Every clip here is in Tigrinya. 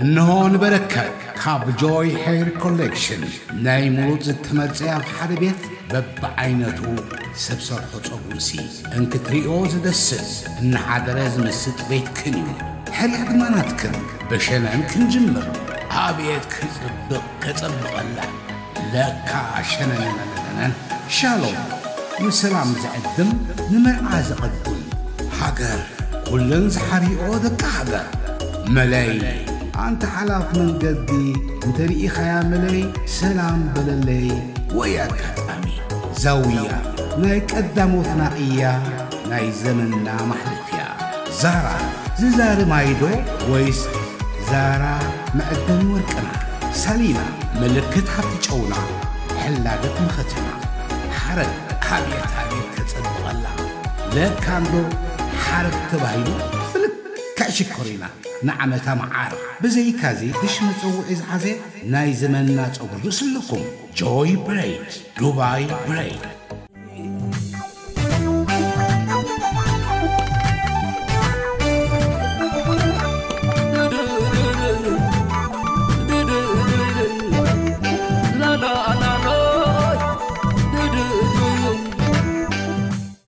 እንሆ ንበረከት ካብ ጆይ ሄር ኮሌክሽን ናይ ምሩፅ ዝተመርፀ ኣብ ሓደ ቤት በብዓይነቱ ሰብ ሰርሖ ፀጉርሲ እንክትሪኦ ዝደስስ እናሓደረ ዝምስጥ ቤትክን እዩ። ሕርያ ድማ ናትክን። ብሸነን ክንጅምር። ኣቤት ክፅብቕ ከፀብቐላ። ለካ ሸነነነነነን። ሻሎም ንሰላም ዝዕድም ንመርዓ ዘቐድም ሃገር ኩለን ዝሓሪኦ ደቂ ሃገር መለይ ኣንተ ሓላፍ መንገዲ እንተ ርኢኻያ መለይ ሰላም በለለይ ወይ ኣጋጣሚ ዛውያ ናይ ቀዳሞትና እያ ናይ ዘመንና ማሕለፍያ ዛራ ዝዛሪ ማይዶ ወይስ ዛራ መዕደኒ ወርቅና ሳሊና ምልክት ሃብቲ ጨውና ሕላገት መኸተና ሓረግ ኣብየት ኣብየት ተጸብቐላ ለካ እንዶ ሓረግ ተባሂሉ ብልክዕ ሽኮሪና ንዓመታ መዓር ብዘይካዚ ብሽ መጸውዒ ዝሓዘ ናይ ዘመንና ጸጉሪ ርእስለኩም ጆይ ብሬድ ዱባይ ብሬድ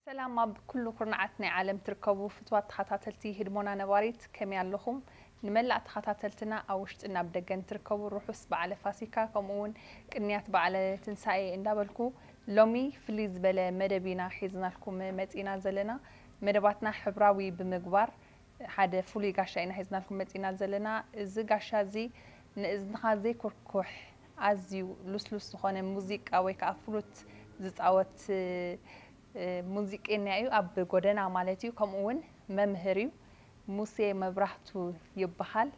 ሰላም ኣብ ኩሉ ኩርናዓት ናይ ዓለም ትርከቡ ፍትዋት ተኸታተልቲ ህድሞና ነባሪት ከመይ ኣለኹም? ንመላእ ተኸታተልትና ኣብ ውሽጥን ኣብ ደገን ትርከቡ ርሑስ በዓለ ፋሲካ ከምኡ እውን ቅንያት በዓለ ትንሳኤ እንዳበልኩ ሎሚ ፍልይ ዝበለ መደብ ኢና ሒዝናልኩም መፂና ዘለና። መደባትና ሕብራዊ ብምግባር ሓደ ፍሉይ ጋሻ ኢና ሒዝናልኩም መፂና ዘለና። እዚ ጋሻ እዚ ንእዝንኻ ዘይኩርኩሕ ኣዝዩ ልስሉስ ዝኾነ ሙዚቃ ወይ ከዓ ፍሉት ዝፃወት ሙዚቀኛ እዩ ኣብ ጎደና ማለት እዩ ከምኡ እውን መምህር እዩ ሙሴ መብራህቱ ይበሃል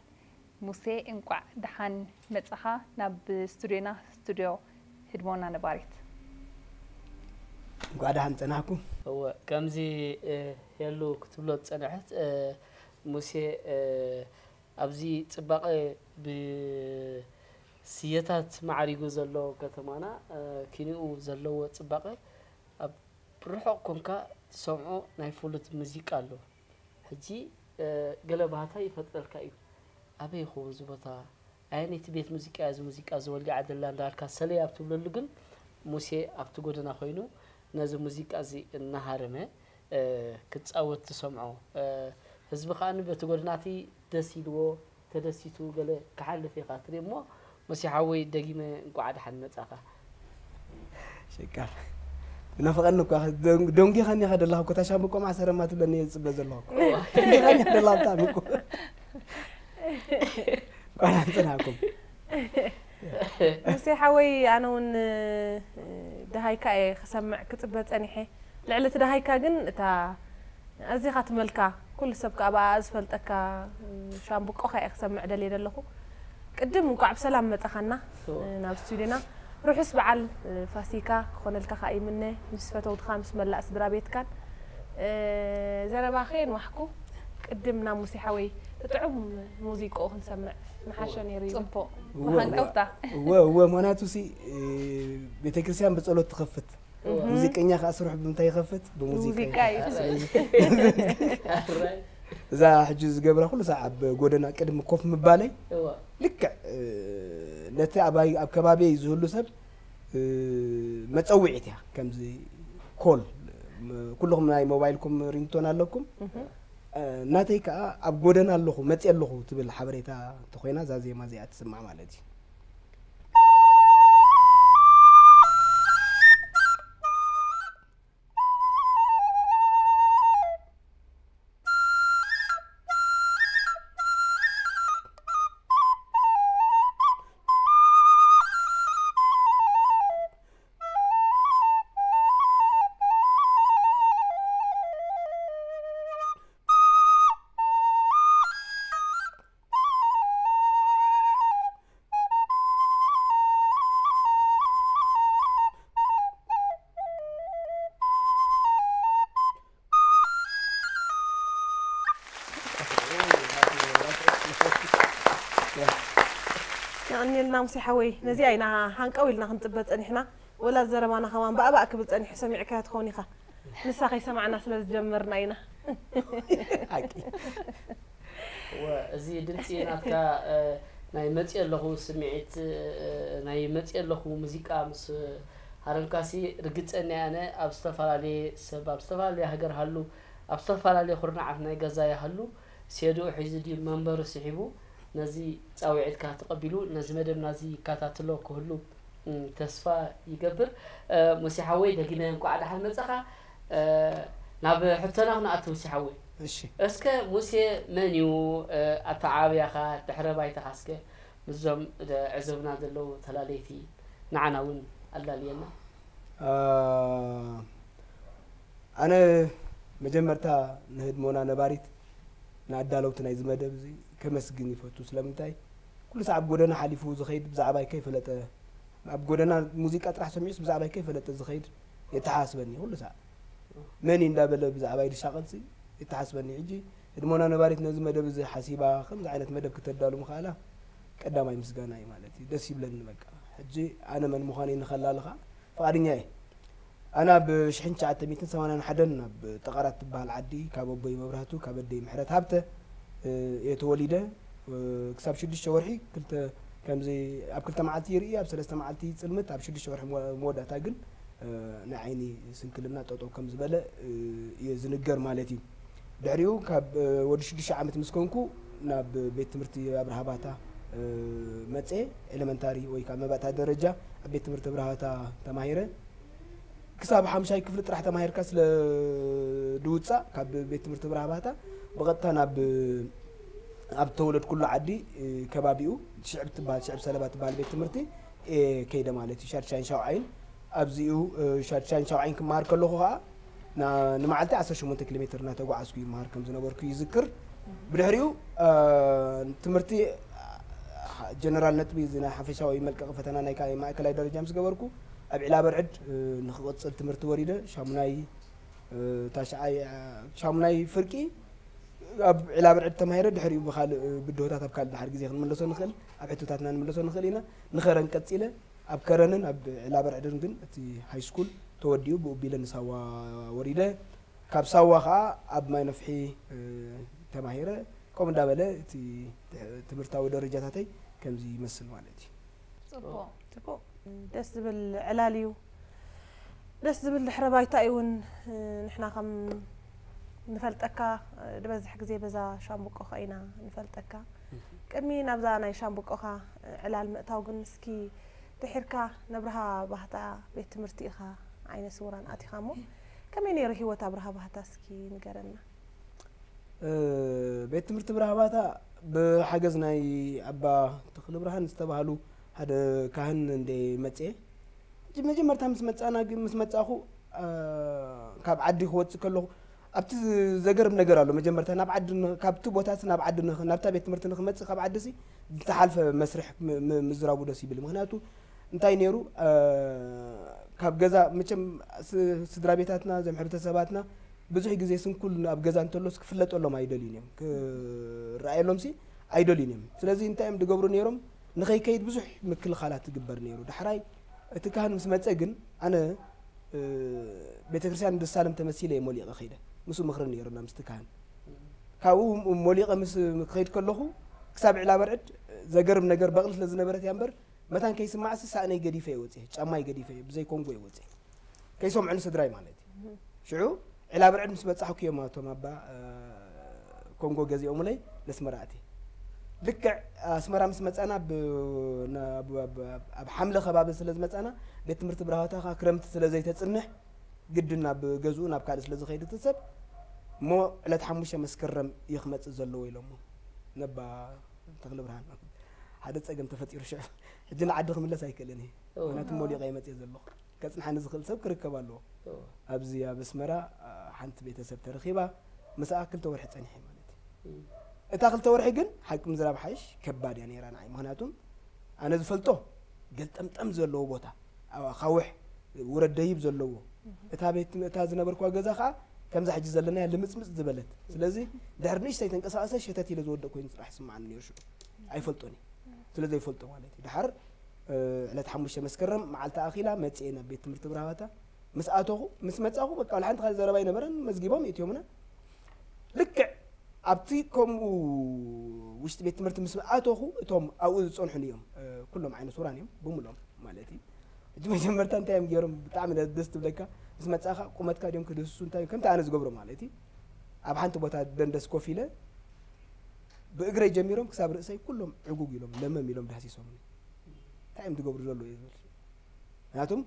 ሙሴ እንቋዕ ደሓን መፃኻ ናብ ስቱዲዮና ስቱዲዮ ህድሞና ነባሪት እንቋዕ ደሓን ፀናሕኩም እወ ከምዚ ሄሉ ክትብሎ ዝፀንሐት ሙሴ ኣብዚ ፅባቐ ብስየታት ማዕሪጉ ዘሎ ከተማና ኪንኡ ዘለዎ ፅባቐ ኣብ ርሑቕ ኮንካ ትሰምዖ ናይ ፍሉት ሙዚቃ ኣሎ። ሕጂ ገለ ባህታ ይፈጥረልካ እዩ። ኣበይ ይኸውን እዚ ቦታ? ኣየነይቲ ቤት ሙዚቃ እያ እዚ ሙዚቃ እዚ ወሊዓ ዘላ እንዳበልካ ሰለይ ኣብ ትብለሉ ግን ሙሴ ኣብቲ ጎደና ኮይኑ ነዚ ሙዚቃ እዚ እናሃረመ ክጻወት ትሰምዖ። ህዝቢ ከኣ በቲ ጎደናቲ ደስ ኢልዎ ተደሲቱ ገለ ክሓልፍ ኢኻ ትርኢ እሞ ሙሴ ሓወይ ደጊመ እንቋዕ ደሓን መጻኻ። ሽቃር ትናፍቐኒ እኳ ደንጊኻኒ ኢኻ ደለኻ እኮ እታ ሻምብቆ ማዕሰረማ ትብለኒ እየ ዝፅበ ዘለኹ እኮ ደንጊኻኒ ኢኻ ደለኻ ብጣዕሚ እኮ ቋል ኣንፅናኩም ሙሴ ሓወይ ኣነ እውን ደሃይካ እየ ክሰምዕ ክፅበ ፀኒሐ ልዕሊ እቲ ደሃይካ ግን እታ ኣዚኻ ትመልካ ኩሉ ሰብ ከዓ ብኣኣ ዝፈልጠካ ሻምብቆኻ እየ ክሰምዕ ደልየ ዘለኹ ቅድም እንቋዕ ብሰላም መፀኻና ናብ ስቱዲዮና ርሑስ በዓል ፋሲካ ክኾነልካ ከዓ ይምነ ምስ ፈተውትኻ ምስ መላእ ስድራ ቤትካን ዘረባ ከየንዋሕኩ ቅድም ናብ ሙሴ ሓወይ ጥዑም ሙዚቃኡ ክንሰምዕ ምሓሸ ነይሩ እዩ። ጽቡቕ። መሃንቀውታ። እወ እወ ምኽንያቱ ሲ ቤተክርስትያን ብጸሎት ትኸፍት። ሙዚቀኛ ከዓ ስርሑ ብምንታይ ይኸፍት? ብሙዚቃ። ሙዚቃ እዩ። ስለዚ እዛ ሕጂ ዝገብራ ኩሉ ሰዓት ኣብ ጎደና ቅድሚ ኮፍ ምባለይ እወ። ልክዕ ነቲ ኣባይ ኣብ ከባቢየይ ዝህሉ ሰብ መፀውዒት እያ ከምዚ ኮል ኩልኹም ናይ ሞባይልኩም ሪንግቶን ኣለኩም ናተይ ከዓ ኣብ ጎደና ኣለኹ መፅየ ኣለኹ ትብል ሓበሬታ እንተኮይና እዛ ዜማ እዚኣ ትስማዕ ማለት እዩ የቐንየልና ሙሴ ሓወይ ነዚኣ ኢና ሃንቀው ኢልና ክንፅበ ፀኒሕና ወላ ዘረባና ከማን ባእባእ ክብል ፀኒሑ ሰሚዕካዮ ትኸውን ኢኻ ንሳ ከይሰማዕና ስለ ዝጀመርና ኢና ሓቂ እወ፣ እዚ ድምፂ ናትካ፣ እ፣ ናይ መፅእ ኣለኹ ስምዒት፣ እ፣ ናይ መፅእ ኣለኹ ሙዚቃ ምስ ሃረምካሲ፣ ርግፀኛ ኣነ ኣብ ዝተፈላለየ ሰብ፣ ኣብ ዝተፈላለየ ሃገር ሃሉ፣ ኣብ ዝተፈላለየ ኩርናዓት ናይ ገዛ ይሃሉ፣ ሴድኡ ሒዙ ድዩ መንበሩ ስሒቡ፣ ነዚ ፃውዒትካ ተቐቢሉ፣ ነዚ መደብና እዚ ይከታተሎ ክህሉ፣ እ፣ ተስፋ ይገብር። እ፣ ሙሴ ሓወይ፣ ደጊመ እንኳዕ ደሓን መፃኻ። እ፣ ናብ ሕቶና ክንኣቱ፣ ሙሴ ሓወይ። እሺ። እስከ ሙሴ መን እዩ? እ፣ ኣተዓባብያኻ፣ ድሕረ ባይታኻ እስከ ምስዞም ደ-፣ ዕዘብና ዘለዉ ተላለይቲ ንዓና እውን ኣላልየና። አ፣ ኣነ መጀመርታ ንህድሞና ነባሪት፣ ንኣዳለውቲ ናይዚ መደብ እዚ ከመስግን ይፈቱ። ስለምንታይ? ኩሉ ሰዓብ ጎደና ሓሊፉ ዝኸይድ ብዛዕባይ ከይፈለጠ፣ ኣብ ጎደና ሙዚቃ ጥራሕ ሰሚዑስ ብዛዕባይ ከይፈለጠ ዝኸይድ የተሓሳስበኒ ኩሉ ሰዓብ። መን እዩ እንዳበለ ብዛዕባይ ዝሻቐልሲ የተሓሳስበኒ። ሕጂ ህድሞና ነባሪት ነዚ መደብ እዚ ሓሲባ ከምዚ ዓይነት መደብ ክተዳሉ ምኽኣላ ቀዳማይ ምስጋና እዩ ማለት እዩ። ደስ ይብለኒ በቃ። ሕጂ ኣነ መን ምዃነይ ንኸላልኻ ፍቓድኛ እየ። ኣነ ኣብ ሽሕን ትሽዓተ ሚእትን ሰማንያን ሓደን ኣብ ጠቐራት ትበሃል ዓዲ ካብ ኣቦይ መብራህቱ፣ ካብ ኣደይ ምሕረት ሃብተ፣ እ፣ እየ ተወሊደ። እ፣ ክሳብ ሽዱሽተ ወርሒ ክልተ፣ ከምዚ ኣብ ክልተ መዓልቲ ይርኢ፣ ኣብ ሰለስተ መዓልቲ ይጽልምት፣ ኣብ ሽዱሽተ ወርሒ መወ-፣ መወዳእታ ግን፣ እ፣ ናይ ዓይኒ ስንክልና ጠጠው ከም ዝበለ፣ እ፣ እየ ዝንገር ማለት እዩ። ድሕሪኡ ካብ፣ እ፣ ወዲ ሽዱሽተ ዓመት ምስ ኮንኩ ናብ ቤት ትምህርቲ ኣብርሃ ባታ፣ እ፣ መጼ፣ ኤሌመንታሪ ወይ ከዓ መባእታ ደረጃ ኣብ ቤት ትምህርቲ ኣብርሃ ባታ ተማሂረ። ክሳብ ሓምሻይ ክፍሊ ጥራሕ ተማሂርካ ስለ ድውፃእ ካብ ቤት ትምህርቲ ኣብርሃ ባታ ብቐጥታ ናብ ኣብ ተወለድኩሉ ዓዲ፣ እ፣ ከባቢኡ ሽዕብ ትበሃል፣ ሽዕብ ሰለባ ትበሃል ቤት ትምህርቲ እየ ከይደ ማለት እዩ። ሻድሻይን ሻውዓይን ኣብዚኡ፣ እ፣ ሻድሻይን ሻውዓይን ክመሃር ከለኹ ከዓ ና-፣ ንመዓልቲ ዓሰርተ ሸሞንተ ኪሎ ሜትር እናተጓዓዝኩ ይመሃር ከም ዝነበርኩ ይዝክር። ብድሕሪኡ፣ እ፣ ትምህርቲ፣ እ፣ ጀነራል ነጥቢ፣ እዚ ናይ ሓፈሻዊ መልቀቂ ፈተና ናይ ካ-፣ ማእከላይ ደረጃ ምስ ገበርኩ፣ ኣብ ዒላ በርዕድ፣ እ፣ ንኽቕጽል ትምህርቲ ወሪደ። ሻሙናይ፣ እ፣ ታሽዓይ፣ እ፣ ሻሙናይ ፍርቂ ኣብ ዒላ በርዕድ ተማሂረ። ድሕሪኡ ብኻልእ፣ እ፣ ብድሆታት ኣብ ካልእ ድሓር ግዜ ክንምለሶ ንኽእል፣ ኣብ ሕቶታትና ንምለሶ ንኽእል ኢና። ንኸረን ቀጺለ፣ ኣብ ከረንን ኣብ ዒላ በርዕድን ግን እቲ ሃይ ስኩል ተወዲኡ፣ ብኡ ቢለ ንሳዋ ወሪደ። ካብ ሳዋ ኸዓ ኣብ ማይ ነፍሒ፣ እ፣ ተማሂረ። ከምኡ እንዳበለ እቲ ትምህርታዊ ደረጃታተይ ከምዚ ይመስል ማለት እዩ። ጽቡቕ፣ ጽቡቕ። ደስ ዝብል ዕላል እዩ። ደስ ዝብል ድሕረ ባይታ እዩ እውን። ንሕና ከም ንፈልጠካ፣ ዝበዝሕ ግዜ በዛ ሻምብቆኻ ኢና ንፈልጠካ። ቅድሚ ናብዛ ናይ ሻምብቆኻ ዕላል ምእታው ግን እስኪ ድሒርካ ነብርሃ ባህታ ቤት ትምህርቲ ኢኻ ዓይነ ስውራን ኣቲኻ እሞ፣ ከመይ ነይሩ ህይወት ኣብርሃ ባህታ እስኪ ንገረና። እ፣ ቤት ትምህርቲ ብርሃ ባታ ብሓገዝ ናይ ኣባ ተኽለ ብርሃን ዝተባህሉ ሓደ ካህን እንደ መጽኤ። መጀመርታ ምስ መጻና ግን፣ ምስ መጻኹ፣ እ፣ ካብ ዓዲ ክወጽእ ከለኹ ኣብቲ ዘገርም ነገር ኣሎ። መጀመርታ ናብ ዓዲ ን-፣ ካብቲ ቦታሲ ናብ ዓዲ ንኽ-፣ ናብታ ቤት ትምህርቲ ንኽመጽእ ካብ ዓዲሲ ዝተሓልፈ መስርሕ ም-፣ ም-፣ ምዝራቡ ደስ ይብል። ምኽንያቱ እንታይ ነይሩ፣ እ፣ ካብ ገዛ መቸም ስ-፣ ስድራ ቤታትና፣ እዞም ሕብረተሰባትና ብዙሕ ግዜ ስንኩል ኣብ ገዛ እንተሎስ ክፍለጠሎም ኣይደልዩን እዮም፣ ክረኣየሎምሲ ኣይደልዩን እዮም። ስለዚ እንታይ እዮም ዝገብሩ ነይሮም? ንኸይከይድ ብዙሕ ምክልኻላት ትግበር ነይሩ። ዳሕራይ እቲ ካህን ምስ መጸ ግን ኣነ፣ እ፣ ቤተክርስትያን እንድሳለም ተመሲለ እየ ሞሊቐ ከይደ። ምስኡ ምኽሪ ነይሩና ምስቲ ካህን። ካብኡ ሞሊቐ ምስ ክኸይድ ከለኹ ክሳብ ዒላ በርዕድ ዘገርም ነገር በቕሊ ስለ ዝነበረት እያ እምበር፣ መታን ከይስማዕሲ ሳእነይ ገዲፈ እየ ወፅየ፣ ጫማይ ገዲፈ እየ፣ ብዘይ ኮንጎ እየ ወፅየ። ከይሰምዑኒ ስድራይ ማለት እዩ። ሽዑ ዒላ በርዕድ ምስ በጻሕኩ እዮም ኣቶም ኣባ፣ እ፣ ኮንጎ ገዚኦምለይ ነስመራ ኣትየ። ልክዕ ኣስመራ ምስ መጻና ብ-፣ ና-፣ ብ-፣ ብ-፣ ኣብ ሓምለ ከባቢ ስለ ዝመጻና ቤት ትምህርቲ ብርሃ ባታ ክረምቲ ስለ ዘይተጽንሕ ግድን ናብ ገዝኡ ናብ ካልእ ስለ ዝኸይድ እቲ ሰብ እሞ ዕለት ሓሙሽተ መስከረም እዩ ክመጽእ ዘለዎ ኢሎሞ ነባ ተኽለ ብርሃን። ሓደ ጸገም ተፈጢሩ ሽዑ። ሕጂ ንዓዲ ክምለስ ኣይክእልን እየ። እወ። ምኽንያቱ ሞሊቐ እየ መጽየ ዘለኹ። ከጽንሓኒ ዝኽእል ሰብ ክርከብ ኣለዎ። እወ። ኣብዚ ኣብ ኣስመራ፣ አ፣ ሓንቲ ቤተሰብ ተረኺባ፣ ምስኣ ክልተ ወርሒ ጸኒሐ ማለት እዩ። እም። እታ ክልተ ወርሒ ግን ሓቂ ምዝራብ ሓይሽ ከባድ እያ ነይራ ንዓይ። ምኽንያቱም ኣነ ዝፈልጦ ገልጠምጠም ዘለዎ ቦታ፣ ኣብ ኣኻውሕ ውረድ ደይብ ዘለዎ። እታ ቤት፣ እታ ዝነበርኳ ገዛ ኸዓ ከምዛ ሕጂ ዘለናያ ልምጽምጽ ዝበለት። ስለዚ ድሕሪ ንእሽተይ ተንቀሳቐሰ ሸተት ኢለ ዝወድቕ ኮይኑ ጥራሕ ይስምዓኒ ነይሩ ሽዑ። ኣይፈልጦን እየ። ስለ ዘይፈልጦ ማለት እዩ። ድሓር፣ እ፣ ዕለት ሓሙሽተ መስከረም መዓልቲ ኣኺላ መጽኤ ናብ ቤት ትምህርቲ ብርሃ ባታ። ምስ ኣተኹ፣ ምስ መጻኹ በቃ ወላ ሓንቲ ካልእ ዘረባ ኣይነበረን። መዝጊቦም የእትዮምና። ልክዕ ኣብቲ ከምኡ ውሽጢ ቤት ትምህርቲ ምስ ኣተኹ፣ እቶም ኣብኡ ዝጸንሑኒ እዮም፣ እ፣ ኩሎም ዓይነ ስውራን እዮም ብምሎም ማለት እዩ። እቲ መጀመርታ እንታይ እዮም ገይሮም? ብጣዕሚ ደ-፣ ደስ ትብለካ። ምስ መጻኻ ቁመትካ ድዮም ክድህስሱ፣ እንታይ ከምቲ ኣነ ዝገብሮ ማለት እዩ። ኣብ ሓንቲ ቦታ ደንደስ ኮፍ ኢለ ብእግረይ ጀሚሮም ክሳብ ርእሰይ ኩሎም ዕጉግ ኢሎም ለመም ኢሎም ዳህሲሶምኒ። እንታይ እዮም ዝገብሩ ዘለዉ እየ ዝብል። ምክንያቱም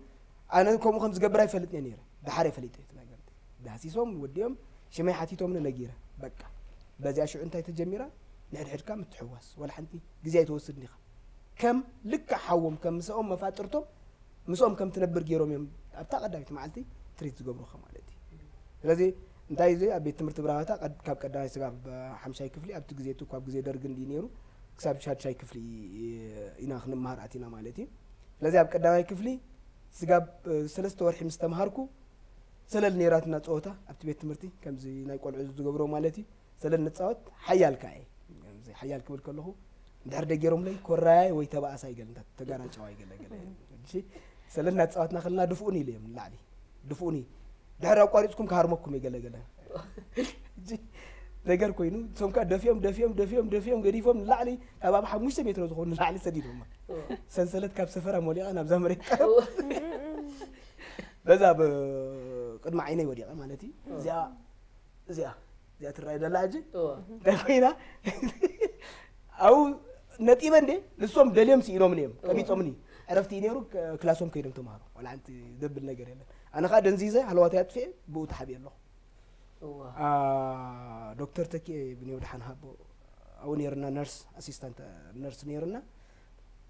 ኣነ ከምኡ ከም ዝገብር ኣይፈልጥን እየ ነይረ። ደሓር እየ ፈሊጠ እቲ ነገር። ዳህሲሶም ወዲኦም ሽመይ ሓቲቶምኒ ነጊረ። በቃ በዚኣ ሽዑ እንታይ ተጀሚራ? ንሕድሕድካ ምትሕዋስ። ወላ ሓንቲ ግዜ ኣይትወስድን ኢኻ። ከም ልክዕ ሓዎም፣ ከም ምስኦም መፋጥርቶም፣ ምስኦም ከም ትነብር ገይሮም እዮም ኣብታ ቀዳሚት መዓልቲ ትሪት ዝገብሩኻ ማለት እዩ። ስለዚ እንታይ እዚ ኣብ ቤት ትምህርቲ ብራባታ ቀድ-፣ ካብ ቀዳማይ ስጋብ ሓምሻይ ክፍሊ ኣብቲ ግዜ እቲ ካብ ግዜ ደርግ እንዲ ነይሩ ክሳብ ሻድሻይ ክፍሊ ኢና ክንመሃር ኣቲና ማለት እዩ። ስለዚ ኣብ ቀዳማይ ክፍሊ ስጋብ፣ እ፣ ሰለስተ ወርሒ ምስ ተምሃርኩ ሰለል ነይራትና ጸወታ ኣብቲ ቤት ትምህርቲ ከምዚ ናይ ቆልዑ ዝገብሮ ማለት እዩ። ሰለል ንጻወት ሓያል ከኣ እየ። ከምዚ ሓያል ክብል ከለኹ እንድሕር ደገሮምለይ ኮራያይ ወይ ተባኣሳይ ገለ እንዳ ተጋራጨዋይ ገለ ገለ። እሺ፣ ሰለል እናጻወትና ከለና ድፍኡኒ ኢለ እዮም ንላዕሊ። ድፍኡኒ። ድሕር ኣቋሪጽኩም ክሃርመኩም እየ ገለ ገለ። እሺ፣ ነገር ኮይኑ እቶም ከኣ ደፊኦም፣ ደፊኦም፣ ደፊኦም፣ ደፊኦም ገዲፎም ንላዕሊ ካብ ኣብ ሓሙሽተ ሜትሮ ዝኾኑ ንላዕሊ ሰዲዶማ። ሰንሰለት ካብ ሰፈራ ሞሊቓ ናብዛ መሬት ቀረብ። በዛ ብ-፣ ቅድሚ ዓይነይ ወዲቐ ማለት እዩ። እዚኣ፣ እዚኣ፣ እዚኣ ትረኣይ ዘላ ሕጂ እወ። እንታይ ኮይና? ኣብኡ ነጢበ እንዴ? ንሶም ደልዮም ስኢኖምኒ እዮም፣ እወ። ቀቢጾምኒ። ዕረፍቲ እዩ ነይሩ፣ ክ-፣ ክላሶም ከይዶም ተምሃሮ። ዋላ ሓንቲ ዘብል ነገር የለን። ኣነ ኸኣ ደንዚዘ፣ ሃለዋተይ ኣጥፊኤ፣ ብኡ ተሓቢኤ ኣለኹ። እወ። አ፣ ዶክተር ተኪኤ ብንዮ ደሓን ሃቦ፣ ኣብኡ ነይርና፣ ነርስ፣ ኣሲስታንት ነርስ ነይርና።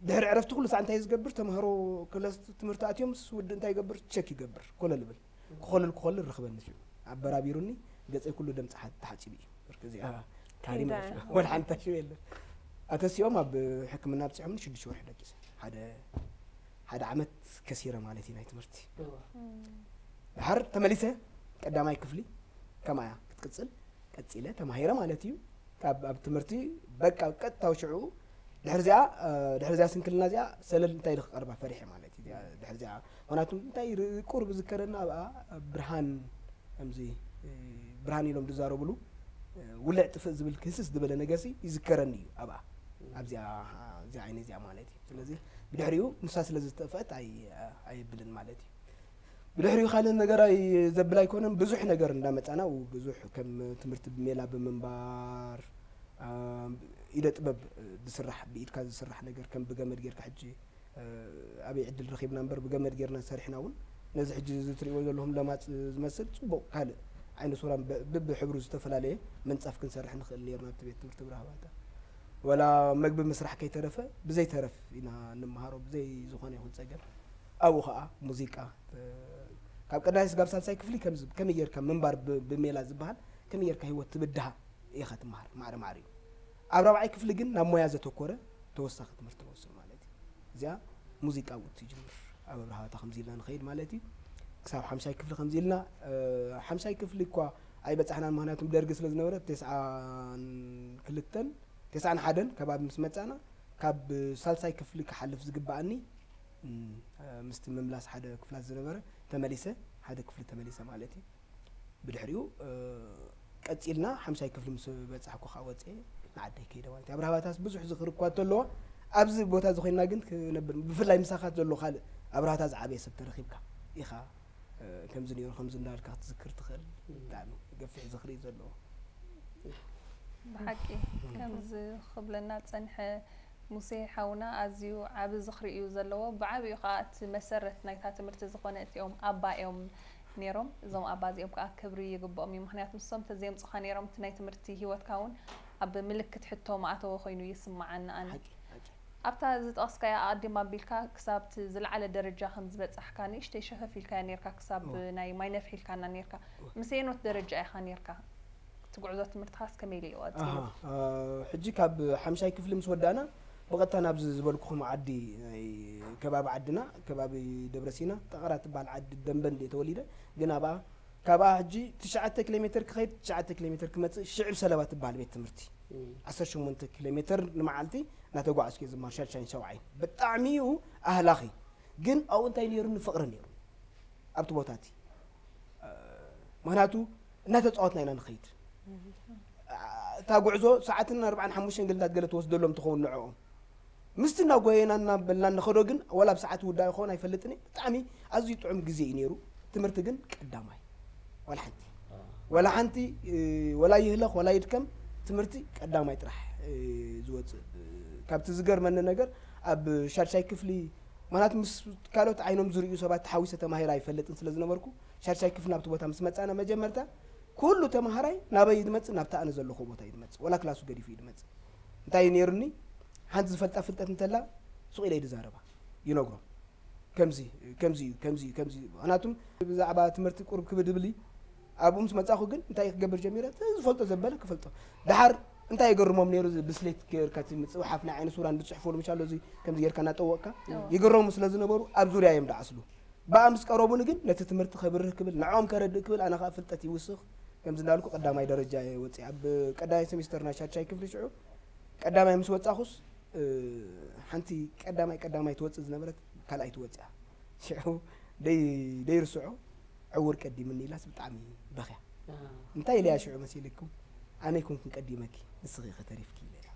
ድሕሪ ዕረፍቲ ኩሉ ሳዕ እንታይ ዝገብር? ተምሃሮ ክለስ ትምህርቲ ኣትዮም፣ ምስ ውድእ እንታይ ይገብር? ቸክ ይገብር። ኮለል ይብል። ክኾልል ክኾልል ርኽበኒ ሽዑ። ኣበራቢሩኒ፣ ገጸይ ኩሉ ደም ጸሓ-፣ ተሓጺቡ እዩ። ብርክ እዚኣ ታሪም ኪንዳ። ሽዑ። ወላ ሓንቲ ሽዑ የለን። ኣተሲኦም ኣብ ሕክምና ኣብጺሖምኒ ሽዱሽተ ወርሒ ደቂሰ። ሓደ፣ ሓደ ዓመት ከሲረ ማለት እዩ ናይ ትምህርቲ። እወ። ድሓር ተመሊሰ ቀዳማይ ክፍሊ ከማያ ክትቅጽል ቀጺለ ተማሂረ ማለት እዩ። ካብ፣ ኣብ ትምህርቲ በቃ ቀጥታዊ ሽዑ ድሕሪ እዚኣ፣ እ፣ ድሕሪ እዚኣ ስንክልና እዚኣ ሰለል እንታይ ኢለ ክቐርባ ፈሪሐ ማለት እዩ። እዚኣ ድሕሪ እዚኣ ምኽንያቱ እንታይ ር-፣ ቁሩብ ዝከረና ኣብኣ ብርሃን ከምዚ፣ እ፣ ብርሃን ኢሎም ዝዛረብሉ፣ እ፣ ውልዕ ጥፍእ ዝብል ክህስስ ዝበለ ነገርሲ ይዝከረኒ እዩ ኣብኣ። ኣብዚኣ፣ እዚኣ ዓይነ እዚኣ ማለት እዩ። ስለዚ ብድሕሪኡ ንሳ ስለ ዝጠፍአት ኣይ-፣ ኣየብልን ማለት እዩ። ብድሕሪኡ ካልእ ነገር ኣይ-፣ ዘብል ኣይኮነን። ብዙሕ ነገር እንዳመጻና፣ ው-፣ ብዙሕ ከም ትምህርቲ ብሜላ ብምንባር፣ አ፣ ኢደ ጥበብ ዝስራሕ፣ ብኢድካ ዝስራሕ ነገር ከም ብገመድ ጌርካ ሕጂ፣ እ፣ ኣበይ ዕድል ረኺብና እምበር ብገመድ ጌርና ሰሪሕና እውን ነዚ ሕጂ እዚ ትርእይዎ ዘለኹም ለማጽ ዝመስል ጽቡቕ ካልእ ዓይነ ሱራን በ-፣ ብብሕብሩ ዝተፈላለየ ምንጻፍ ክንሰርሕ ንኽእል ኔርና ኣብቲ ቤት ትምህርቲ ብራህባታ። ወላ መግቢ ምስራሕ ከይተረፈ ብዘይ ተረፍ ኢና እንመሃሮ፣ ብዘይ ዝኾነ ይኹን ጸገም። ኣብኡ ኸኣ ሙዚቃ፣ እ፣ ካብ ቀዳማይ ስጋብ ሳልሳይ ክፍሊ ከምዚ፣ ከመይ ጌርካ ምንባር ብ-፣ ብሜላ ዝበሃል፣ ከመይ ጌርካ ህይወት ትብድሃ ኢኻ ትመሃር፣ ማዕረ ማዕረ እዩ። ኣብ ራብዓይ ክፍሊ ግን ናብ ሞያ ዘተኮረ ተወሳኺ ትምህርቲ ንወስድ ማለት እዩ። እዚኣ ሙዚቃ ኣብኡ ትጅምር። ኣብ ኣብርሃ ከምዚ ኢልና ንኸይድ ማለት እዩ። ክሳብ ሓምሻይ ክፍሊ ከምዚ ኢልና፣ እ፣ ሓምሻይ ክፍሊ እኳ ኣይበጻሕናን፣ ምኽንያቱም ደርጊ ስለ ዝነበረ፣ ተስዓን ክልተን፣ ተስዓን ሓደን ከባቢ ምስ መጻና፣ ካብ ሳልሳይ ክፍሊ ክሓልፍ ዝግበኣኒ፣ እም፣ እ፣ ምስቲ ምምላስ ሓደ ክፍላት ዝነበረ፣ ተመሊሰ ሓደ ክፍሊ ተመሊሰ ማለት እዩ። ብድሕሪኡ፣ እ፣ ቀጺልና ሓምሻይ ክፍሊ ምስ በጻሕኩ ኸኣ ወጽኤ ንዓደይ ከይደ ማለት እዩ። ኣብርሃ ባታስ ብዙሕ ዝኽሪ እኳ እንተለዎ፣ ኣብዚ ቦታ እዚ ኮይንና ግን ክነብር፣ ብፍላይ ምሳኻ ዘሎ ካልእ ኣብርሃታ ዝዓበየ ሰብ ተረኺብካ ኢኻ፣ እ፣ ከምዚ ነይሩ፣ ከምዚ እንዳበልካ ክትዝክር ትኽእል። ብጣዕሚ ገፊሕ ዝኽሪ እዩ ዘለዎ። ብሓቂ ከምዚ ክብለና ዝጸንሐ ሙሴ ሓውና ኣዝዩ ዓቢ ዝኽሪ እዩ ዘለዎ። ብዓቢኡ ከኣ እቲ መሰረት ናይታ ትምህርቲ ዝኾነ እቲኦም ኣባ እዮም ነይሮም። እዞም ኣባ እዚኦም ከኣ ክብሪ ይግብኦም እዩ። ምኽንያቱ ንሶም እንተዘየምጹኻ ነይሮም እቲ ናይ ትምህርቲ ህይወትካ እውን ኣብ ምልክት ሕቶ ምኣተወ ኮይኑ ይስምዓኒ ኣነ። ሓቂ፣ ሓቂ። ኣብታ ዝጠቐስካያ ኣቐዲም ኣቢልካ ክሳብ እቲ ዝለዓለ ደረጃ ከም ዝበጻሕካ ንእሽተይ ሸፈፍ ኢልካያ ነይርካ፣ ክሳብ እወ። ናይ ማይ ነፍሒ ኢልካና ነይርካ። እወ። ምስ ኣየኖት ደረጃ ኢኻ ነይርካ? እቲ ጉዕዞ ትምህርትኻስ ከመይ ኢሉ እዩ ቀጺሉ? ኣሃ፣ እ፣ ሕጂ ካብ ሓምሻይ ክፍሊ ምስ ወዳእና ብቐጥታ ናብዚ ዝበልኩኹም ዓዲ፣ ናይ ከባቢ ዓድና፣ ከባቢ ደብረ ሲና፣ ጠቐራ ትበሃል ዓዲ ደንበ እንድየ ተወሊደ። ግን ኣብኣ፣ ካብኣ ሕጂ ትሽዓተ ኪሎ ሜትር ክኸይድ፣ ትሽዓተ ኪሎ ሜትር ክመጽእ፣ ሽዕብ ሰለባ ትበሃል ቤት ትምህርቲ። እም። ዓሰርተ ሸሞንተ ኪሎ ሜትር ንመዓልቲ እናተጓዓዝኩ እየ ዝመሃር፣ ሻድሻይን ሻውዓይን። ብጣዕሚ እዩ ኣህላኺ። ግን ኣብኡ እንታይ ነይሩኒ? ፍቕሪ ነይሩ ኣብቲ ቦታ እቲ። እ፣ ምኽንያቱ እናተጻወትና ኢና ንኸይድ። እ፣ እታ ጉዕዞ ሰዓትን ኣርባዓን ሓሙሽተን ገለታት ገለ ትወስደሎም ትኸውን ንዕኦም። ምስቲ እናጎየና እናበልና እንኸዶ ግን፣ ወላ ብሰዓት ውዳእ ይኸውን ኣይፈልጥን እየ። ብጣዕሚ ኣዝዩ ጥዑም ግዜ እዩ ነይሩ። ትምህርቲ ግን ቀዳማይ። ዋላ ሓንቲ። ዋላ ሓንቲ፣ እ፣ ወላ ይህለኽ፣ ወላ ይድከም፣ ትምህርቲ ቀዳማይ ጥራሕ፣ እ፣ ዝወጽእ። እ፣ ካብቲ ዝገርመኒ ነገር፣ ኣብ ሻድሻይ ክፍሊ፣ ማለት ምስ ካልኦት ዓይኖም ዝርእዩ ሰባት ተሓዊሰ ተማሂረ ኣይፈልጥን ስለ ዝነበርኩ፣ ሻድሻይ ክፍሊ ናብቲ ቦታ ምስ መጻና መጀመርታ፣ ኩሉ ተማሃራይ ናበይ እዩ ዝመጽእ? ናብቲ ኣነ ዘለኹ ቦታ እዩ ዝመጽእ። ወላ ክላሱ ገዲፉ እዩ ዝመጽእ። እንታይ እዩ ነይሩኒ? ሓንቲ ዝፈልጣ ፍልጠት እንተላ፣ ሱቕ ኢለ እዩ ዝዛረባ። ይነግሮም። ከምዚ፣ ከምዚ እዩ፣ ከምዚ እዩ፣ ከምዚ እዩ። ምኽንያቱም ብዛዕባ ትምህርቲ ቁሩብ ክብድ ይብል እዩ። ኣብኡ ምስ መጻኹ ግን እንታይ ክገብር ጀሚረ? እቲ ዝፈልጦ ዘበለ ክፈልጦ። ደሓር እንታይ ይገርሞም ነይሩ? እዚ ብስሌት ጌርካ እቲ ምጽውሓፍ ናይ ዓይነ ስውራን ዝጽሕፉሉ ምሽ ኣሎ፣ እዚ ከምዚ ጌርካ እናጠወቕካ። እዎ። ይገረሙ ስለ ዝነበሩ ኣብ ዙርያ እዮም ደዓስሉ። ብኣ ምስ ቀረቡኒ ግን ነቲ ትምህርቲ ከብርህ ክብል፣ ንዕኦም ከረድእ ክብል፣ ኣነ ኸኣ ፍልጠት ይውስኽ። ከምዚ እንዳልኩ ቀዳማይ ደረጃ እየ ወጺአ። ኣብ ቀዳማይ ሴሚስተር ናይ ሻድሻይ ክፍሊ ሽዑ፣ ቀዳማይ ምስ ወጻኹስ፣ እ፣ ሓንቲ ቀዳማይ፣ ቀዳማይ ትወጽእ ዝነበረት ካልኣይ ትወጽኣ። ሽዑ ደይ-፣ ደይርስዖ ዕውር ቀዲምኒ ኢላስ ብጣዕሚ በኽያ። አ። እንታይ ኢለያ ሽዑ መሲልኩም? ኣነ ኣይኮንኩን ቀዲመኪ፣ ንስኺ ኢኺ ተሪፍኪ ኢለያ።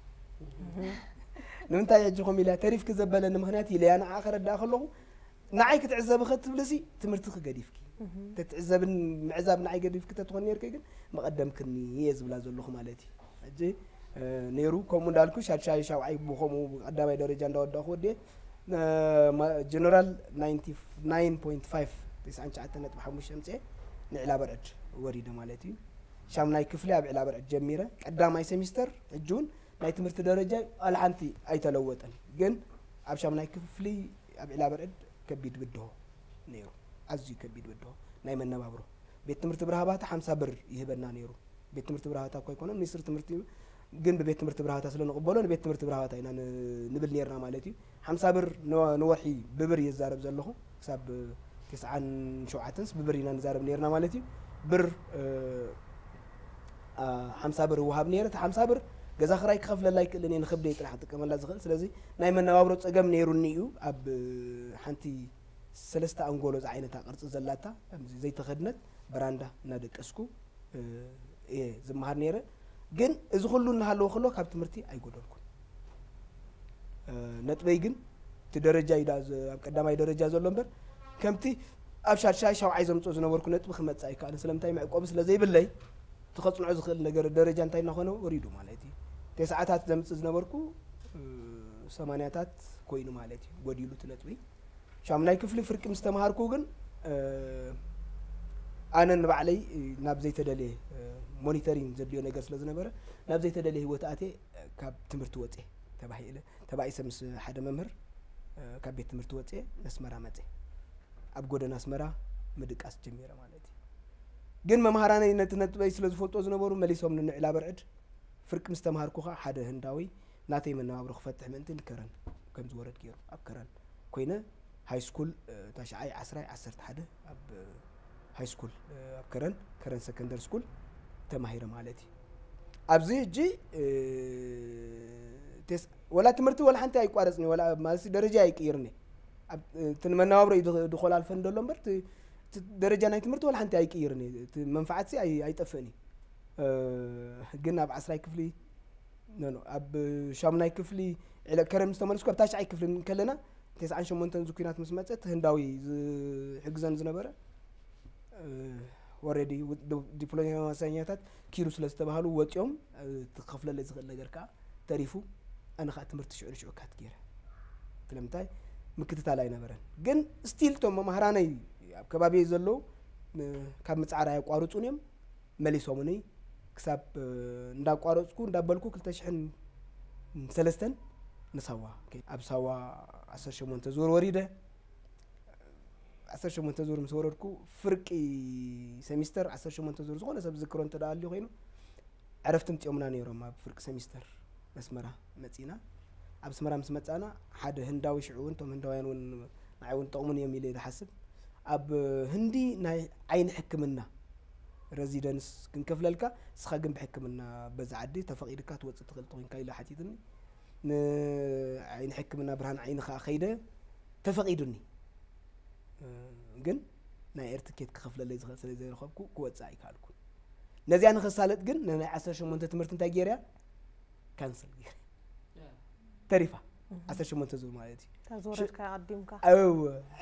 ንምንታይ ሕጂ ከምኡ ኢለያ? ተሪፍኪ ዘበለኒ ምኽንያት ኢለያ ንዓ ከረድኣ ከለኹ፣ ንዓይ ክትዕዘቢ ከትብልሲ ትምህርትኺ ገዲፍኪ። እህ። ተትዕዘብን ምዕዛብ ንዓይ ገዲፍኪ ተትኾን ነይርኪ ግን መቐደምክኒ እየ ዝብላ ዘለኹ ማለት እዩ። ሕጂ፣ እ፣ ነይሩ፣ ከምኡ እንዳልኩ ሻድሻይ ሻውዓይ ብኸምኡ ቀዳማይ ደረጃ እንዳወዳእኩ ወዲኤ፣ እ፣ ማ-፣ ጀነራል ናይንቲ ናይን ፖይንት ፋይቭ፣ ተስዓን ትሽዓተን ነጥቢ ሓሙሽተ ኣምፅኤ ንዕላ በርዕድ ወሪደ ማለት እዩ። ሻምናይ ክፍሊ ኣብ ዕላ በርዕድ ጀሚረ። ቀዳማይ ሴሚስተር ሕጂ እውን ናይ ትምህርቲ ደረጃ ዋላ ሓንቲ ኣይተለወጠን። ግን ኣብ ሻምናይ ክፍሊ ኣብ ዕላ በርዕድ ከቢድ ብድሆ ነይሩ። ኣዝዩ ከቢድ ብድሆ ናይ መነባብሮ። ቤት ትምህርቲ ብርሃባታ ሓምሳ ብር ይህበና ነይሩ። ቤት ትምህርቲ ብርሃባታ እኮ ኣይኮነን፣ ሚኒስትሪ ትምህርቲ እዩ። ግን ብቤት ትምህርቲ ብርሃባታ ስለ ንቕበሎ ንቤት ትምህርቲ ብርሃባታ ኢና ን-፣ ንብል ነይርና ማለት እዩ። ሓምሳ ብር ን-፣ ንወርሒ ብብር እየ ዝዛረብ ዘለኹ። ክሳብ ተስዓን ሸውዓተንስ ብብር ኢና ንዛረብ ነይርና ማለት እዩ። ብር፣ እ፣ አ፣ ሓምሳ ብር ይወሃብ ነይሩ። እቲ ሓምሳ ብር ገዛ ክራይ ክኸፍለላ ኣይክእልን እየ፣ ንኸብደይ ጥራሕ ክጥቀመላ ዝኽእል። ስለዚ ናይ መነባብሮ ጸገም ነይሩኒ እዩ። ኣብ ሓንቲ ሰለስተ ኣንጎሎ ዝዓይነታ ቅርጺ ዘላታ፣ ከምዚ ዘይተኸድነት በራንዳ እናደቀስኩ፣ እ፣ እየ ዝመሃር ነይረ። ግን እዚ ኩሉ እናሃለወ ከሎ ካብ ትምህርቲ ኣይጎደልኩን። እ፣ ነጥበይ ግን እቲ ደረጃ እዩ ደኣ ዝ-፣ ኣብ ቀዳማይ ደረጃ ዘሎ እምበር፣ ከምቲ ኣብ ሻድሻይ ሻውዓይ ዘምጽኦ ዝነበርኩ ነጥቢ ክመጽእ ኣይከኣልን። ስለምንታይ? መዕቆቢ ስለ ዘይብለይ፣ እቲ ከጽንዖ ዝኽእል ነገር ደረጃ እንታይ እናኾነ ወሪዱ ማለት እዩ። ተስዓታት ዘምጽእ ዝነበርኩ፣ እ፣ ሰማንያታት ኮይኑ ማለት እዩ፣ ጎዲሉ እቲ ነጥቢ። ሻምናይ ክፍሊ ፍርቂ ምስ ተምሃርኩ ግን፣ እ፣ ኣነ ንባዕለይ፣ እ፣ ናብ ዘይተደልየ፣ እ፣ ሞኒተሪንግ ዘድልዮ ነገር ስለ ዝነበረ፣ ናብ ዘይተደልየ ህይወት ኣትየ፣ እ፣ ካብ ትምህርቲ ወጽየ ተባሂለ። ተባኢሰ ምስ ሓደ መምህር፣ እ፣ ካብ ቤት ትምህርቲ ወጽየ ነስመራ መጽየ። ኣብ ጎደና ኣስመራ ምድቃስ ጀሚረ ማለት እዩ። ግን መምሃራነይ ነቲ ነጥበይ ስለ ዝፈልጦ ዝነበሩ መሊሶም ንንዕላ በርዕድ። ፍርቂ ምስ ተምሃርኩ ኸኣ ሓደ ህንዳዊ ናተይ መነባብሮ ክፈትሕ ምእንቲ ንከረን ከም ዝወረድ ገይሩ። ኣብ ከረን ኮይነ ሃይ ስኩል፣ እ፣ ታሽዓይ፣ ዓስራይ፣ ዓሰርተ ሓደ ኣብ፣ እ፣ ሃይ ስኩል፣ እ፣ ኣብ ከረን፣ ከረን ሰከንደሪ ስኩል ተማሂረ ማለት እዩ። ኣብዚ ሕጂ፣ እ፣ ቴስ-፣ ወላ ትምህርቲ ወላ ሓንቲ ኣይቋረጽን እየ፣ ወላ ማለት ደረጃ ኣይቅይርን እየ። ኣብ፣ እ፣ እቲ ንመነባብሮ እዩ ድኸ-፣ ድኾላልፈኒ ዘሎ እምበር፣ እቲ፣ እቲ ደረጃ ናይ ትምህርቲ ወላ ሓንቲ ኣይቅይርን እየ። እቲ መንፈዓትሲ ኣይ-፣ ኣይጠፍእን እዩ። እ፣ ግን ኣብ ዓስራይ ክፍሊ፣ ኖ፣ ኖ፣ ኣብ ሻምናይ ክፍሊ ዕለ-፣ ከረን ምስ ተመለስኩ፣ ኣብ ታሽዓይ ክፍሊ እንከለና፣ ተስዓን ሸሞንተን እዚ ኲናት ምስ መጸ፣ እቲ ህንዳዊ ዝሕግዘን ዝነበረ፣ እ፣ ኦልሬዲ ው-፣ ዲ-፣ ዲፕሎማሰኛታት ኪዱ ስለ ዝተባህሉ ወጺኦም፣ እ፣ እቲ ክኸፍለለይ ዝኽእል ነገር ከኣ ተሪፉ፣ ኣነ ከኣ ትምህርቲ ሽዑ ንሽዑ ካት ገይረ። ስለምንታይ? ምክትታል ኣይነበረን። ግን ስቲል እቶም መማህራነይ ኣብ ከባቢየይ ዘለዉ፣ እ፣ ካብ ምጽዓር ኣየቋርጹን እዮም። መሊሶምኒ ክሳብ፣ እ፣ እንዳቋረጽኩ እንዳበልኩ ክልተ ሽሕን ሰለስተን ንሳዋ ከይደ። ኣብ ሳዋ ዓሰርተ ሸሞንተ ዙር ወሪደ። ዓሰርተ ሸሞንተ ዙር ምስ ወረድኩ፣ ፍርቂ ሰሚስተር ዓሰርተ ሸሞንተ ዙር፣ ዝኾነ ሰብ ዝዝክሮ እንተ ደኣ ኣልዩ ኮይኑ፣ ዕረፍቲ ምጽኦምና ነይሮም ኣብ ፍርቂ ሰሚስተር ኣስመራ መጺና። ኣብ ኣስመራ ምስ መጻና፣ ሓደ ህንዳዊ፣ ሽዑ እውን እቶም ህንዳውያን እውን ንዓይ እውን ጠቕሙኒ እዮም ኢለ ዝሓስብ፣ ኣብ ህንዲ ናይ ዓይኒ ሕክምና ረዚደንስ ክንከፍለልካ፣ ንስኻ ግን ብሕክምና በዛ ዓዲ ተፈቒድካ ትወጽእ ትኽእል ተኾይንካ ኢሉ ሓቲቱኒ። ንዓይኒ ሕክምና ብርሃን ዓይኒ ከኣ ከይደ ተፈቒዱኒ። እ፣ ግን ናይ ኤር ትኬት ክኸፍለለይ ዝኽእል ስለ ዘይረኸብኩ ክወጽእ ኣይከኣልኩን። ነዚኣ ንኸሳለጥ ግን ንናይ ዓሰርተ ሸሞንተ ትምህርቲ እንታይ ገይረያ? ካንስል ገይረ። ተሪፋ። ዓሰርተ ሸሞንተ ዙር ማለት እዩ። ተዝወረድካ ኣቐዲምካ። እው፣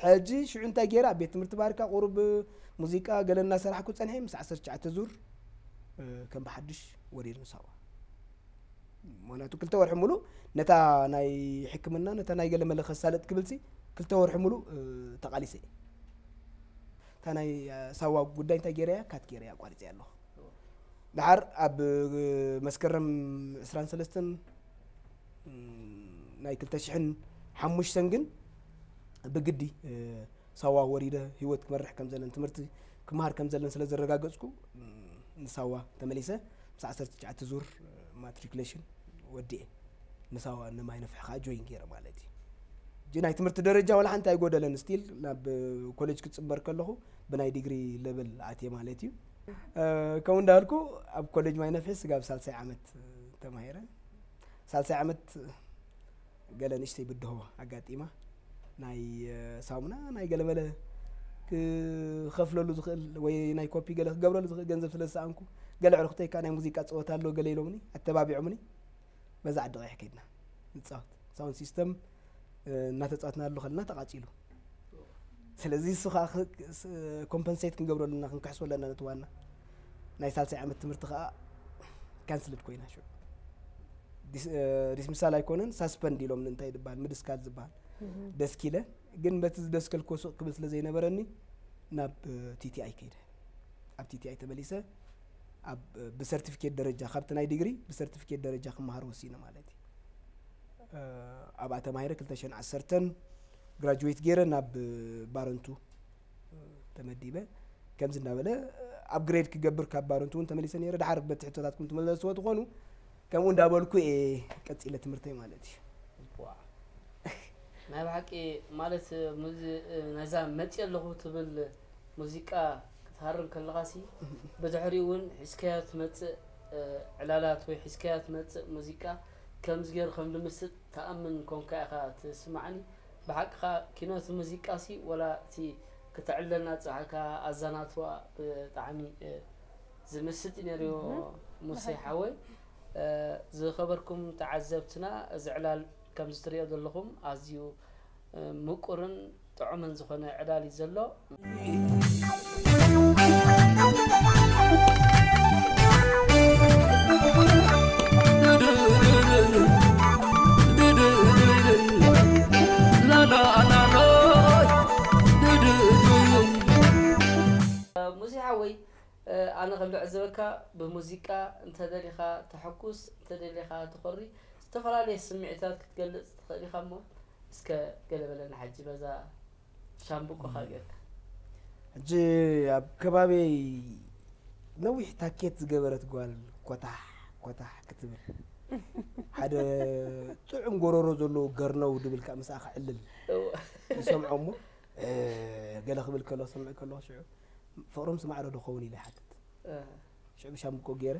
ሕጂ ሽዑ እንታይ ገይረ? ኣብ ቤት ትምህርቲ ባርካ ቁሩብ ሙዚቃ ገለ እናሰራሕኩ ጸኒሐ። ምስ ዓሰርተ ትሽዓተ ዙር ከም ብሓድሽ ወሪድኒ ሳዋ። ምክንያቱ ክልተ ወርሒ ሙሉእ ነታ ናይ ሕክምና፣ ነታ ናይ ገለ መለ ከሳለጥ ክብልሲ ክልተ ወርሒ ሙሉእ ተቓሊሰ እየ። እታ ናይ ሳዋ ጉዳይ እንታይ ገይረያ? ካት ገይረያ፣ ኣቋሪፀያ ኣለኹ። ድሓር ኣብ መስከረም ዕስራን ሰለስተን ናይ ክልተ ሽሕን ሓሙሽተን ግን ብግዲ ሳዋ ወሪደ ህይወት ክመርሕ ከም ዘለን፣ ትምህርቲ ክመሃር ከም ዘለን ስለ ዘረጋገጽኩ፣ ንሳዋ ተመሊሰ። ምስ ዓሰርተ ትሽዓተ ዙር ማትሪኩሌሽን ወዲኤ ንሳዋ ንማይ ነፍሒ ከዓ ጆይን ገይረ ማለት እዩ። እጂ ናይ ትምህርቲ ደረጃ ዋላ ሓንቲ ኣይጎደለን። ስቲል ናብ ኮሌጅ ክጽንበር ከለኹ ብናይ ዲግሪ ለቨል ኣትየ ማለት እዩ። ከምኡ እንዳበልኩ ኣብ ኮሌጅ ማይ ነፍሒ ስጋብ ሳልሳይ ዓመት ተማሂረ። ሳልሳይ ዓመት ገለ ንእሽተይ ብድሆ ኣጋጢማ፣ ናይ ሳሙና ናይ ገለመለ ክኸፍለሉ ዝኽእል ወይ ናይ ኮፒ ገለ ክገብረሉ ዝኽእል ገንዘብ ስለ ዝሰኣንኩ፣ ገለ ዕርክተይ ከዓ ናይ ሙዚቃ ፀወታ ኣሎ ገለ ኢሎምኒ፣ ኣተባቢዖምኒ። በዛ ዓዲ ቀይሕ ከይድና ንፃወት። ሳውንድ ሲስተም እናተፃወትናሉ ከለና ተቓፂሉ። ስለዚ እሱ ከዓ ኮምፐንሴት ክንገብረሉ እና ክንክሕሶ ኣለና። ነቲ ዋና ናይ ሳልሳይ ዓመት ትምህርቲ ከዓ ካንስልድ ኮይና ሽዑ። ዲስሚሳል ኣይኮነን፣ ሳስፐንድ ኢሎም እንታይ ዝበሃል፣ ምድስካል ዝበሃል። ደስኪለ ግን በቲ ዝደስከልኮ ሱቕ ክብል ስለ ዘይነበረኒ ናብ ቲቲኣይ ከይደ። ኣብ ቲቲኣይ ተመሊሰ ኣብ ብሰርቲፊኬት ደረጃ፣ ካብቲ ናይ ዲግሪ ብሰርቲፊኬት ደረጃ ክመሃር ወሲነ ማለት እዩ። ኣብኣ ተማሂረ ክልተ ሽሕን ዓሰርተን ግራጁዌት ገይረ ናብ ባረንቱ ተመዲበ። ከምዚ እናበለ ኣፕግሬድ ክገብር ካብ ባረንቱ እውን ተመሊሰ ነይረ። ድሓር በቲ ሕቶታትኩም ትመለስዎ ትኾኑ፣ ከምኡ እንዳበልኩ እየ ቀፂለ ትምህርተይ ማለት እዩ። ናይ ብሓቂ ማለት ነዛ መፂ ኣለኹ ትብል ሙዚቃ ክትሃርም ከለኻሲ ብድሕሪኡ እውን ሒዝካዮ ትመፅእ ዕላላት ወይ ሒዝካዮ ትመፅእ ሙዚቃ ከምዚ ገይሩ ከም ልምስጥ ተኣምን ኮንካ ኢኻ ትስማዕኒ። ብሓቅኻ ኪኖት ሙዚቃ ሲ ወላ እቲ ክተዕልለና ዝጸሓካ ኣዛናትዋ ብጣዕሚ ዝምስጥ እዩ ነይሩ ሙሴ ሓወይ። ዝኸበርኩም ተዓዘብትና እዚ ዕላል ከምዚ ትሪኦ ዘለኹም ኣዝዩ ምቁርን ጥዑምን ዝኾነ ዕላል እዩ ዘሎ። ሙሴ ሓወይ ኣነ ከም ዝዕዘበካ ብሙዚቃ እንተደሊኻ ተሐጉስ እንተደሊኻ ተኾሪ ዝተፈላለየ ስምዒታት ክትገልፅ ትኽእል ኢኻ እሞ እስከ ገለ በለና ሕጂ በዛ ሻምብቆኻ ጌርካ። ሕጂ ኣብ ከባቢይ ነዊሕ ታኬት ዝገበረት ጓል ኮታሕ ኮታሕ ክትብል ሓደ ጥዑም ጎረሮ ዘለዎ ገርነው ድብል ከዓ ምስኣ ክዕልል ይሰምዖ እሞ ገለ ክብል ከሎ ሰምዕ ከለኹ ሽዑ ፍቕሮም ስማዕረ ዶ ኸውን ኢለ ይሓትት። ሽዑ ብሻምብቆ ገይረ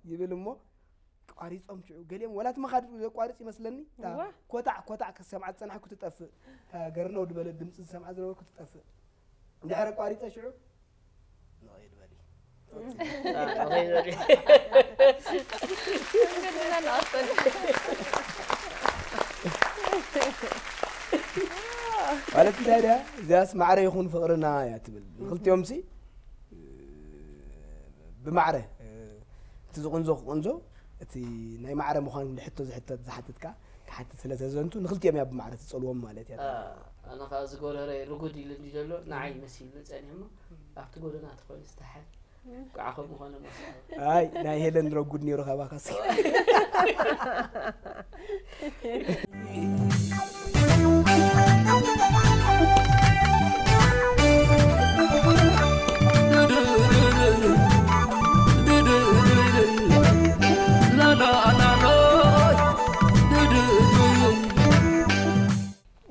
ይብል እሞ፣ ቋሪጾም ሽዑ ገሊኦም ወላ እቲ መኻድ ዘቋርጽ ይመስለኒ። እታ እዋ። ኮታዕ ኮታዕ ክሰምዓ ዝጸናሕኩ ትጠፍእ። እታ ገርነው ዝበለ ድምጺ ዝሰምዓ ዝነበርኩ ትጠፍእ። እንድሕር ኣቋሪጸ ሽዑ ንቕይድ በሊ። አ፣ ንኸይድ በሊ። መንገድና ንቐጽል። ማለት እንታይ ድያ? እዚኣስ ማዕረ ይኹን ፍቕርና እያ ትብል። ንኽልቲኦም ሲ ብማዕረ፣ እቲ ዝቕንዞ ክቕንዞ፣ እቲ ናይ ማዕረ ምዃን ንሕቶ ዝሕተት ዝሓትት ከኣ ክሓትት ስለ ዘዘንቱ ንኽልቲኦም እያ ብማዕረ ትጸልዎም ማለት እያ። አ፣ ኣነ ኸዓ ዝጎረረ ርጉድ ኢሉ እንዲ ዘሎ ንዓይ መሲሉ ጸኒሑ እሞ ኣብቲ ጎደና ትኾን ዝተሓል ቋዓ ከም ዝኾነ መስሎ። ኣይ ናይ ሄለን ረጉድ ነይሩ ካባኻሲ።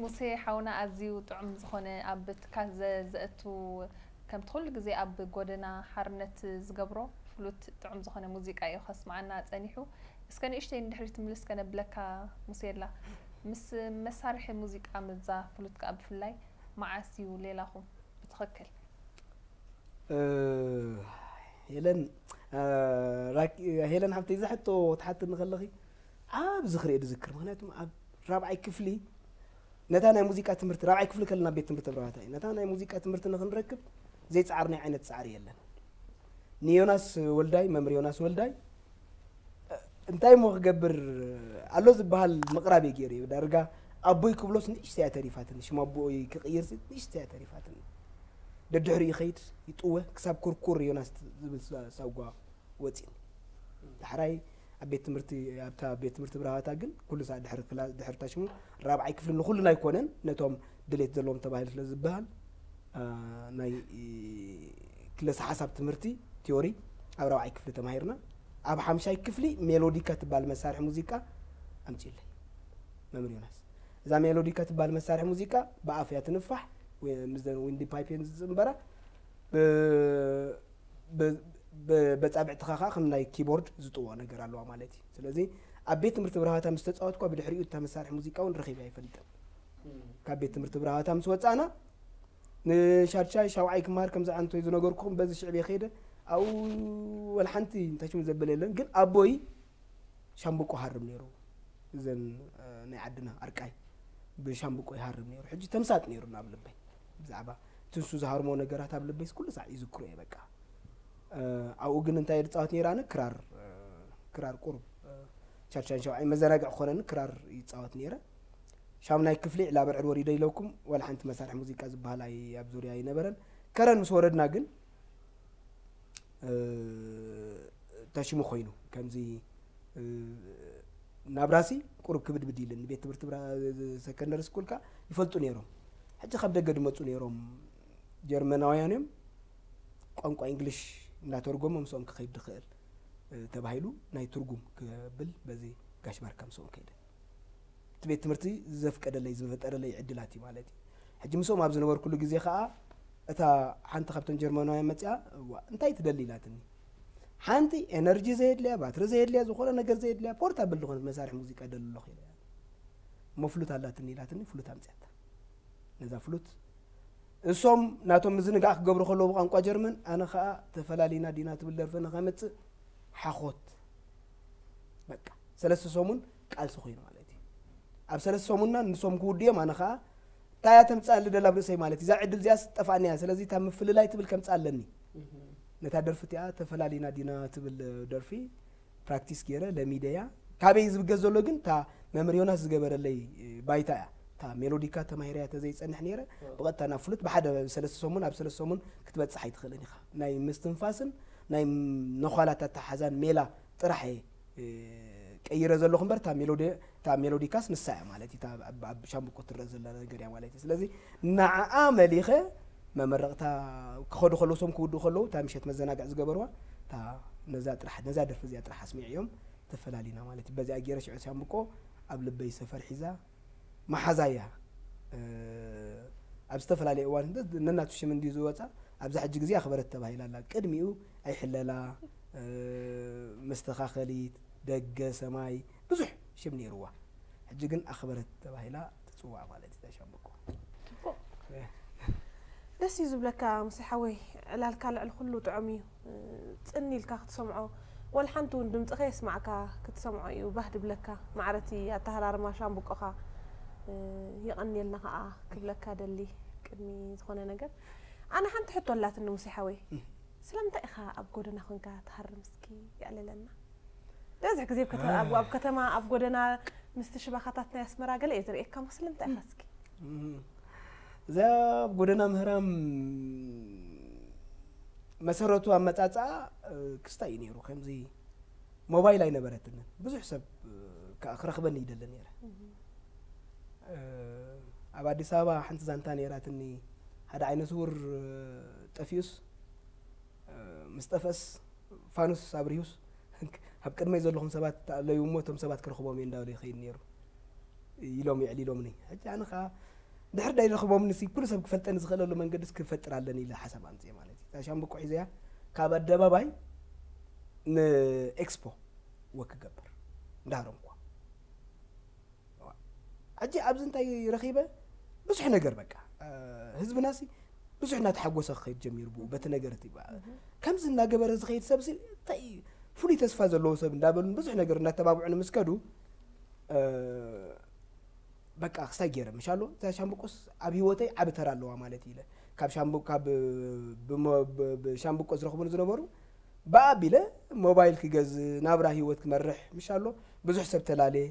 ሙሴ ሓውና ኣዝዩ ጥዑም ዝኾነ ኣብ ትካል ዘ- ዘእቱ ከምቲ ኩሉ ግዜ ኣብ ጎደና ሓርነት ዝገብሮ ፍሉት ጥዑም ዝኾነ ሙዚቃ እዩ ከስምዓና ጸኒሑ። እስከ ንእሽተይ ንድሕሪት ምልስ ከነብለካ ሙሴላ። ምስ መሳርሒ ሙዚቃ ምዛ ፍሉት ከኣ ብፍላይ መዓስ እዩ ሌላኹም ብትኽክል? እ፣ ሄለን፣ እ፣ ራኪ-፣ ሄለን ሓብተይ፣ እዚ ሕቶ ትሓትኒ ከለኺ ኣብ ዝኽሪኤ ዝዝክር። ምኽንያቱም ኣብ ራብዓይ ክፍሊ ነታ ናይ ሙዚቃ ትምህርቲ፣ ራብዓይ ክፍሊ ከለና ቤት ትምህርቲ ብረባታ እዩ። ነታ ናይ ሙዚቃ ትምህርቲ ንኽንረክብ ዘይጻዕርናዮ ዓይነት ጻዕሪ የለን። ንዮናስ ወልዳይ፣ መምህር ዮናስ ወልዳይ፣ እንታይ እሞ ክገብር ኣሎ ዝበሃል ምቕራብ እየ ገይሩ። ዳርጋ ኣቦይ ክብሎስ ንእሽተይ እያ ተሪፋትኒ። ሽም ኣቦይ ክቕይር ሲ ንእሽተይ እያ ተሪፋትኒ። ደድሕሪኡ ይኸይድ፣ ይጥወ፣ ክሳብ ኩርኩር ዮናስ ዝብል ሳ-፣ ሳጓ ወፂኒ። ዳሕራይ ኣብ ቤት ትምህርቲ፣ ኣብታ ቤት ትምህርቲ ብርሃታ ግን ኩሉ ሰዓት ድሕሪ ክላ-፣ ድሕሪ ታሽሙ ራብዓይ ክፍሊ ንኹልና ኣይኮነን፣ ነቶም ድሌት ዘለዎም ተባሂሉ ስለ ዝበሃል፣ አ፣ ናይ፣ ኢ፣ ክለሳ ሓሳብ ትምህርቲ ቲዮሪ ኣብ ራብዓይ ክፍሊ ተማሂርና። ኣብ ሓምሻይ ክፍሊ ሜሎዲካ ትበሃል መሳርሒ ሙዚቃ ኣምጺኡለይ መምህር ዮናስ። እዛ ሜሎዲካ ትበሃል መሳርሒ ሙዚቃ ብኣፍ እያ ትንፋሕ፣ ወይ ምስዘን ዊንዲ ፓይፕ እየን ዝጽንበራ። ብ-፣ ብ-፣ ብ-፣ በጻብዕትኻ ኸዓ ከም ናይ ኪቦርድ ዝጥዎ ነገር ኣለዋ ማለት እዩ። ስለዚ ኣብ ቤት ትምህርቲ ብርሃታ ምስ ተጻወትኳ ብድሕሪኡ እታ መሳርሒ ሙዚቃ እውን ረኺበ ኣይፈልጥን። ካብ ቤት ትምህርቲ ብርሃታ ምስ ወጻእና ንሻድሻይ ሻውዓይ ክመሃር ከምዚ ኣንቶይ ዝነገርኩኹም በዚ ሽዕብ ከይደ ኣብኡ ወላ ሓንቲ እንታይ ሽሙ ዘበለ የለን። ግን ኣቦይ ሻምብቆ ሃርም ነይሩ። እዘን፣ እ፣ ናይ ዓድና ኣርቃይ ብሻምብቆ ይሃርም ነይሩ። ሕጂ ተምሳጥ ነይሩ ኣብ ልበይ። ብዛዕባ ትንሱ ዝሃርሞ ነገራት ኣብ ልበይስ ኩሉ ሳዕ ይዝክሮ እየ በቃ። እ፣ ኣብኡ ግን እንታይ እየ ዝጻወት ነይረ ኣነ? ክራር፣ እ፣ ክራር ቁሩብ፣ እ፣ ሻድሻይን ሻውዓይን መዘናግዒ ክኾነኒ ክራር ይጻወት ነይረ። ሻምናይ ክፍሊ ዕላበርዕድ ወሪደ ኢለኩም ዋላ ሓንቲ መሳርሒ ሙዚቃ ዝበሃል ኣይ-፣ ኣብ ዙርያ ኣይነበረን። ከረን ምስ ወረድና ግን እ፣ ተሽሙ ኮይኑ ከምዚ፣ እ፣ ናብራሲ ቁሩብ ክብድብድ ኢልን ቤት ትምህርቲ ብራ-፣ ሰከንደሪ ስኩል ከኣ ይፈልጡ ነይሮም። ሕጂ ካብ ደገ ድመጹ ነይሮም ጀርመናውያን እዮም። ቋንቋ እንግሊሽ እናተርጎመ ምስኦም ክኸይድ ድኽእል፣ እ፣ ተባሂሉ ናይ ትርጉም ክብል በዚ ጋሽ ባርካ ምስኦም ከይደ። እቲ ቤት ትምህርቲ ዘፍቀደለይ ዝፈጠረለይ ዕድላት እዩ ማለት እዩ። ሕጂ ምስኦም ኣብ ዝነበርኩሉ ግዜ ከኣ እታ ሓንቲ ካብተን ጀርመናውያን መጺኣ፣ "እዋ፣ እንታይ ትደሊ?" ኢላትኒ። ሓንቲ ኤነርጂ ዘየድልያ፣ ባትሪ ዘየድልያ፣ ዝኾነ ነገር ዘየድልያ፣ ፖርታብል ዝኾነት መሳርሒ ሙዚቃ ደሊ ኣለኹ ኢለ። እሞ ፍሉት ኣላትኒ ኢላትኒ፣ ፍሉት ኣምጽኣታ። ነዛ ፍሉት እሶም ናቶም ምዝንጋዕ ክገብሩ ከለዉ ብቋንቋ ጀርመን፣ ኣነ ከኣ ተፈላሊና ዲና ትብል ደርፊ ንኸምጽእ ሓኾት። በቃ፣ ሰለስተ ሰሙን ቃልሲ ኮይኑ ማለት እዩ። ኣብ ሰለስተ ሰሙንና ንሶም ክውድዮም፣ ኣነ ከኣ እንታይ እያ ተምጽኣሊ ደላ ኣብ ርእሰይ ማለት እዩ። እዛ ዕድል እዚኣስ ጠፋኣኒ እያ። ስለዚ እታ ምፍልላይ ትብል ከምጽእ ኣለኒ። ነታ ደርፊ እቲኣ ተፈላሊና ዲና ትብል ደርፊ ፕራክቲስ ገይረ ለሚደያ። ካበይ ዝብገስ ዘሎ ግን እታ መምህር ዮናስ ዝገበረለይ ባይታ እያ። እታ ሜሎዲካ ተማሂረያ ተዘይጸንሕ ነይረ፣ ብቐጥታ ናብ ፍሉት ብሓደ ሰለስተ ሰሙን፣ ኣብ ሰለስተ ሰሙን ክትበጽሕ ኣይትኽእልን ኢኻ። ናይ ምስትንፋስን ናይ ነዃላት ኣተሓዛን ሜላ ጥራሕ እየ፣ እ፣ ቀይረ ዘለኹ እምበር፣ እታ ሜሎዲ-፣ እታ ሜሎዲካስ ንሳ እያ ማለት እዩ። እታ ኣብ፣ ኣብ ሻምብቆ ትረአ ዘላ ነገር እያ ማለት እዩ። ስለዚ ንዓኣ መሊኸ መመረቕታ ክኸዱ ከለዉ፣ እሶም ክውድኡ ከለዉ፣ እታ ምሸት መዘናግዒ ዝገበርዋ፣ እታ ነዛ ጥራሕ፣ ነዛ ደርፊ እዚኣ ጥራሕ ኣስሚዐዮም ተፈላሊና ማለት እዩ። በዚኣ ገይረ ሽዑ ሻምብቆ ኣብ ልበይ ሰፈር ሒዛ መሓዛ እያ። እ፣ ኣብ ዝተፈላለየ እዋን እንተ ነናቱ ሽም እንድዩ ዝወጻ፣ ኣብዛ ሕጂ ግዜ ኣኽበረት ተባሂላ ኣላ። ቅድሚኡ ኣይሕለላ፣ እ፣ መስተኻኸሊት፣ ደገ፣ ሰማይ፣ ብዙሕ ሽም ነይርዋ። ሕጂ ግን ኣኽበረት ተባሂላ ትጽዋዕ ማለት እዩ፣ እዛ ሻምብቆ። ጽቡቕ። እ። ደስ እዩ ዝብለካ ሙሴ ሓወይ፣ ዕላልካ ልዕሊ ኩሉ ጥዑም እዩ። እ፣ ጽን ኢልካ ክትሰምዖ፣ ወላ ሓንቲ እውን ድምጺ ከየስማዕካ ክትሰምዖ እዩ ባህ ድብለካ። ማዕረቲ ኣተሃራርማ ሻምብቆኻ፣ እ፣ የቐንየልና ከኣ ክብለካ ደሊ ቅድሚ ዝኾነ ነገር። ኣነ ሓንቲ ሕቶ ኣላትኒ ሙሴ ሓወይ። እም። ስለምንታይ ኢኻ ኣብ ጎደና ኮንካ ትሃርም እስኪ የዕልለና። ዝበዝሕ ግዜ ኣብ ከተ-፣ ኣብ፣ ኣብ ከተማ ኣብ ጎደና ምስቲ ሽባኻታት ናይ ኣስመራ ገለ እየ ዝርእየካ እሞ ስለምንታይ ኢኻ እስኪ? እም። እዛ ኣብ ጎደና ምህራም መሰረቱ ኣመጻጽኣ፣ እ፣ ክስታይ እዩ ነይሩ። ከምዚ ሞባይል ኣይነበረትንን። ብዙሕ ሰብ፣ እ፣ ከ-፣ ክረኽበኒ ይደሊ ነይረ። እም። እ፣ ኣብ ኣዲስ ኣበባ ሓንቲ ዛንታ ነይራትኒ። ሓደ ዓይነ ስውር፣ እ፣ ጠፊኡስ፣ እ፣ ምስ ጠፍአስ ፋኑስ ኣብሪሁስ ኣብ ቅድመይ ዘለኹም ሰባት ኣለዩ እሞ እቶም ሰባት ክረኽቦም እየ እንዳበለ ይኸይድ ነይሩ ኢሎም የዕሊሎምኒ። ሕጂ ኣነ ኸዓ ድሕር ዳይ ረኽቦምኒ ሲ ኩሉ ሰብ ክፈልጠኒ ዝኽእለሉ መንገድስ ክፈጥር ኣለኒ ኢለ ሓሳብ ኣምፅኤ ማለት እዩ። እታ ሻምብቆ ሒዘያ ካብ ኣደባባይ ንኤክስፖ ወክ ክገብር እንዳሃረምኳ። ሕጂ ኣብዚ እንታይ ረኺበ? ብዙሕ ነገር በቃ፣ እ፣ ህዝብናሲ ብዙሕ እናተሓጎሰ ክኸይድ ጀሚሩ ብኡ በቲ ነገር እቲ በ-፣ እህ። ከምዚ እናገበረ ዝኸይድ ሰብሲ እንታይ ፍሉይ ተስፋ ዘለዎ ሰብ እንዳበሉን ብዙሕ ነገር እናተባብዑን ምስ ከዱ፣ እ፣ በቃ ክስታይ ገይረ ምሽ ኣሎ። እዛ ሻምብቆስ ኣብ ህይወተይ ዓቢ ተራ ኣለዋ ማለት እዩ ኢለ። ካብ ሻምቡ-፣ ካብ ብሞ-፣ ብ-፣ ብሻምብቆ ዝረኽቡን ዝነበሩ ብኣ ኣቢለ ሞባይል ክገዝእ፣ ናብራ ህይወት ክመርሕ ምሽ ኣሎ። ብዙሕ ሰብ ተላልየ።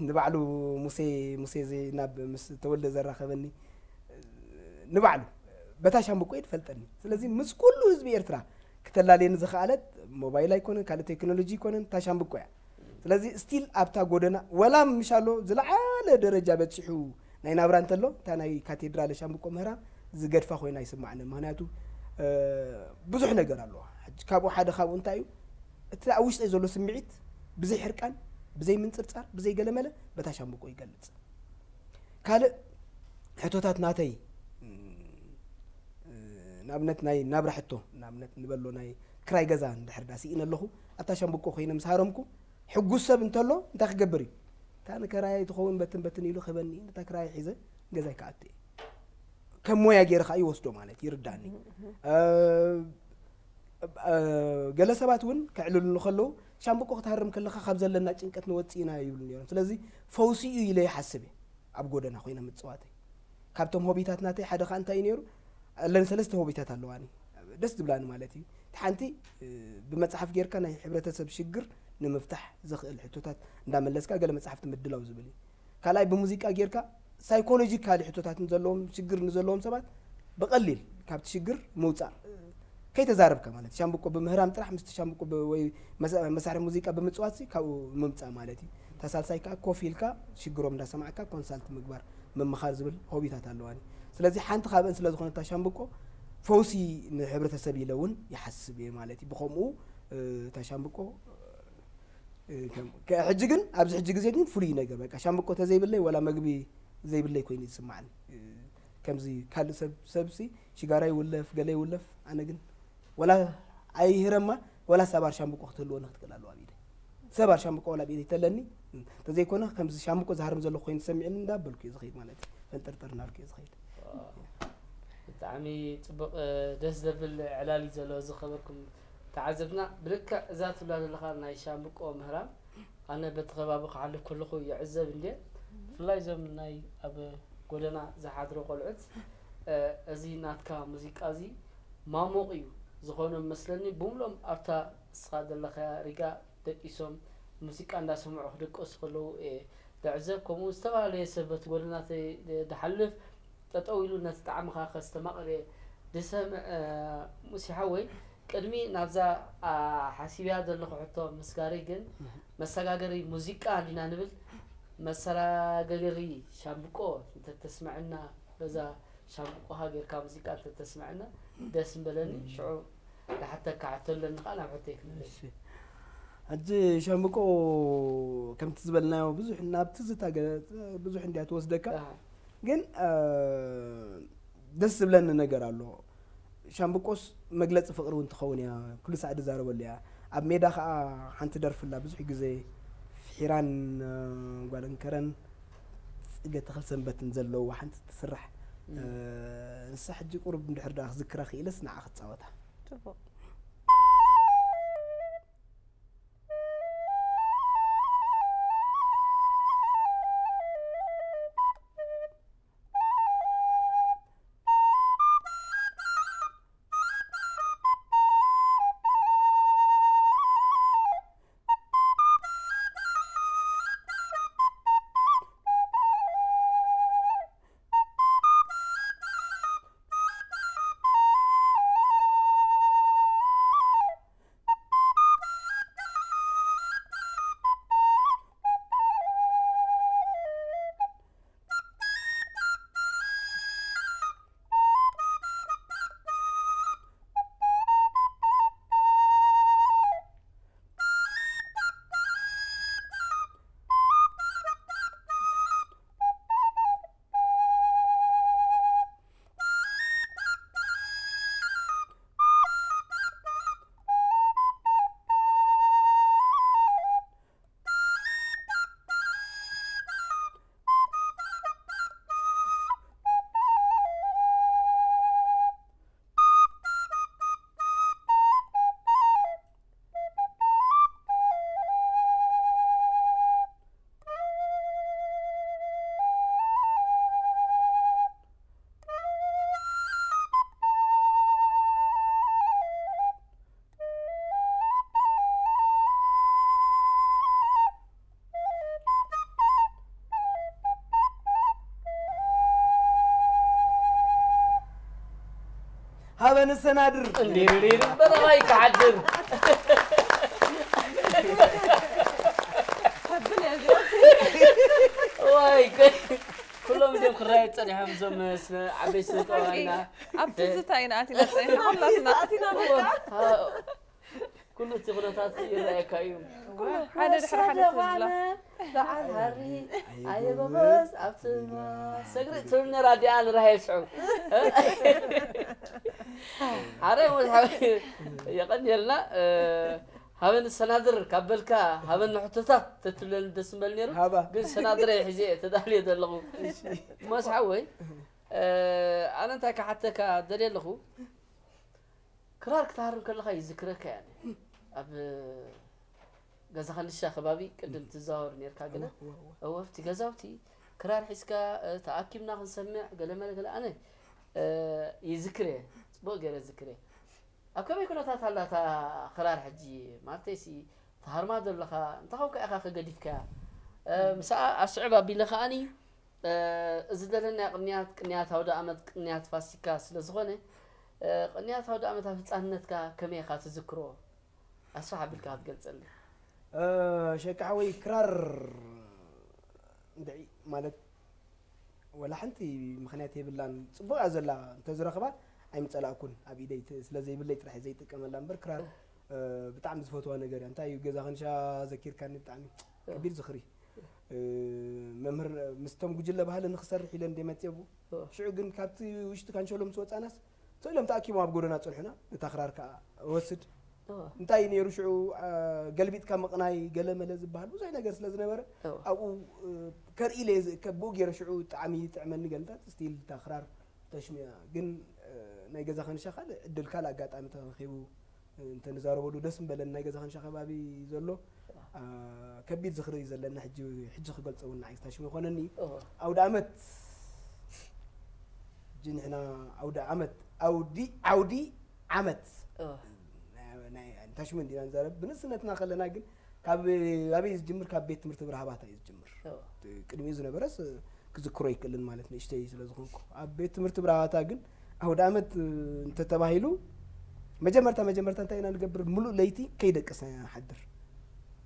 ንባዕሉ ሙሴ፣ ሙሴ ዘ-፣ ናብ ምስ ተወልደ ዘራኸበኒ ንባዕሉ በታ ሻምብቆ እዩ ዝፈልጠኒ። ስለዚ ምስ ኩሉ ህዝቢ ኤርትራ ክተላልየኒ ዝኸኣለት ሞባይል ኣይኮነን፣ ካልእ ቴክኖሎጂ ኣይኮነን፣ እታ ሻምብቆ እያ። ስለዚ ስቲል ኣብታ ጎደና ወላ ምሽ ኣሎ ዝለዓለ ደረጃ በጺሑ ናይ ናብራ እንተሎ፣ እታ ናይ ካቴድራል ሻምብቆ ምህራም ዝገድፋ ኮይና ኣይስማዕንን። ምኽንያቱ፣ እ፣ ብዙሕ ነገር ኣለዋ። ሕጂ ካብኡ ሓደ ካብኡ እንታይ እዩ? እቲ ኣብ ውሽጠይ ዘሎ ስምዒት ብዘይ ሕርቃን፣ ብዘይ ምንጽርጻር፣ ብዘይ ገለመለ በታ ሻምብቆ ይገልጽ። ካልእ ሕቶታት ናተይ፣ እ፣ ንኣብነት ናይ ናብራ ሕቶ፣ ንኣብነት ንበሎ ናይ ክራይ ገዛ እንድሕር ዳ ስኢነ ኣለኹ፣ ኣብታ ሻምብቆ ኮይነ ምስ ሃረምኩ፣ ሕጉስ ሰብ እንተሎ እንታይ ክገብር እዩ? እታ ንከራያይ ትኸውን በትን በትን ኢሉ ክህበኒ፣ ነታ ክራይ ሒዘ ገዛይ ክኣቱ እየ። ከም ሞያ ገይረ ከኣ ይወስዶ ማለት ይርዳእኒ። እህ፣ እህ። እ፣ እ፣ ገለ ሰባት እውን ከዕልሉኒ ከለዉ፣ "ሻምብቆ ክትሃርም ከለኻ ካብ ዘለና ጭንቀት ንወጽእ ኢና" ይብሉ ነይሮም። ስለዚ ፈውሲ እዩ ኢለ ይሓስብ እየ ኣብ ጎደና ኮይነ ምጽዋተይ። ካብቶም ሆቢታት ናተይ ሓደ ከኣ እንታይ እዩ ነይሩ? ኣለኒ ሰለስተ ሆቢታት ኣለዋኒ። ደስ ዝብላኒ ማለት እዩ። እቲ ሓንቲ፣ እ፣ ብመጽሓፍ ጌርካ ናይ ሕብረተሰብ ሽግር ንምፍታሕ ዘኽእል ሕቶታት እንዳመለስካ ገለ መጽሓፍቲ ምድላው ዝብል እዩ። ካልኣይ ብሙዚቃ ጌርካ ሳይኮሎጂካሊ ሕቶታት ንዘለዎም ሽግር ንዘለዎም ሰባት ብቐሊል ካብቲ ሽግር ምውጻእ። ከይተዛረብካ ማለት ሻምብቆ ብምህራም ጥራሕ ምስቲ ሻምብቆ ብ-፣ ወይ መሳ-፣ መሳርሒ ሙዚቃ ብምጽዋት ሲ ካብኡ ምምጻእ ማለት እዩ። እታ ሳልሳይ ከኣ ኮፍ ኢልካ ሽግሮም እንዳሰማዕካ ኮንሳልት ምግባር፣ ምምኻር ዝብል ሆቢታት ኣለዋኒ። ስለዚ ሓንቲ ካብአን ስለ ዝኾነት እታ ሻምብቆ ፈውሲ ንሕብረተሰብ ኢለ እውን ይሓስብ እየ ማለት እዩ። ብኸምኡ፣ እ፣ እታ ሻምብቆ፣ እ፣ ከም፣ ከ-፣ ሕጂ ግን ኣብዚ ሕጂ ግዜ ግን ፍሉይ ነገር በቃ ሻምብቆ ተዘይብለይ ወላ መግቢ ዘይብለይ ኮይኑ ይስማዓኒ። እ፣ ከምዚ ካልእ ሰብ፣ ሰብሲ ሽጋራ ይውለፍ፣ ገለ ይውለፍ፣ ኣነ ግን ወላ ኣይህረማ ወላ ሳባር ሻምብቆ ክትህልወኒ ክትክእል ኣለዋ ኣብ ኢደይ። ሳባር ሻምብቆ ወላ ኣብ ኢደይ ተለኒ፣ እንተዘይኮነ ከምዚ ሻምብቆ ዝሃርም ዘለኹ ኮይኑ ተሰሚዕኒ እንዳበልኩ እየ ዝኸይድ ማለት እዩ። ፈንጠርጠር እናበልኩ እየ ዝኸይድ። ዋው። ብጣዕሚ ጽቡቕ፣ እ፣ ደስ ዘብል ዕላል እዩ ዘሎ ዝኸበርኩም ተዓዘብትና። ብልክዕ እዛ ትብላ ዘለኻ ናይ ሻምብቆ ምህራም፣ ኣነ በቲ ከባቢ ክሓልፍ ከለኹ ይዕዘብ እንድየ። ብፍላይ እዞም ናይ ኣብ ጎደና ዝሓድሩ ቆልዑት፣ እ፣ እዚ ናትካ ሙዚቃ እዚ ማሞቕ እዩ ዝኾኖም መስለኒ። ብምሎም ኣብታ እስኻ ዘለኻያ ሪጋ ደቂሶም ሙዚቃ እንዳሰምዑ ክድቅሱ ከለዉ እየ ዝዕዘብ። ከምኡ ዝተፈላለየ ሰብ በቲ ጎደናተይ ዝሓልፍ ጠጠው ኢሉ ነቲ ጣዕምኻ ከስተማቕር እየ ዝሰምዕ። እ፣ ሙሴ ሓወይ፣ ቅድሚ ናብዛ፣ ኣ፣ ሓሲብያ ዘለኹ ሕቶ ምስጋሪ ግን፣ እህ። መሰጋገሪ ሙዚቃ እንዲና ንብል፣ መሰጋገሪ ሻምብቆ እንተተስመዐና፣ በዛ ሻምብቆኻ ጌርካ ሙዚቃ እንተተስመዐና ደስ ምበለኒ። እም። ሽዑ ዝሓተካ ሕቶ ኣለኒ ከኣ ናብ ሕቶይ ክንብል። እሺ። ሕጂ ሻምብቆ ከምቲ ዝበልናዮ ብዙሕ ናብ ትዝታ ገ-፣ ብዙሕ እንድያ ትወስደካ። ኣሃ። ግን፣ እ፣ ደስ ዝብለኒ ነገር ኣሎ። ሻምብቆስ መግለፂ ፍቕሪ እውን ትኸውን እያ፣ ኩሉ ሳዕ ዝዛረበሉ እያ። ኣብ ሜዳ ከዓ ሓንቲ ደርፊ ኣላ፣ ብዙሕ ግዜ ፍሒራን ጓል እንከረን ፅገ ተኽል ሰንበትን ዘለውዋ ሓንቲ ትስራሕ። ንሳ ሕጂ ቁሩብ እንድሕር ደኣ ክዝክራ ክኢለስ ንዓ ክፃወታ። ፅቡቕ። ሃበ ንሰናድር። እንዲሪሪሪ በረኻ ይከሓድር። ተብል እያ እዚኣ። ዋይ ኩሎም እንዲም ክራይ ጸኒሖም እዞም ስነ ዓበይ ስነ ጠባይና። ኣብ ትዝታ ኢና ኣቲና ጸኒሕና ኩላትና። ኣቲና በቃ። ኩሉ እቲ ኩነታት ይረኣየካ እዩ። ሓደ ድሕሪ ሓደ ትዝላ። በዓል ሃሪ ኣየበበስ ኣብቲ ማስ ሰግሪ ትብልና ራዲያ ንራሃ ይስዑ። ኣረ ወልሓ የቐንየልና። ሃበን ሰናድር ካብ በልካ ሃበን ንሕቶታት ተትብለኒ ደስ ምበል ነይሩ። ሃባ። ግን ሰናድረ ሒዘ እየ ተዳልየ ዘለኹ። ሞስ ሓወይ ኣነ እንታይ ክሓተካ ደልየ ኣለኹ። ክራር ክትሃርም ከለኻ ይዝክረካ እያ። ኣብ ገዛ ከንሻ ከባቢ ቅድም ትዛወር ነርካ ግና እወ ኣብቲ ገዛውቲ ክራር ሒዝካ ተኣኪብና ክንሰምዕ ገለመለ ገለ ኣነ ይዝክር እየ። ፅቡቅ ገይረ ዝክር እየ። ኣብ ከመይ ኩነታት ኣላ እታ ክራር ሕጂ? ማለተይ ሲ ትሃርማ ዘለኻ እንታይ ኮንካ ኢኻ ከገዲፍካያ? ምስኣ ኣስዕብ ኣቢለ ከኣኒ እዚ ዘለናዮ ቅንያት ቅንያት ኣውደ ኣመት ቅንያት ፋሲካ ስለ ዝኾነ ቅንያት ኣውደ ኣመት ኣብ ህፃንነትካ ከመይ ኢኻ ትዝክሮ? ኣስፍሕ ኣቢልካ ክትገልፀልና። ሸቃ ሓወይ ክራር እንድዒ ማለት ወላ ሓንቲ ምኽንያት የብላን። ፅቡቕ እያ ዘላ እንተዝረኽባ ኣይምፀላእኩን ኣብ ኢደይ ት- ስለ ዘይብለይ ጥራሕ እየ ዘይጥቀመላ እምበር ክራር ብጣዕሚ ዝፈትዋ ነገር እያ። እንታይ እዩ ገዛ ክንሻ ዘኪርካኒ ብጣዕሚ ከቢድ ዝኽሪ። መምህር ምስቶም ጉጅለ ባህሊ ንክሰርሕ ኢለ እንደ መፅየቡ ሽዑ ግን ካብቲ ውሽጢ ካንሸሎ ምስ ወፃናስ ስእሎም ተኣኪቦም ኣብ ጎደና ጸንሑና። ነታ ክራር ከኣ እወስድ። እንታይ እዩ ነይሩ ሽዑ ገልቢጥካ ምቕናይ ገለ መለ ዝበሃል ብዙሕ ነገር ስለ ዝነበረ ኣብኡ ከርኢ ኢለ እየ ዝእከብ። ብኡ ገይረ ሽዑ ጣዕሚ ይጥዕመኒ ገልታት ስቲል እታ ክራር ተሽሚያ ግን ናይ ገዛ ከንሻ ካልእ ዕድል ካልእ ኣጋጣሚ ተረኺቡ እንተንዛረበሉ ደስ ምበለኒ። ናይ ገዛ ከንሻ ከባቢ ዘሎ ከቢድ ዝኽሪ እዩ ዘለና። ሕጂ ሕጂ ክገልጾ እውን ንዓይ ስታሽም ይኾነኒ። ኣውደ ኣመት ሕጂ ንሕና ኣውደ ኣመት ኣውዲ ዓውዲ ዓመት ናይ ታሽሙ እንዲና ንዛረብ ብንእስነትና ከለና ግን ካብ ኣበይ ዝጅምር ካብ ቤት ትምህርቲ ብርሃባታ እዩ ዝጅምር። ቅድሚኡ ዝነበረስ ክዝክሮ ይክእልን ማለት ንእሽተይ ስለ ዝኾንኩ ኣብ ቤት ትምህርቲ ብርሃባታ ግን ኣውደ ኣመት እንተተባሂሉ መጀመርታ መጀመርታ እንታይ ኢና ንገብር? ምሉእ ለይቲ ከይደቀስና ኢና ንሓድር።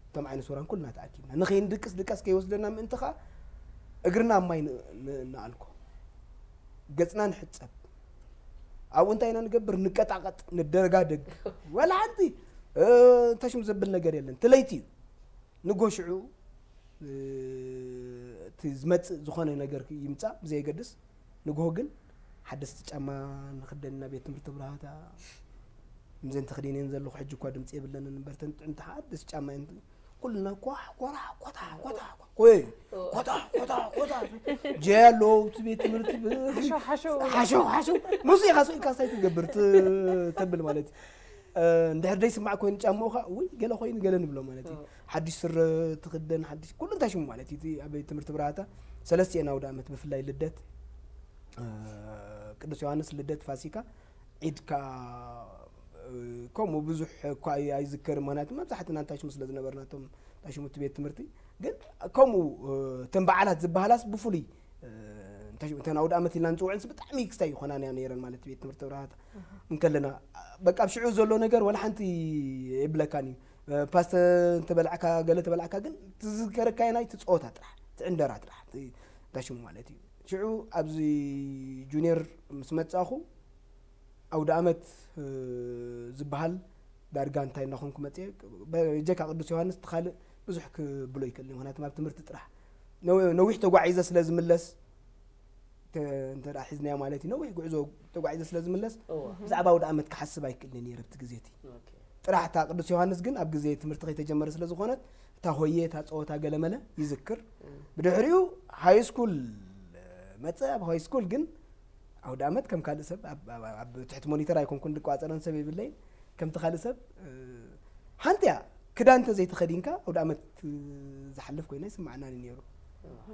እቶም ዓይነ ስውራን ኩልና ተኣኪብና ንኸይንድቅስ ድቃስ ከይወስደና ምእንቲ ኸዓ እግርና ኣብ ማይ ን- ን- ንኣልኮ፣ ገጽና ንሕጸብ። ኣብኡ እንታይ ኢና ንገብር? ንቀጣቐጥ፣ ንደጋደግ። ዋላ ሓንቲ እንታይ ሽም ዘብል ነገር የለን። እቲ ለይቲ እዩ። ንጎ ሽዑ እቲ ዝመጽእ ዝኾነ ነገር ይምጻእ ብዘየገድስ ንጎ ግን ሓደስቲ ጫማ ንኽደን ናብ ቤት ትምህርቲ ብርሃታ። ምዘን ተኽዲነን ዘለኹ ሕጂ እኳ ድምፂ የብለንን እምበር፣ ተን ጥዕምቲ ሓደስቲ ጫማ እየን። ኩልና ኳሕ፣ ኮራሕ፣ ኮታ፣ ኮታ፣ ኮይ፣ ኮታ፣ ኮታ፣ ኮታ። ጀያ ኣለዎ፣ እቲ ቤት ትምህርቲ ብ-፣ ሓሸው፣ ሓሸው። ሓሸው፣ ሓሸው። መሱ ኢኻ ስኢልካ ስታይ ትገብር ት-፣ ተብል ማለት እዩ። እ፣ እንድሕር ደይስማዕ ኮይኑ ጫማኡ ኸዓ፣ ውይ፣ ገለ ኮይኑ ገለ ንብሎ ማለት እዩ። እ። ሓድሽ ስረ ትኽደን፣ ሓድሽ ኩሉ እንታይ ሽሙ ማለት እዩ። እቲ ኣብ ቤት ትምህርቲ ብርሃታ ሰለስቲኤን ኣውደ ዓመት ብፍላይ ልደት፣ እ፣ ቅዱስ ዮሃንስ፣ ልደት፣ ፋሲካ፣ ዒድ ከኣ፣ እ፣ ከምኡ ብዙሕ እኳ ኣይ-፣ ኣይዝከርን። ምኽንያቱ መብዛሕትና እንታይ ሽሙ ስለ ዝነበርና እቶም እንታይ ሽሙ እቲ ቤት ትምህርቲ። ግን ከምኡ፣ እ፣ እተን በዓላት ዝበሃላስ ብፍሉይ፣ እ፣ እንታይ ሽሙ እተን ኣውደ ዓመት ኢልና ንጽውዐንስ ብጣዕሚ ክስታይ ይኾናን እያ ነይረን ማለት ቤት ትምህርቲ ብርሃታ። እህ። እንከለና በቃ ኣብ ሽዑ ዘሎ ነገር ወላ ሓንቲ የብለካን እዩ። እ፣ ፓስተ እንተበላዕካ፣ ገለ ተበላዕካ፣ ግን ትዝከረካ ናይ ትጸወታ ጥራሕ፣ ትዕንደራ ጥራሕ፣ ት-፣ እንታይ ሽሙ ማለት እዩ። ሽዑ ኣብዚ ጁኒየር ምስ መጻኹ ኣውደ ዓመት፣ እ፣ ዝበሃል ዳርጋ እንታይ እናኾንኩ መጽየ፣ በ-፣ በጀካ ቅዱስ ዮሃንስ እቲ ካልእ ብዙሕ ክብሎ ይክእል እዩ። ምኽንያቱም ኣብ ትምህርቲ ጥራሕ ነው-፣ ነዊሕ ተጓዒዘ ስለ ዝምለስ፣ ተ-፣ እንተ ደኣ ሒዝናዮ ማለት እዩ፣ ነዊሕ ጉዕዞ ተጓዒዘ ስለ ዝምለስ፣ እወ። ብዛዕባ ኣውደ ዓመት ክሓስብ ኣይክእልን ነይረ ኣብቲ ግዜ እቲ። ኦኬ። ጥራሕ እታ ቅዱስ ዮሃንስ ግን ኣብ ግዜ ትምህርቲ ከይተጀመረ ስለ ዝኾነት፣ እታ ሆየ፣ እታ ጸወታ ገለመለ ይዝክር። እም። ብድሕሪኡ ሃይ ስኩል መጸ። ኣብ ሃይ ስኩል ግን ኣውደ ዓመት ከም ካልእ ሰብ ኣብ፣ ኣብ፣ ኣብ ትሕቲ ሞኒተር ኣይኮንኩን፣ ዝቆጻጸረን ሰብ የብለይን። ከምቲ ካልእ ሰብ፣ እ፣ ሓንቲ እያ፣ ክዳን እንተዘይተኸዲንካ ኣውደ ዓመት ዝሓልፍ ኮይና ይስማዓናኒ ነይሩ።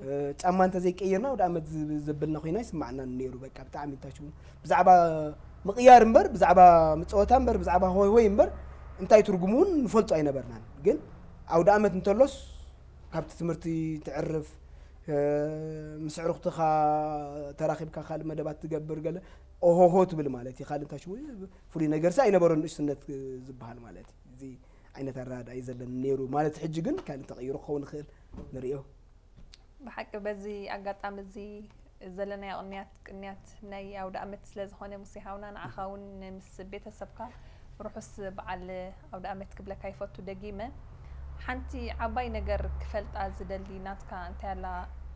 እ፣ ጫማ እንተዘይቀይርና ኣውደ ዓመት ዝ-፣ ዘብልና ኮይና ይስማዓናኒ ነይሩ። በቃ ብጣዕሚ እንታይ ሽሙ ብዛዕባ ምቕያር እምበር፣ ብዛዕባ ምጸወታ እምበር፣ ብዛዕባ ሆይ ሆይ እምበር እንታይ ትርጉሙ እውን ንፈልጦ ኣይነበርናን። ግን ኣውደ ዓመት እንተሎስ ካብቲ ትምህርቲ ትዕርፍ፣ እ፣ ምስ ኣዕሩኽትኻ ተራኺብካ ካልእ መደባት ትገብር፣ ገለ ኦሆሆ ትብል ማለት እዩ። ካልእ እንታይ ሽሙ ፍሉይ ነገርሲ ኣይነበሮን ንእሽትነት ዝበሃል ማለት እዩ። እዚ ዓይነት ኣረዳድኣ እዩ ዘለኒ ነይሩ ማለት፣ ሕጂ ግን ካልእ ተቐይሩ ክኸውን ይኽእል፣ ንርእዮ። ብሓቂ በዚ ኣጋጣሚ እዚ ዘለናዮ ቅንያት፣ ቅንያት ናይ ኣውደ ዓመት ስለ ዝኾነ፣ ሙሴ ሓውና፣ ንዓኻ እውን ምስ ቤተሰብካ ርሑስ በዓል ኣውደ ዓመት ክብለካ ይፈቱ ደጊመ። ሓንቲ ዓባይ ነገር ክፈልጣ ዝደሊ ናትካ እንታይ ኣላ?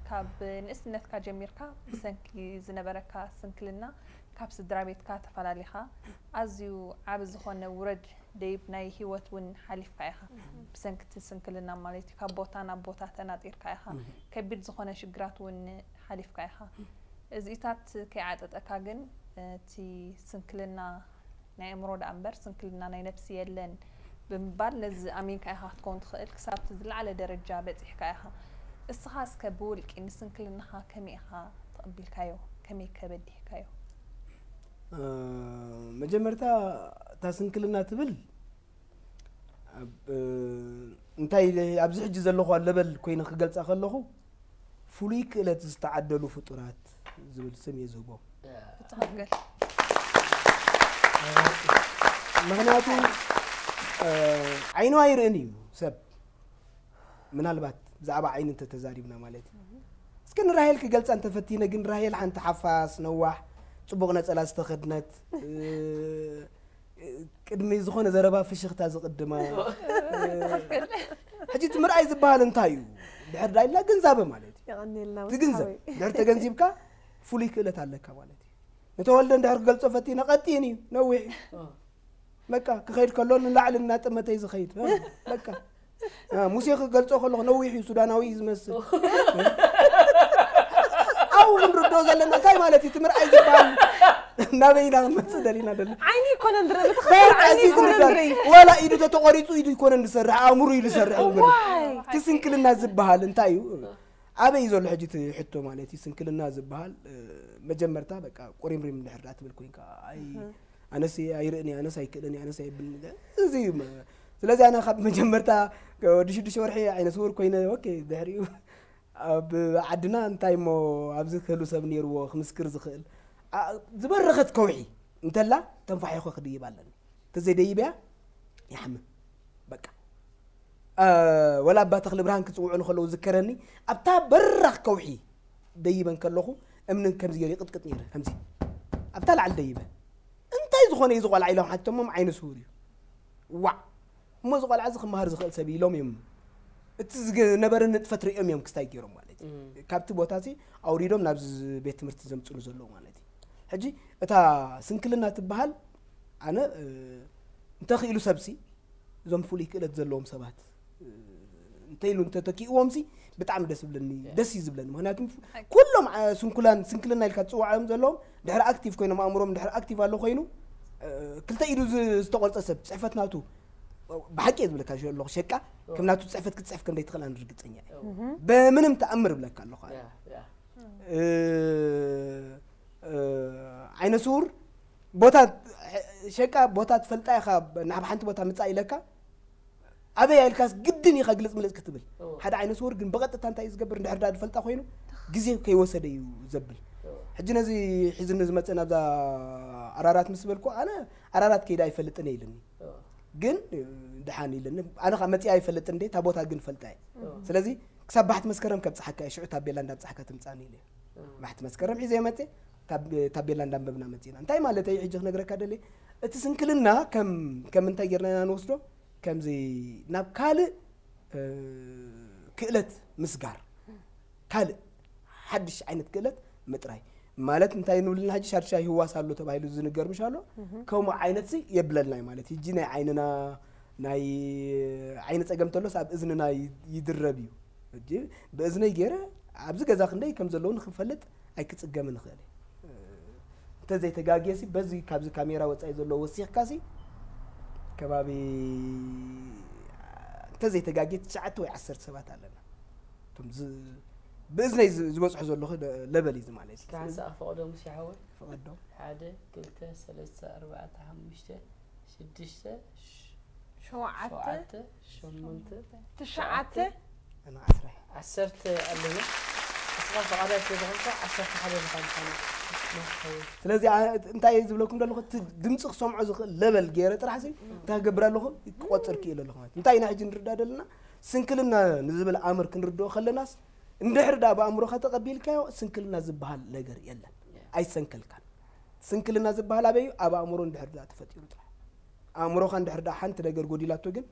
ካብ ንእስነትካ ጀሚርካ ብሰንኪ ዝነበረካ ስንክልና ካብ ስድራ ቤትካ ተፈላሊኻ፣ ኣዝዩ ዓቢ ዝኾነ ውረድ ደይብ ናይ ህይወት እውን ሓሊፍካ ኢኻ። እህ። ብሰንኪ እቲ ስንክልና ማለት እዩ፣ ካብ ቦታ ናብ ቦታ ተናጢርካ ኢኻ። እህ። ከቢድ ዝኾነ ሽግራት እውን ሓሊፍካ ኢኻ። እዚታት ከይዓጠጠካ ግን፣ እቲ ስንክልና ናይ ኣእምሮ ደኣ እምበር ስንክልና ናይ ነብሲ የለን ብምባል ነዚ ኣሚንካ ኢኻ ክትከውን ትኽእል፣ ክሳብ እቲ ዝለዓለ ደረጃ በጺሕካ ኢኻ። እስኻ እስከ ብውልቂ ንስንክልናኻ ከመይ ኢኻ ተቐቢልካዮ? ከመይ ከ በዲህካዮ? እ፣ መጀመርታ እታ ስንክልና ትብል ኣብ፣ እ፣ እንታይ ኢለ ኣብዚ ሕጂ ዘለኹ ለበል ኮይነ ክገልጻ ከለኹ፣ ፍሉይ ክእለት ዝተዓደሉ ፍጡራት ዝብል ስም እየ ዝህቦም። ትኽክል። ምኽንያቱ፣ እ፣ ዓይኑ ኣይርእን እዩ ሰብ። ምናልባት ብዛዕባ ዓይኒ እንተተዛሪብና ማለት እዩ። እስከ ንራሄል ክገልጻ እንተፈቲነ ግን፣ ራሄል ሓንቲ ሓፋስ፣ ነዋሕ፣ ጽቡቕ ነጸላ ዝተኸድነት፣ እ፣ ቅድሚ ዝኾነ ዘረባ ፍሽኽታ ዝቕድማ። ሕጂ እቲ ምርኣይ ዝበሃል እንታይ እዩ? ድሕር ዳይልና ግንዛበ ማለት እዩ። የቐንየልና ትግንዘብ። ሓወይ። ድሕር ተገንዚብካ ፍሉይ ክእለት ኣለካ ማለት እዩ። ንተወልደ እንድሕር ክገልጾ ፈቲነ ቀጢን እዩ፣ ነዊሕ እዩ። እ። በቃ ክኸይድ ከሎ ንላዕሊ እናጠመተ እዩ ዝኸይድ። በቃ። እ፣ ሙሴ ክገልጾ ከለኹ ነዊሕ እዩ፣ ሱዳናዊ እዩ ዝመስል። ኣብኡ ክንርድኦ ዘለና እንታይ ማለት እዩ? እቲ ምርኣይ ዝበሃል ናበይ ኢና ክንመጽእ ደሊና ደለና? ዓይኒ ይኮነን ድረ-፣ ብትኽክል በቃ፣ ዓይኒ እዚ ይኮነን ክንርዳእ። ድረ-። ዋላ ኢዱ ተተቆሪጹ ኢዱ ይኮነን ዝሰርሕ፣ ኣእምሮ እዩ ዝሰርሕ። እውይ። እቲ ስንክልና ዝበሃል እንታይ እዩ? ኣበይ እዩ ዘሎ ሕጂ እቲ ሕቶ ማለት እዩ? ስንክልና ዝበሃል፣ እ፣ መጀመርታ በቃ ቁሪምሪም እንድሕር ደኣ ትብል ኮይንካ፣ ኣይ፣ እህ። ኣነስ ኣይርእን እየ፣ ኣነስ ኣይክእልን እየ፣ ኣነስ ኣይብልን እየ። እዚ እዩ መ-፣ ስለዚ ኣነ ካብ መጀመርታ ወዲ ሽዱሽተ ወርሒ ዓይነ ስውር ኮይነ፣ ኦኬ፣ ድሕሪኡ ኣብ ዓድና እንታይ እሞ ኣብዚ ክህሉ ሰብ ነይርዎ ክምስክር ዝኽእል? ኣ-፣ ዝበረኸት ከውሒ እንተላ ተንፋሒኾ ክድይብ ኣለኒ። እንተዘይደይበያ ይሓምም። በቃ። እ፣ ወላ ኣባ ተኽለ ብርሃን ክጽውዑ ንኸለዉ ዝከረኒ፣ ኣብታ በራኽ ከውሒ ደይበን ከለኹ እምንን ከምዚ ገይሩ ይቕጥቅጥ ነይረ፣ ከምዚ። ኣብታ ላዕሊ ደይበ። እንታይ ዝኾነ እዩ እዚ ቆልዓ ኢሎም ሓቲቶሞም፣ ዓይነ ስውር እዩ። ዋዕ! እሞ እዚ ቆልዓ እዚ ክመሃር ዝኽእል ሰብ ኢሎም እዮም። እቲ ዝገ-፣ ነበረ ንጥፈት ርእዮም እዮም ክስታይ ገይሮም ማለት እዩ። እም። ካብቲ ቦታ እዚ ኣውሪዶም ናብዚ ቤት ትምህርቲ ዘምጽሉ ዘለዉ ማለት እዩ። ሕጂ እታ ስንክልና ትበሃል ኣነ እንተኽኢሉ ሰብሲ እዞም ፍሉይ ክእለት ዘለዎም ሰባት እንተኢሉ እንተተኪእዎም ሲ ብጣዕሚ ደስ ዝብለኒ ደስ እዩ ዝብለኒ። ምክንያቱ ኩሎም ስንኩላን ስንክልና ኢልካ ትፅዋዓዮም ዘለዎም ድሕሪ ኣክቲቭ ኮይኖም ኣእምሮም ድሕሪ ኣክቲቭ ኣሎ ኮይኑ ክልተ ኢዱ ዝተቆርፀ ሰብ ፅሕፈት ናቱ ብሓቂ እየ ዝብለካ ኣለኹ ሸቃ ከም ናቱ ፅሕፈት ክትፅሕፍ ከም ዘይትኽእል ኣነ ርግፀኛ እየ። ብምንም ተኣምር እብለካ ኣለኹ። ዓይነ ስውር ቦታ ሸቃ ቦታ ትፈልጣ ኢኻ ናብ ሓንቲ ቦታ ምፃእ ኢለካ ኣበይ ኢልካስ ግድን ኢኻ ግልፅ ምልፅ ክትብል ሓደ ዓይነ ስውር ግን ብቐጥታ እንታይ እዩ ዝገብር እንድሕር ዳ ዝፈልጣ ኮይኑ ግዜ ከይወሰደ እዩ ዘብል። ሕጂ ነዚ ሒዝኒ ዝመፀ ናብዛ ኣራራት ምስ በልኩ ኣነ ኣራራት ከይዳ ኣይፈልጥን እየ ኢልኒ። ግን ድሓን ኢልኒ ኣነ ከዓ መፅኣ ኣይፈልጥን እንደ እታ ቦታ ግን ፈልጣ እየ። ስለዚ ክሳብ ባሕቲ መስከረም ከብፅሓካ እየ ሽዑ ታቤላ እንዳብፅሓካ ትምፃኒ ኢለ። ባሕቲ መስከረም ሒዘ መፀ ታቤላ እንዳንበብና መፂና እንታይ ማለተይ ሕጂ ክነግረካ ደልየ እቲ ስንክልና ከም ከም እንታይ ጌርና ኢና ንወስዶ ከምዚ ናብ ካልእ ክእለት ምስጋር ካልእ ሓድሽ ዓይነት ክእለት ምጥራይ ማለት እንታይ ንብልና ሕጂ ሻድሻይ ህዋስ ኣሎ ተባሂሉ ዝንገር ምሽ ኣሎ ከምኡ ዓይነት ሲ የብለልናይ ማለት ሕጂ ናይ ዓይንና ናይ ዓይኒ ጸገም ተሎስ ኣብ እዝንና ይድረብ እዩ። ሕጂ ብእዝነይ ገይረ ኣብዚ ገዛ ክንደይ ከም ዘለዉ ንክንፈልጥ ኣይክጽገምን ይኽእል። እንተዘይተጋግየ ሲ በዚ ካብዚ ካሜራ ወጻኢ ዘሎ ወሲኽካ ሲ ከባቢ እንተዘይተጋግየ ትሽዓተ ወይ ዓሰርተ ሰባት ኣለና። እቶም ዝ- ብእዝነይ ዝ- ዝበፅሑ ዘለኹ ለ- ለበል እዩ ማለት እዩ። እስኪ ሓንሳእ ፈቐዶ ሙሴ ሓወይ። ፈቐዶ ሓደ ክልተ ሰለስተ ኣርባዕተ ሓሙሽተ ሽዱሽተ ሸውዓተ ሸውዓተ ሸሞንተ ትሽዓተ ኣነ ዓስራ እየ። ዓሰርተ ኣለና። እስኻ ፈቓዳይ ስለዝኾንካ ዓሰርተ ሓደ ምዃን ምዃና ስለዚ ኣ- እንታይ እየ ዝብለኩም ዘለኹ እቲ ድምፂ ክሰምዖ ዝኽእል ለበል ገይረ ጥራሕ ሲ እንታይ ክገብር ኣለኹ ክቆፅር ክኢል ኣለኹ ማለት እንታይ ኢና ሕጂ ንርዳእ ዘለና ስንክልና ንዝብል ኣምር ክንርድኦ ከለናስ እንድሕር ዳ ብኣእምሮኻ ተቐቢልካዮ ስንክልና ዝበሃል ነገር የለን። ኣይሰንከልካን። ስንክልና ዝበሃል ኣበይ እዩ? ኣብ ኣእምሮ እንድሕር ዳ ተፈጢሩ ጥራሕ። ኣእምሮኻ እንድሕር ዳ ሓንቲ ነገር ጎዲላቶ ግን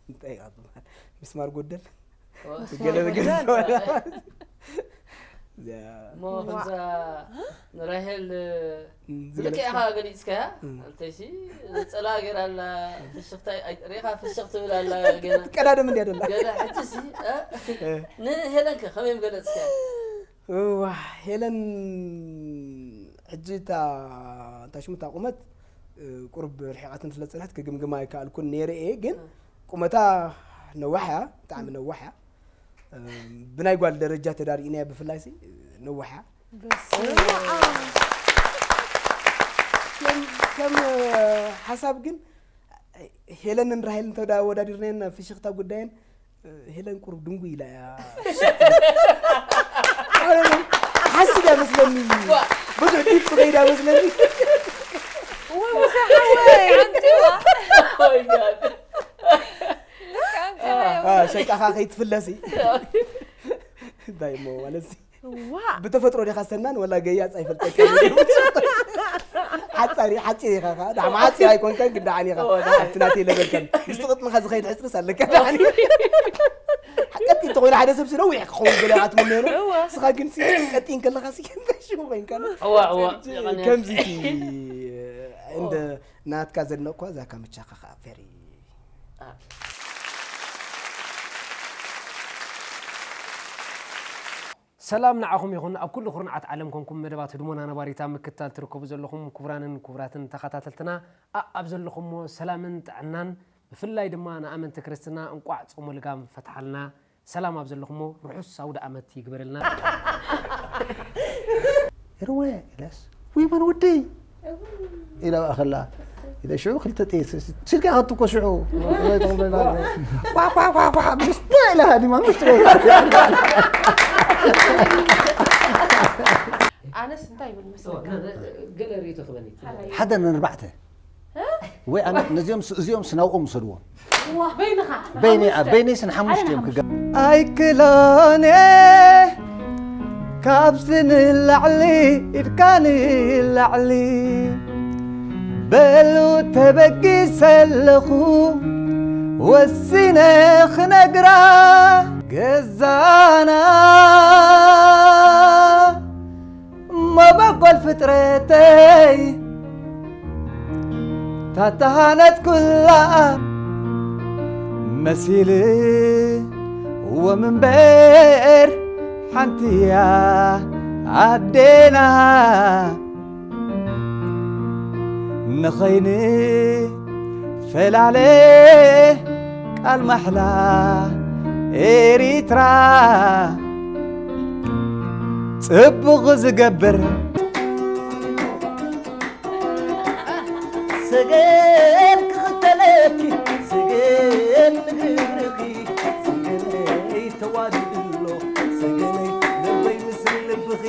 እንታይ እዩ ኣብ ዝበሃል? ምስማር ጎደል? ገለ ነገር እዚኣ እሞ ከምዛ ንራሄል እም፣ ዝገለጽ- ብልክዕ ኢኻ ገሊጽካያ እም። እንተይሲ ዘጸላ ገይራ ኣላ ፍሽኽታ ኣይ- ሪኻ ፍሽኽ ትብል ኣላ ገና ቀዳደም እንዲያ ደላ ገና ሕጂ ሲ እ? እ። ንሄለንከ ከመይ ገለጽካያ እዋ ሄለን ሕጂ እታ እንታይ ሽሙ እታ ቁመት እ፣ ቁሩብ ርሒቓትን ስለ ዝጸንሐት ክግምግማ ኣይከኣልኩን ነይረ እየ ግን ቁመታ ነዋሕ እያ ብጣዕሚ ነዋሕ እያ ብናይ ጓል ደረጃ ተዳሪእናያ ብፍላይ ሲ ነዋሓ ከም ሓሳብ ግን ሄለንን ራሄልን ተወዳወዳዲርናየን ፍሽኽታ ጉዳየን ሄለን ቁሩብ ድንጉ ኢላ እያ ሓስብ እያ መስለኒ ብዙሕ ዲፕ ከይዳ መስለኒ ሸቃኻ ከይትፍለሲ እንታይ እሞ ማለት ሲ ብተፈጥሮ ዲኻ ሰናን ወላ ገያፅ ኣይፈልጠካ ሓፃሪ ሓፂር ኢኻ ዳዕማ ሓፂር ኣይኮንካን ግዳዓን ኢኻ ኣብቲ ናተይ ለበልካን ምስቲ ቅጥንኻ ዝኸይድ ሕፅርስ ኣለካ ዳዓኒ ቀጢን እንተኮይኑ ሓደ ሰብ ስነዊሕ ክኸውን ገለ ኣትመነሩ ስኻ ግን ቀጢን ከለኻ ሲ ሽሙ ኮይንካ ከምዚ እንደ ናትካ ዘድነቅኳ እዛ ካምቻኻ ከዓ ፌሪ ሰላም ንዓኹም ይኹን ኣብ ኩሉ ኩርንዓት ዓለም ኮንኩም መደባት ህድሞና ነባሪታ ምክትታል ትርከቡ ዘለኹም ክቡራንን ክቡራትን ተኸታተልትና ኣኣብ ዘለኹሞ ሰላምን ጥዕናን ብፍላይ ድማ ንኣመንቲ ክርስትና እንቋዕ ጾመ ልጋም ፈትሓልና ሰላም ኣብ ዘለኹሞ ርሑስ ኣውደ ኣመት ይግበረልና። ርወ ኢለስ ውይ መን ወደይ ኢላ ከላ ኢለ ሽዑ ክልተ ጥይት ስልካ ከትኮ ሽዑ ኢላ ሃዲማ ምሽ ኣነስ እንታይ ይብል መስለካ ገለ ርእቶ ክበኒ ሓደ ነርባዕተ ወይ ኣነ ነዚኦም እዚኦም ስናውኦም ውሰድዎም በይነይ ስን ሓሙሽተ እዮም ክገ ኣይክሎን ካብ ስንላዕሊ ኢድካ ንላዕሊ በሉ ተበጊሰ ኣለኹ ወሲነ ክነግራ ገዛና መበቆል ፍጥረተይ ታተሃነጽኩላ መሲልዎም እምበር ሓንቲያ ኣዴና ንኸይንፈላለ ቃል ማሕላ ኤሪትራ ጽቡቕ ዝገብር ሰገን ክኽተለኪ ሰገን ንግርኺ ሰገነይ ተዋዲድሎ ሰገነይ ልበይ ምስ ልብኺ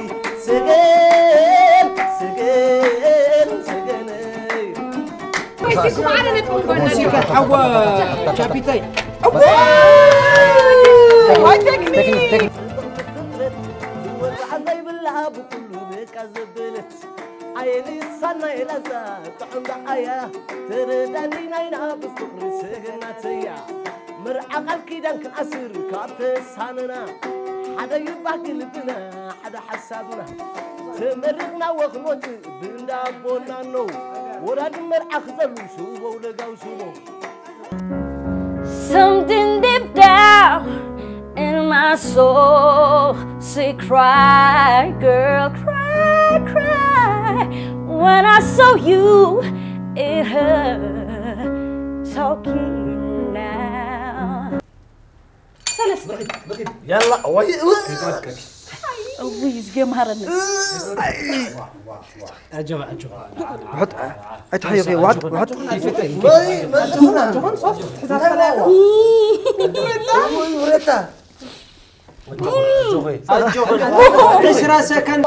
ሰገን ሰገን ሰገነይ ሙዚቃ ሓዋ ቻፒታይ ዝወፅዓ ዘይብላ ብኩሉ በቃ ዘበለት ኣየሊ ሳና የላዛ ጥዑም ደዓያ ተረዳዲና ኢና ብፍቅሪ ሰገናተያ መርዓ ቃል ኪዳን ክንኣስር ካብ ተሳነና ሓደ ይባህ ልብና ሓደ ሓሳብና ተመሪቕና ወክንወፅእ ብእንዳ ኣቦና ነው ወላዲ መርዓ ክዘሉ ሽወው ለጋው ሽወው Something deep down in my soul say cry girl cry cry when I saw you it hurt talking now يلا وي እውይ ዝገምሃረኒ عجب عجب وحط عيط هي وحط وحط عشرة سكند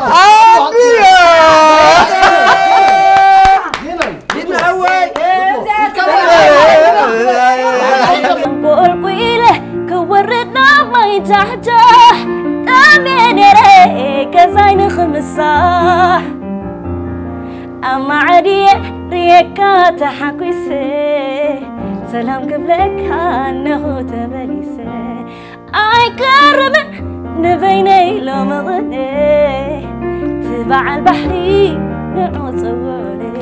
ቁልቁለ ክወርድ ናብ ማይ ጃሕጃሕ ጠምየ ነይረ ገዛይ ንኽምሳሕ ኣማዕድየ ርየካ ተሓጒሰ ሰላም ክብለካ ኣለኹ ተመሊሰ ኣይቀርብን ንበይነይ ሎሚ ቅነ እቲ በዓል ባሕሪ ንዑ ጽውዑለይ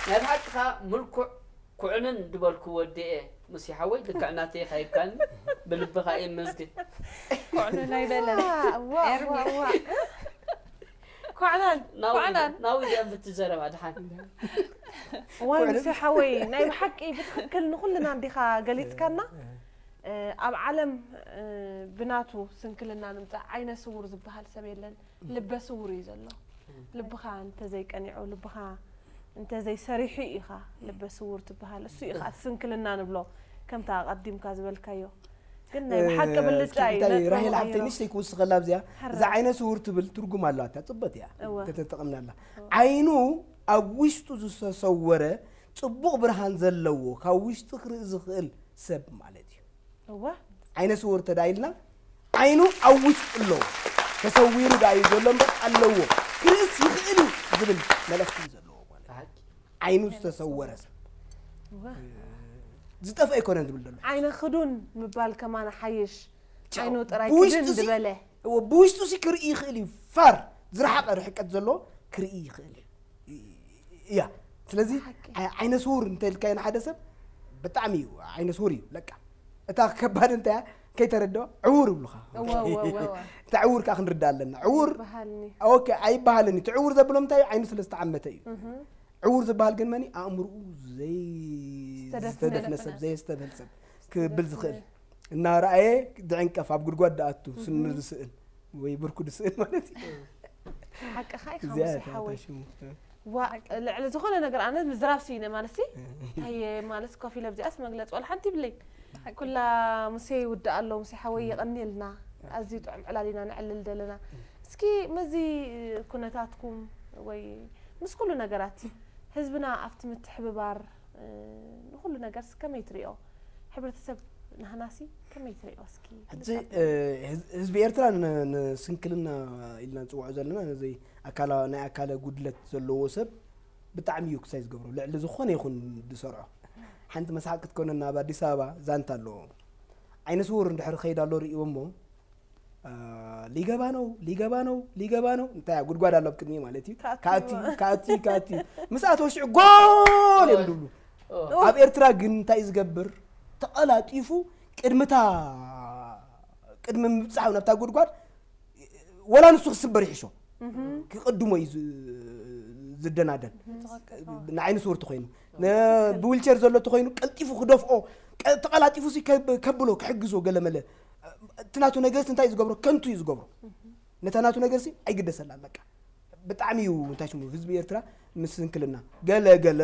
ናይ ብሓቅኻ ምልኩዕ ኩዕንን ድበልኩ ወዲ እየ ሙሴ ሓወይ ልክዕ ናተይ ኢኻ ኢልካኒ ብልብኻ እየ መስግን ኩዕንን ኣይበለን ዋ ዋ ዋ ኩዕናን ኩዕናን ናው እዚኣ ብትዘረባ ድሓን ዋይ ሙሴ ሓወይ ናይ ብሓቂ ብትኽክል ንኹልና እንዲኻ ገሊፅካና ኣብ ዓለም ብናቱ ስንክልና ንምፃእ ዓይነ ስውር ዝበሃል ሰብ የለን ልበ ስውር እዩ ዘሎ ልብኻ እንተዘይቀኒዑ ልብኻ እንተዘይሰሪሑ ኢኻ ልበ ስውር ትበሃል እሱ እዩ ከዓ ስንክልና ንብሎ ከምታ ኣቐዲምካ ዝበልካዮ ግን ናይ ብሓቂ ብልጫ እዩ እንታይ ነጥበ ራሄል ሓብተይ መቐየሮ። ንእሽተይ ክውስኸላ ኣብዚኣ እዛ ሕራይ ዓይነ ስውር ትብል ትርጉም ኣለዋ እታ ፅበት እያ እወ። ተተጠቕምናላ ዓይኑ ኣብ ውሽጡ ዝተሰወረ ፅቡቕ ብርሃን ዘለዎ ካብ ውሽጢ ክርኢ ዝኽእል ሰብ ማለት እዩ እወ። ዓይነ ስውር ተዳ ኢልና ዓይኑ ኣብ ውሽጡ ኣለዎ ተሰዊሩ ዳ እዩ ዘሎ እምበር ኣለዎ ክርእስ ይኽእል እዩ ዝብል መልእኽቲ እዩ ዘለዎ ማለት እዩ። ዓይኑ ዝተሰወረ ሰብ ዝጠፍአ ኣይኮነን ዝብል ዘሎ ዓይነ ክዱን ምባል ከማን ሓይሽ ዓይኑ ጥራይ ክድን ዝበለ ብውሽጡ ሲ ክርኢ ይኽእል እዩ ፋር ዝረሓቐ ርሕቀት ዘለዎ ክርኢ ይኽእል እዩ እያ ስለዚ ዓይነ ስውር እንተልካዮ ንሓደ ሰብ ብጣዕሚ እዩ ዓይነ ስውር እዩ ለቃ እታ ከባድ እንታይ እያ ከይተረድኦ ዕውር ይብሉኻ እታ ዕውር ከዓ ክንርዳ ኣለና ዕውር ኣይበሃልን እዩ እቲ ዕውር ዘብሎም እንታይ እዩ ዓይኑ ስለ ዝተዓመተ እዩ ዕውር ዝበሃል ግን መን ኣእምርኡ ዝተደፍነ ሰብ ዘየስተብህል ሰብ ክብል ዝኽእል እናረኣየ ዝዕንቀፍ ኣብ ጉድጓድ ደኣቱ ስኑ ዝስእን ወይ ብርኩ ዝስእን ማለት እዩ ሓቅኻ ኢኻ ሙሴ ሓወይ ዋ ልዕሊ ዝኾነ ነገር ኣነ ምዝራብ ስኢነ ማለት ሲ ታየ ማለት ኮፍ ኢለ ኣብዚኣስ መግለፂ ዋላ ሓንቲ ይብለይ ኩላ ሙሴ ይውዳእ ኣሎ ሙሴ ሓወይ የቐንየልና ኣዝዩ ጥዑም ዕላል ኢና ነዕልል ዘለና እስኪ መዚ ኩነታትኩም ወይ ምስ ኩሉ ነገራት ህዝብና ኣብቲ ምትሕብባር ንኩሉ ነገር ከመይ ትሪኦ ሕብረተሰብ ናህናሲ ከመይ ትሪኦ እስኪ? ሕጂ ህዝቢ ኤርትራ ንስንክልና ኢልና ንፅውዖ ዘለና ነዚ ኣካላ ናይ ኣካለ ጉድለት ዘለዎ ሰብ ብጣዕሚ እዩ ክሳይ ዝገብሮ ልዕሊ ዝኾነ ይኹን ዝሰርዖ። ሓንቲ መስሓቅ ክትኮነና ኣብ ኣዲስ ኣበባ ዛንታ ኣለዎ። ዓይነ ስውር እንድሕር ኸይድ ኣሎ ርእዎ እሞ ሊገባ ነው ሊገባ ነው ሊገባ ነው እንታይ ጉድጓድ ኣሎ ቅድሚ ማለት እዩ። ካቲ ካቲ ካቲ ምስ ኣተወ ሽዑ ጎል እዮም ዝብሉ። ኣብ ኤርትራ ግን እንታይ ዝገብር ተቐላጢፉ ቅድምታ ቅድሚ ምብጻሑ ናብታ ጉድጓድ ወላ ንሱ ክስበር ይሕሾ ክቕድሞ እዩ ዝደናደን። ንዓይኒ ስውርቲ ኮይኑ ብዊልቸር ዘሎ ተኮይኑ ቀልጢፉ ክደፍኦ ተቐላጢፉ ከብሎ ክሕግዞ ገለመለ እቲ ናቱ ነገርስ እንታይ እዩ ዝገብሮ ከንቱ እዩ ዝገብሮ። ነታ ናቱ ነገር ሲ ኣይግደሰላን በቃ። ብጣዕሚ እዩ እንታይ ሽሙ ህዝቢ ኤርትራ ምስ ስንክልና ገለ ገለ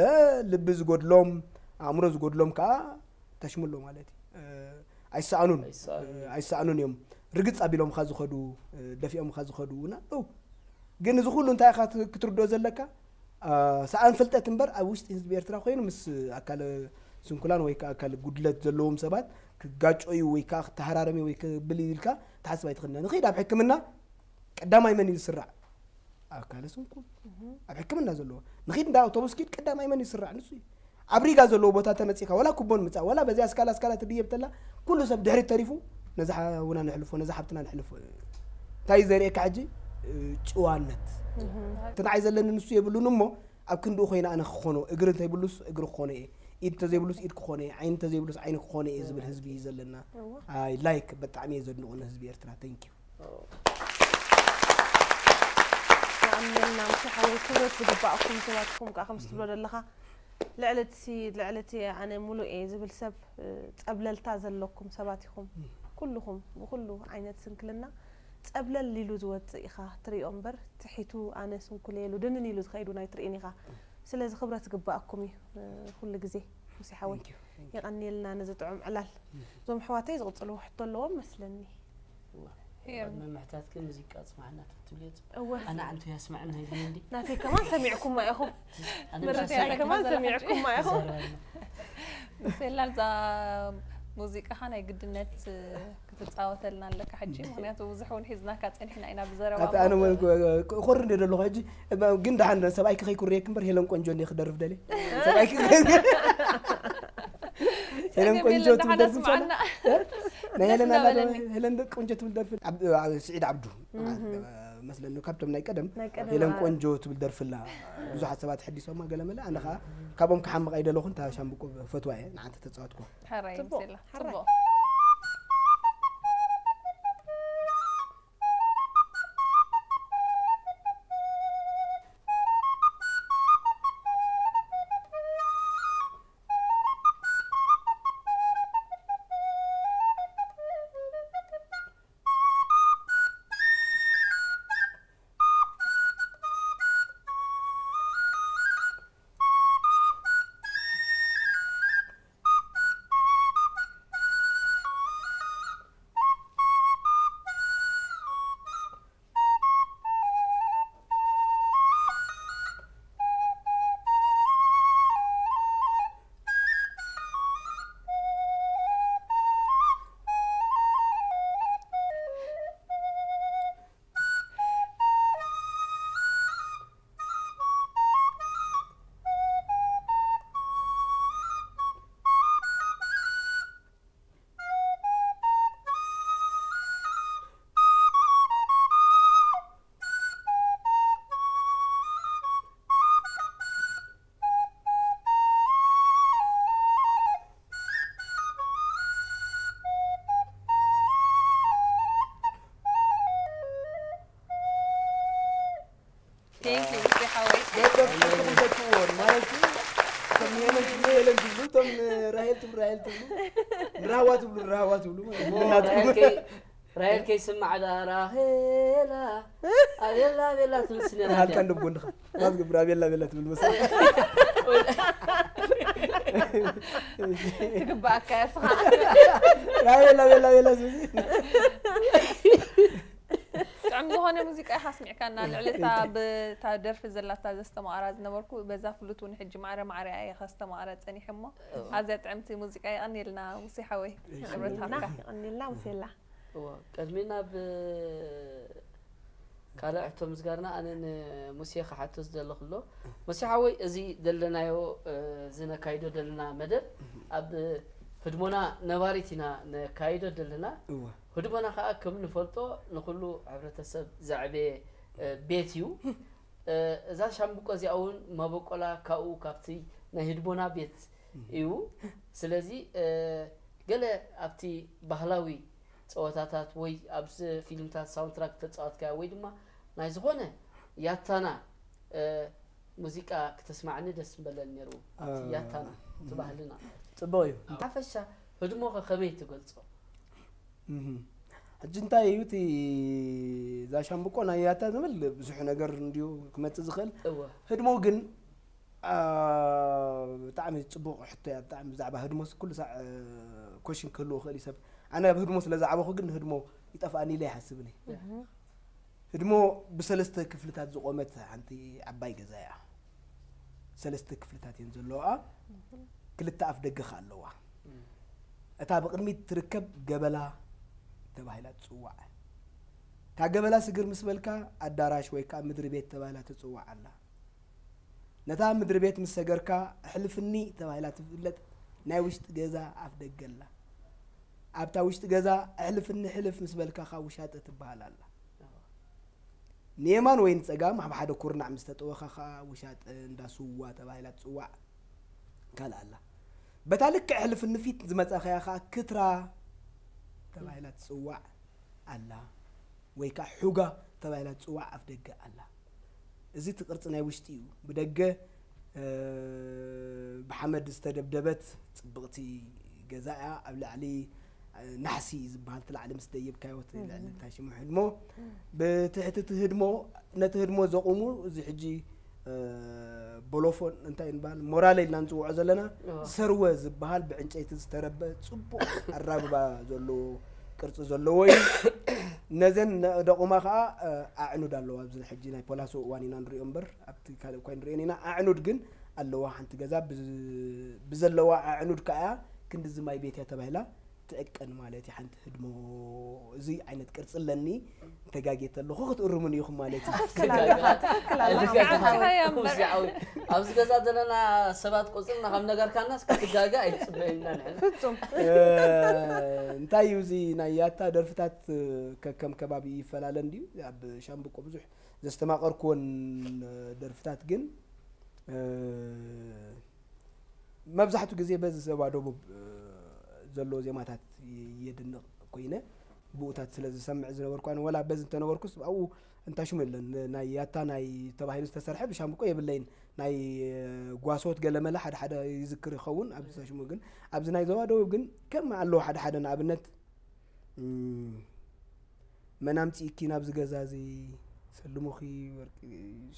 ልቢ ዝጎድሎም ኣእምሮ ዝጎድሎም ከዓ እንታይ ሽሙ ኣሎ ማለት እዩ። ኣይሰኣኑን ኣይሰኣኑን እዮም። ርግፅ ኣቢሎም ካ ዝኸዱ ደፊኦም ካ ዝኸዱ እውን ኣለዉ። ግን እዚ ኩሉ እንታይ ኢኻ ክትርድኦ ዘለካ ሰኣን ፍልጠት እምበር ኣብ ውሽጢ ህዝቢ ኤርትራ ኮይኑ ምስ ኣካለ ስንኩላን ወይ ከዓ ኣካል ጉድለት ዘለዎም ሰባት ክጋጨዩ ወይ ከዓ ክተሃራረሚ ወይ ክብል ኢልካ ትሓስብ ኣይትኽእልና። ንኸይድ ኣብ ሕክምና ቀዳማይ መን እዩ ዝስራዕ? ኣካለ ስንኩል ኣብ ሕክምና ዘለዎ ንኺድ እንዳ ኣውቶቡስ ኪድ ቀዳማይ መን ይስራዕ ንሱ እዩ። ኣብ ሪጋ ዘለዎ ቦታ ተመፂካ ወላ ኩቦን ምፃእ ወላ በዚያ ኣስካላ ኣስካላ ትድየብ ተላ ኩሉ ሰብ ድሕሪት ተሪፉ ነዛ ሓውና ንሕልፎ ነዛ ሓብትና ንሕልፎ እንታይ ዘርእየካ ሕጂ ጭዋነት እቲ ንዓይ ዘለኒ ንሱ የብሉን እሞ ኣብ ክንድኡ ኮይነ ኣነ ክኾኖ እግሪ እንተይብሉስ እግሪ ክኾኖ እየ ኢድ እንተዘይብሉስ ኢድ ክኾኖ እየ ዓይኒ እንተዘይብሉስ ዓይኒ ክኾኖ እየ ዝብል ህዝቢ እዩ ዘለና። ኣይ ላይክ ብጣዕሚ እየ ዘድንቑ ንህዝቢ ኤርትራ። Thank you። ኣሜንና ምሽ ሓወይ ክብረት ዝግባእኩም ሰባት ኢኹም ከዓ ከምስ ትብሎ ዘለኻ ልዕሊ እቲ ልዕሊ እቲ ኣነ ሙሉእ እየ ዝብል ሰብ ጸብለልታ ዘለኩም ሰባት ኢኹም። ኩልኹም ብኩሉ ዓይነት ስንክልና ጸብለል ኢሉ ዝወፅእ ኢኻ ትሪኦ እምበር ትሒቱ ኣነ ስንኩል እየ ኢሉ ድንን ኢሉ ዝኸይድ እውን ኣይትርእን ኢኻ። ስለዚ ክብረት ዝግባኣኩም እዩ ኩሉ ግዜ ሙሴ ሓወይ። የቐንየልና ነዚ ጥዑም ዕላል። እዞም ኣሕዋተይ ዝቕፅልዎ ሕቶ ኣለዎም መስለኒ። ሄር። ቅድሚ ምሕታትኪ ሙዚቃ ኣጽንዓና ትብልዮ ጽቡቕ። እወ። ኣነ ዓንቱ ያስምዐና ይብል እንዲ። ናተይ ከማን ሰሚዕኩማ ኢኹም። ኣነ ምርጫ ናተይ ከማን ሰሚዕኩማ ኢኹም። ተዛረበና። ሴላ እዛ ሙዚቃኻ ናይ ግድነት ክትጻወተልና ኣለካ ሕጂ፣ ምኽንያቱ ብዙሕ እውን ሒዝናካ ጸኒሕና ኢና ብዘረባ ኣታ ኣነ እሞ። እውን ኮ- ኮር እንደ ደለኹ ሕጂ እባ ግን ደሓን ሰብኣይኪ ከይኩርየክ እምበር ሄለን ቆንጆ እንደ ክደርፍ ደልየ ሰብኣይኪ ከይ- ሄለን ጸገም ቆንጆ የለን፣ ትብል ደሓን ደርፊ ኣስምዓና። እንሻላ ናይ ሄለን ደስ ኣላ ዶ- እንዳበለኒ። ሄለን ደ- ቆንጆ ትብል ደርፊ ዓብ- ዓ- ስዒድ ዓብዱ መስለኒ ካብቶም ናይ ቀደም ናይ ቀደም ሄለን ኣረ። ቆንጆ ትብል ደርፍላ ብዙሓት ሰባት ሕዲሶማ ገለመለ ኣነ ከዓ ካብኦም ክሓምቕ ኣይደለኹን እታ ሻምብቆ ፈትዋ እየ ንዓንተ ተፃወትኩ። ሕራይ ጽቡቕ፣ ምስላ፣ ሕራይ። ጽቡቕ። Thank you ሙሴ ሓወይ። ደርደር ትፈልጥዎም ማለት እዩ። ከም ሄለን ትብሉ ሄለን ትብሉ እቶም ራሄል ትብሉ ራሄል ትብሉ ንራህዋ ትብሉ ንራህዋ ትብሉ ማለት እዩ። እናትኩም ራሄል ከይ- ራሄል ከይስማዕ ደኣ ራሄላ ኣቤላ ኣቤላ ትብል ስነ ሃልካ እንደ ጎንኻ ማዝ ግብር ኣቤላ ኣቤላ ትብል መሰለኝ። ትግባኣካ እያ ስኻ። ራሄላ ኣቤላ ኣቤላ ትብል ጥዕም ዝኾነ ዝኾነ ሙዚቃ ኢኻ ኣስሚዕካና፣ ልዕሊ እታ ብታ ደርፊ ዘላታ ዘስተማቕራ ዝነበርኩ፣ በዛ ፍሉት እውን ሕጂ ማዕረ ማዕረ እየ ከስተማቕረ ጸኒሐ እሞ፣ ኣዝያ ጥዕምቲ ሙዚቃ። የቐንየልና ሙሴ ሓወይ። ክብረት ሃብካ። የቐንየልና ሙሴላ። እዎ፣ ቅድሚ ናብ ካልእ ሕቶ ምስጋርና፣ ኣነ ንሙሴ ክሓቶ ዝደለኹ ኣሎ። ሙሴ ሓወይ፣ እዚ ዘለናዮ፣ እ፣ እዚ ነካይዶ ዘለና መደብ ኣብ ህድሞና ነባሪት ኢና ነካይዶ ዘለና። እወ ህድሞና ከዓ ከም ንፈልጦ ንኹሉ ሕብረተሰብ ዘዕበየ፣ እ፣ ቤት እዩ። እ፣ እዛ ሻምብቆ እዚኣ እውን መበቆላ ካብኡ ካብቲ ናይ ህድሞና ቤት እዩ። ስለዚ፣ እ፣ ገለ ኣብቲ ባህላዊ ፀወታታት ወይ ኣብዚ ፊልምታት ሳውንትራክ ተፃወትካዮ ወይ ድማ ናይ ዝኾነ ያታና፣ እ፣ ሙዚቃ ክተስማዕኒ ደስ ምበለኒ ነይሩ። ኣብቲ ያታና፣ እቲ ባህልና። ፅቡቅ እዩ። ሓፈሻ ህድሞኸ ከመይ ትገልፆ? እህ። ሕጂ እንታይ እዩ እቲ እዛ ሻምብቆ ናይ ያታ ዝብል ብዙሕ ነገር እንድዩ ክመፅእ ዝኽእል። እወ። ህድሞ ግን፣ አ፣ ብጣዕሚ ፅቡቅ ሕቶ እያ። ብጣዕሚ ብዛዕባ ህድሞስ ኩሉ ሳዕ፣ እ፣ ኮሽን ክህልዎ ይኽእል እዩ ሰብ። ኣነ ኣብ ህድሞ ስለ ዝዓበኹ ግን ህድሞ ይጠፍኣኒ ኢለ ኣይሓስብን እየ። ህድሞ ብሰለስተ ክፍልታት ዝቆመት ሓንቲ ዓባይ ገዛ እያ። ሰለስተ ክፍልታት እየን ዘለዋ። ክልተ ኣፍ ደገ ከኣ ኣለዋ። እታ ብቕድሚት ትርከብ ገበላ ተባሂላ ትጽዋዕ። እታ ገበላ ስግር ምስ በልካ ኣዳራሽ ወይ ከኣ ምድሪ ቤት ተባሂላ ትጽዋዕ ኣላ። ነታ ምድሪ ቤት ምስ ሰገርካ ኣሕልፍኒ ተባሂላ ትፍለጥ ናይ ውሽጢ ገዛ ኣፍ ደገ ኣላ። ኣብታ ውሽጢ ገዛ ኣሕልፍኒ ሕልፍ ምስ በልካ ከኣ ውሻጠ ትበሃል ኣላ። ንየማን ወይ ንጸጋም ኣብ ሓደ ኩርናዕ ምስ ተጠወኻ ከኣ ውሻጠ እንዳ ስዋ ተባሂላ ትጽዋዕ ካልእ ኣላ። በታ ልክዕ ሕልፍ ንፊት ዝመጻኻያ ከኣ ክትራ ተባሂላ ትጽዋዕ ኣላ። ወይ ከኣ ሑጋ ተባሂላ ትጽዋዕ ኣፍ ደገ ኣላ። እዚ እቲ ቅርጺ ናይ ውሽጢ እዩ። ብደገ፣ እ፣ ብሓመድ ዝተደብደበት ጽብቕቲ ገዛ እያ። ኣብ ላዕሊ፣ እ፣ ናሕሲ ዝበሃል እቲ ላዕሊ ምስ ደየብካዮ እቲ ልዕሊ እንታይ ሽሙ ህድሞ፣ ብትሕቲ እቲ ህድሞ፣ ነቲ ህድሞ ዘቑሙ እዚ ሕጂ፣ እ፣ ቦሎፎን እንታይ ንበሃል፣ ሞራለ ኢልና ንጽውዖ ዘለና፣ እዎ። ሰርወ ዝበሃል ብዕንጨይቲ ዝተረበ ጽቡቕ ኣራብባ ዘለዎ ቅርጺ ዘለዎ እዩ። ነዘን ደቑማ ከኣ፣ እ፣ ኣዕኑድ ኣለዋ። ኣብዚ ሕጂ ናይ ፖላሶ እዋን ኢና ንሪኦ እምበር ኣብቲ ካልእ እኳ ንሪኦን ኢና። ኣዕኑድ ግን ኣለዋ። ሓንቲ ገዛ ብዝ-፣ ብዘለዋ ኣዕኑድ ከኣ ክንድዚ ማይ ቤት እያ ተባሂላ ትዕቀን ማለት እዩ። ሓንቲ ህድሞ እዚ ዓይነት ቅርጺ ኣለኒ። እንተጋጌ ተለኹ ክትእርሙን ኢኹም ማለት እዩ። ትኽክል ኣለኻ፣ ትኽክል ኣለኻ። ልክዕ ብሓቂ ኣለኻ። ሃያ እምበር። ሙሴ ሓወይ፣ ኣብዚ ገዛ ዘለና ሰባት ቁጽርና ካብ ነገርካናስ ክትጋገ ኣይትጽበየና ንሕና። ፍጹም። እ፣ እንታይ እዩ እዚ ናይ ያታ ደርፍታት፣ እ፣ ከከም ከባቢ ይፈላለ እንድዩ። ኣብ ሻምብቆ ብዙሕ ዘስተማቐርኩወን፣ እ፣ ደርፍታት ግን፣ እ፣ መብዛሕቱ ግዜ በዚ ዘባ ደቡብ፣ እ፣ ዘሎ ዜማታት የ-፣ የድንቕ ኮይነ ብኡታት ስለ ዝሰምዕ ዝነበርኩ ኣነ ወላ በዚ እንተነበርኩስ ኣብኡ እንታይ ሽሙ የለን። ን-፣ ናይ ያታ ናይ ተባሂሉ ዝተሰርሐ ብሻምብቆ የብለይን። ናይ፣ እ፣ ጓሶት ገለመለ ሓደ ሓደ ይዝክር ይኸውን ኣብዚ ሽሙ ግን ኣብዚ ናይ ዘባ ደቡብ ግን ከም ኣለዎ ሓደ ሓደ ንኣብነት፣ እም፣ መን ኣምጺእኪ ናብዚ ገዛ እዚ ሰልሙኺ ወርቂ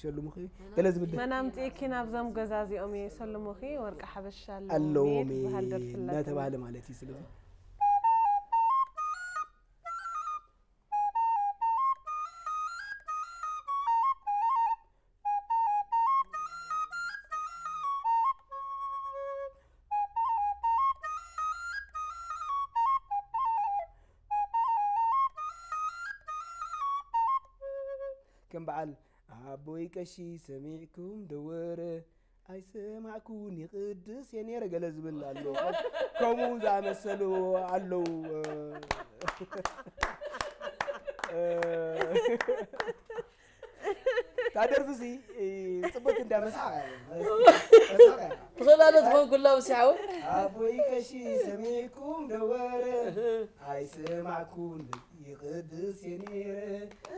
ሸልሙኺ ገለ ዝብል ደ- መን ኣምጺእኪ ናብዞም ገዛ እዚኦም እየ ሰልሙኺ ወርቂ ሓበሻ ኣለዎ ኣለዎ ሜድ ዝበሃል ደርፊ ኣላትኒ። እናተባህለ ማለት እዩ። ስለዚ ከም በዓል ኣቦይ ቀሺ ሰሚዕኩም ደወረ ኣይሰማዕኩን ይቕድስ የኔረ ገለ ዝብል ኣሎ። ከምኡ ዝኣመሰሉ ኣለዉ። እ፣ እ፣ እታ ደርፊ እዚ፣ እ፣ ጽብቕቲ እንዳ መስሓ ትኽእላ ዶ ትኸውን ኩላ ምስ ሓወይ? ኣቦይ ቀሺ ሰሚዕኩም ደወረ ኣይሰማዕኩን ይቕድስ የኔረ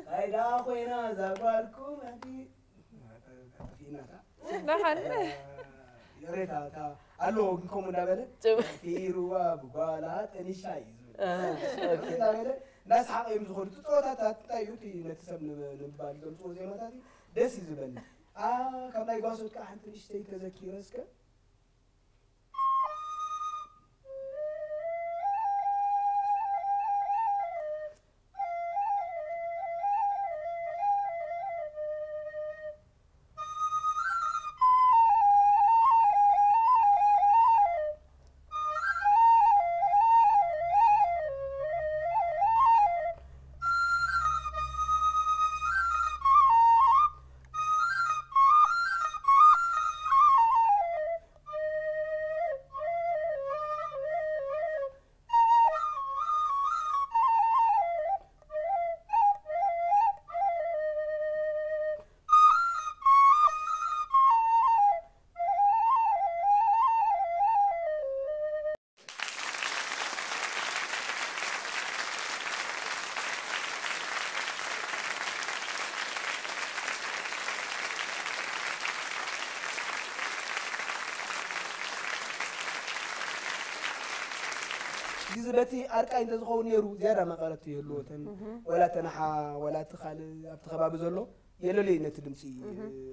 ካይዳ ኮይና እዛ ጓልኩም ኣንቲ ጠፊእናታ ደሓን። ይቕሬታ እታ ኣለዎ ግን ከምኡ እንዳበለ ጽብ- ፊሩዋ ብጓላ ጠኒሻ እዩ ዝብል እ፣ ኦኬ። እንዳበለ እንዳስሓቐ እዮም ዝኸዱ። እቲ ፀወታታት እንታይ እዩ እቲ ነቲ ሰብ ን-፣ ንምባል ዘምፅዎ ዜማታት እዩ ደስ እዩ ዝብለኒ። ኣ፣ ካብ ናይ ጓሶት ከዓ ሓንቲ ንእሽተይ ተዘኪረ እስከ ግዜ በቲ ኣርቃይ እንተዝኸውን ነይሩ ዝያዳ መቐረት ይህልዎ። ተን ወላ ተናሓ ወላ እቲ ካልእ ኣብቲ ከባቢ ዘሎ የለልዩ ነቲ ድምፂ።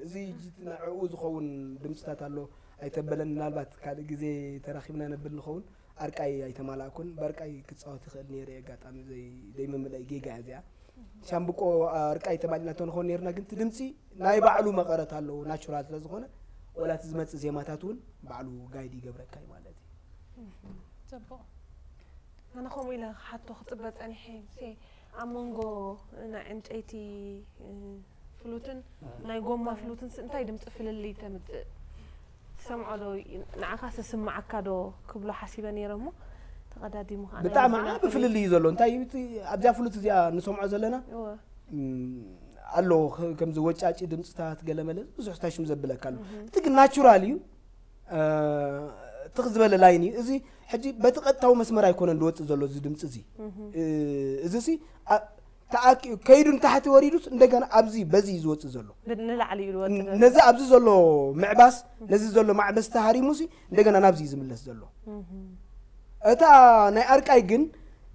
እዚ ሕጂ እቲ ንዕኡ ዝኸውን ድምፅታት ኣሎ ኣይተበለን። ምናልባት ካልእ ግዜ ተራኺብና ነብል ንኸውን። ኣርቃይ ኣይተማላእኩን። በርቃይ ክፃወት ይኽእል ነይረ። ኣጋጣሚ ዘይ ዘይምምለይ ጌጋ እያ እዚኣ። ሻምብቆ ኣርቃይ ተማሊእና እንተንኾን ነይርና፣ ግን እቲ ድምፂ ናይ ባዕሉ መቐረት ኣለዎ፣ ናቹራል ስለ ዝኾነ፣ ወላ እቲ ዝመፅእ ዜማታት እውን ባዕሉ ጋይድ ይገብረካ እዩ ማለት እዩ። ጽቡቕ። ኣነ ከምኡ ኢለ ክሓቶ ክጽበ ጸኒሐ። ሲ ኣብ መንጎ ናይ ዕንጨይቲ እ፣ ፍሉትን ናይ ጎማ ፍሉትን ሲ እንታይ ድምፂ ፍልልይ ተምጽእ? ትሰምዖ ዶ? ንዓኻ ስስምዓካ ዶ ክብሎ ሓሲበ ነይረ እሞ ተቐዳዲሙ ከዓ ናይ ብጣዕሚ ወድና ዓቢ ፍልልይ እዩ ዘሎ። እንታይ እዩ እቲ ኣብዚኣ ፍሉት እዚኣ ንሰምዖ ዘለና? እወ። እም፣ ኣሎ፣ ከ-፣ ከምዚ ወጫጭ ድምፅታት ገለመለ ብዙሕ ስታሽም ዘብለካ ኣሎ። እቲ ግን ናቹራል እዩ። እ፣ ትኽ ዝበለ ላይን እዩ። እዚ ሕጂ በቲ ቀጥታዊ መስመር ኣይኮነን ዝወፅእ ዘሎ እዚ ድምፂ እዚ። እ፣ እዚ ሲ፣ ኣ-፣ ተኣኪ-፣ ከይዱ ንታሕቲ ወሪዱስ እንደገና ኣብዚ በዚ እዩ ዝወፅእ ዘሎ። ብ-፣ ንላዕሊ እዩ ዝወጽእ ዘሎ። ነዚ ኣብዚ ዘሎ ምዕባስ፣ ነዚ ዘሎ ማዕበስ ተሃሪሙ ሲ እንደገና ናብዚ እዩ ዝምለስ ዘሎ። እታ ናይ ኣርቃይ ግን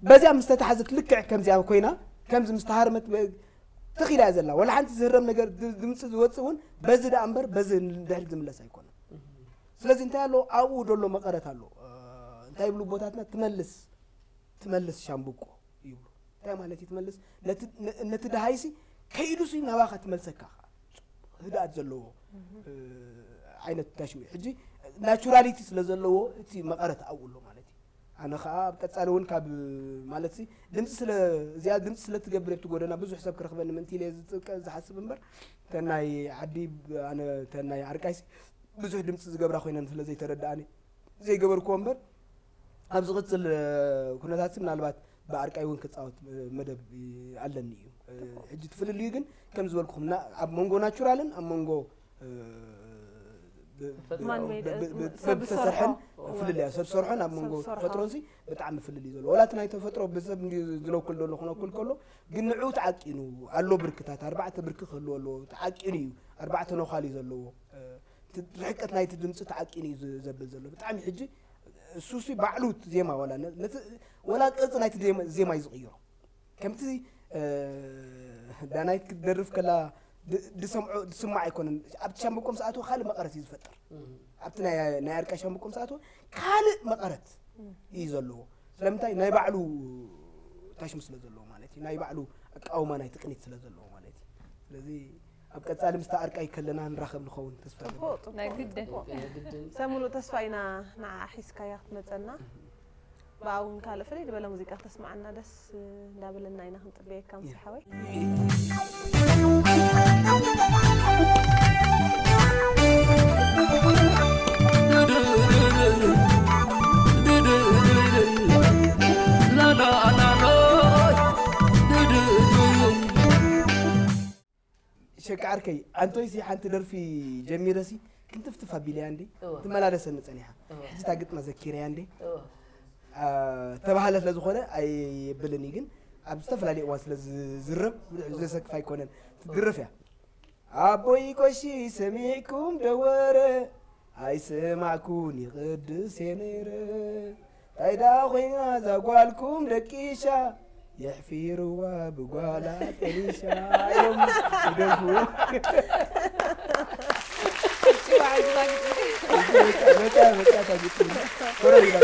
በዚኣ ምስ ተታሕዘት ልክዕ ከምዚኣ ኮይና፣ ከምዚ ምስ ተሃርመት በ-፣ ትኽ ኢላ እያ ዘላ። ወላ ሓንቲ ዝህረም ነገር ድ-፣ ድምፂ ዝወፅእ እውን በዚ ደኣ እምበር በዚ ንድሕሪት ዝምለስ ኣይኮነን። ስለዚ እንታይ ኣሎ? ኣብኡ ደሎ መቐረት ኣሎ። እ፣ እንታይ ይብሉ ቦታትና? ትመልስ፣ ትመልስ ሻምብቆ ይብሉ። እንታይ ማለት እዩ ትመልስ? ነቲ፣ ነ-፣ ነቲ ደሃይሲ ከይዱሲ ናባኻ ትመልሰካ። ህድኣት ዘለዎ፣ እ፣ ዓይነት ታሽም እዩ። ሕጂ ናቹራሊቲ ስለ ዘለዎ እቲ መቐረት ኣብኡ ኣሎ ማለት እዩ። ኣነ ኸዓ ኣብ ቀጻሊ እውን ካብ፣ ማለት ሲ፣ ድምፂ ስለ፣ እዚኣ ድምፂ ስለ ትገብር ኣብቲ ጎደና ብዙሕ ሰብ ክረኽበኒ ምእንቲ ኢለ ዝጥቀ-፣ ዝሓስብ እምበር፣ ተን ናይ ዓዲ፣ ኣነ ተን ናይ ኣርቃይሲ ብዙሕ ድምፂ ዝገብራ ኮይነን ስለ ዘይተረድኣኒ ዘይገበርክዎ እምበር፣ ኣብ ዝቕጽል፣ እ፣ ኩነታት ምናልባት ብኣርቃይ እውን ክጻወት፣ እ፣ መደብ፣ እ፣ ኣለኒ እዩ። እ፣ ሕጂ እቲ ፍልልዩ ግን ከም ዝበልኩኹም ና-፣ ኣብ መንጎ ናቹራልን ኣብ መንጎ፣ እ፣ ብ-፣ ብ-፣ ማን ሜድ፣ ብ-፣ ብ-፣ ብ-፣ ሰብ ሰብ ዝሰርሐን ዝሰርሖ። ፍልልያ፣ ሰብ ዝሰርሖን ኣብ መንጎ ሰብ ዝሰርሖ። ተፈጥሮን ሲ ብጣዕሚ ፍልልዩ ዘሎ። ወላ እቲ ናይ ተፈጥሮ ብሰብ እንድዩ ዝለኩል ዘሎ ክነኩል ከሎ፣ ግን ንዕኡ ተዓቂኑ ኣሎ። ብርክታት፣ ኣርባዕተ ብርኪ ክህልዎ ኣለዎ። ተዓቂኑ እዩ። ኣርባዕተ ነዃል እዩ ዘለዎ። እ፣ እቲ ርሕቀት ናይቲ ድምፂ ተዓቂኑ እዩ ዝ-፣ ዘብል ዘሎ። ብጣዕሚ ሕጂ እሱሲ ባዕሉ እቲ ዜማ ዋላ ነ-፣ ነቲ፣ ዋላ ቅርፂ ናይቲ ዜማ፣ ዜማ እዩ ዝቕይሮ። ከምቲ፣ እ፣ ዳናይት ክትደርፍ ከላ ድ-፣ ድሰምዖ፣ ድስማዕ ኣይኮነን። ኣብቲ ሻምብቆ ምስ ኣተወ ካልእ መቐረት እዩ ዝፈጥር። ኣብቲ ናይ፣ ናይ ኣርቃይ ሻምብቆ ምስ ኣተወ ካልእ መቐረት እዩ ዘለዎ። ስለምንታይ? ናይ ባዕሉ ታሽም ስለ ዘለዎ ማለት እዩ። ናይ ባዕሉ ኣቃውማ ናይ ትቅኒት ስለ ዘለዎ ማለት እዩ። ስለዚ ኣብ ቀጻሊ ምስታ ኣርቃይ ከለና ንራኸብ ንኸውን ተስፋ እገብር። ጽቡቕ፣ ጽቡቕ፣ ናይ ግድን። ጽቡቕ። ናይ ግድን። ሰሙሉ ተስፋ ኢና ንዓ ሒዝካያ ክትመጸና። ብኣ እውን ካልእ ፍልይ ዝበለ ሙዚቃ ክተስምዓና ደስ እንዳበለና ኢና ክንጽበየካ፣ ሙሴ ሓወይ። ሸቃ ዓርከይ፣ ኣንቶይሲ ሓንቲ ደርፊ ጀሚረሲ ክንትፍትፍ ኣቢለያ እንዴ? እወ። ትመላለሰኒ ጸኒሓ። እወ። ሕጂ እታ ግጥማ ዘኪረያ እንዴ? እወ። ኣ፣ ተባህለ ስለ ዝኾነ ኣይብልን እዩ፣ ግን ኣብ ዝተፈላለየ እዋን ስለ ዝዝረብ ብዙሕ ዘሰክፍ ኣይኮነን። ትድርፍ እያ። ኣቦይ ቆሺ ሰሚዕኩም ደወረ ኣይሰማዕኩን ይቕድስ የነይረ። እንታይ ደኣ ኮይና እዛ ጓልኩም ደቂሻ የሕፊርዋ ብጓላ ጠኒሻ እዮም ይደርፉ። መጽያ፣ መጽያ እታ ግጥሚ። ኮረር ኢላ።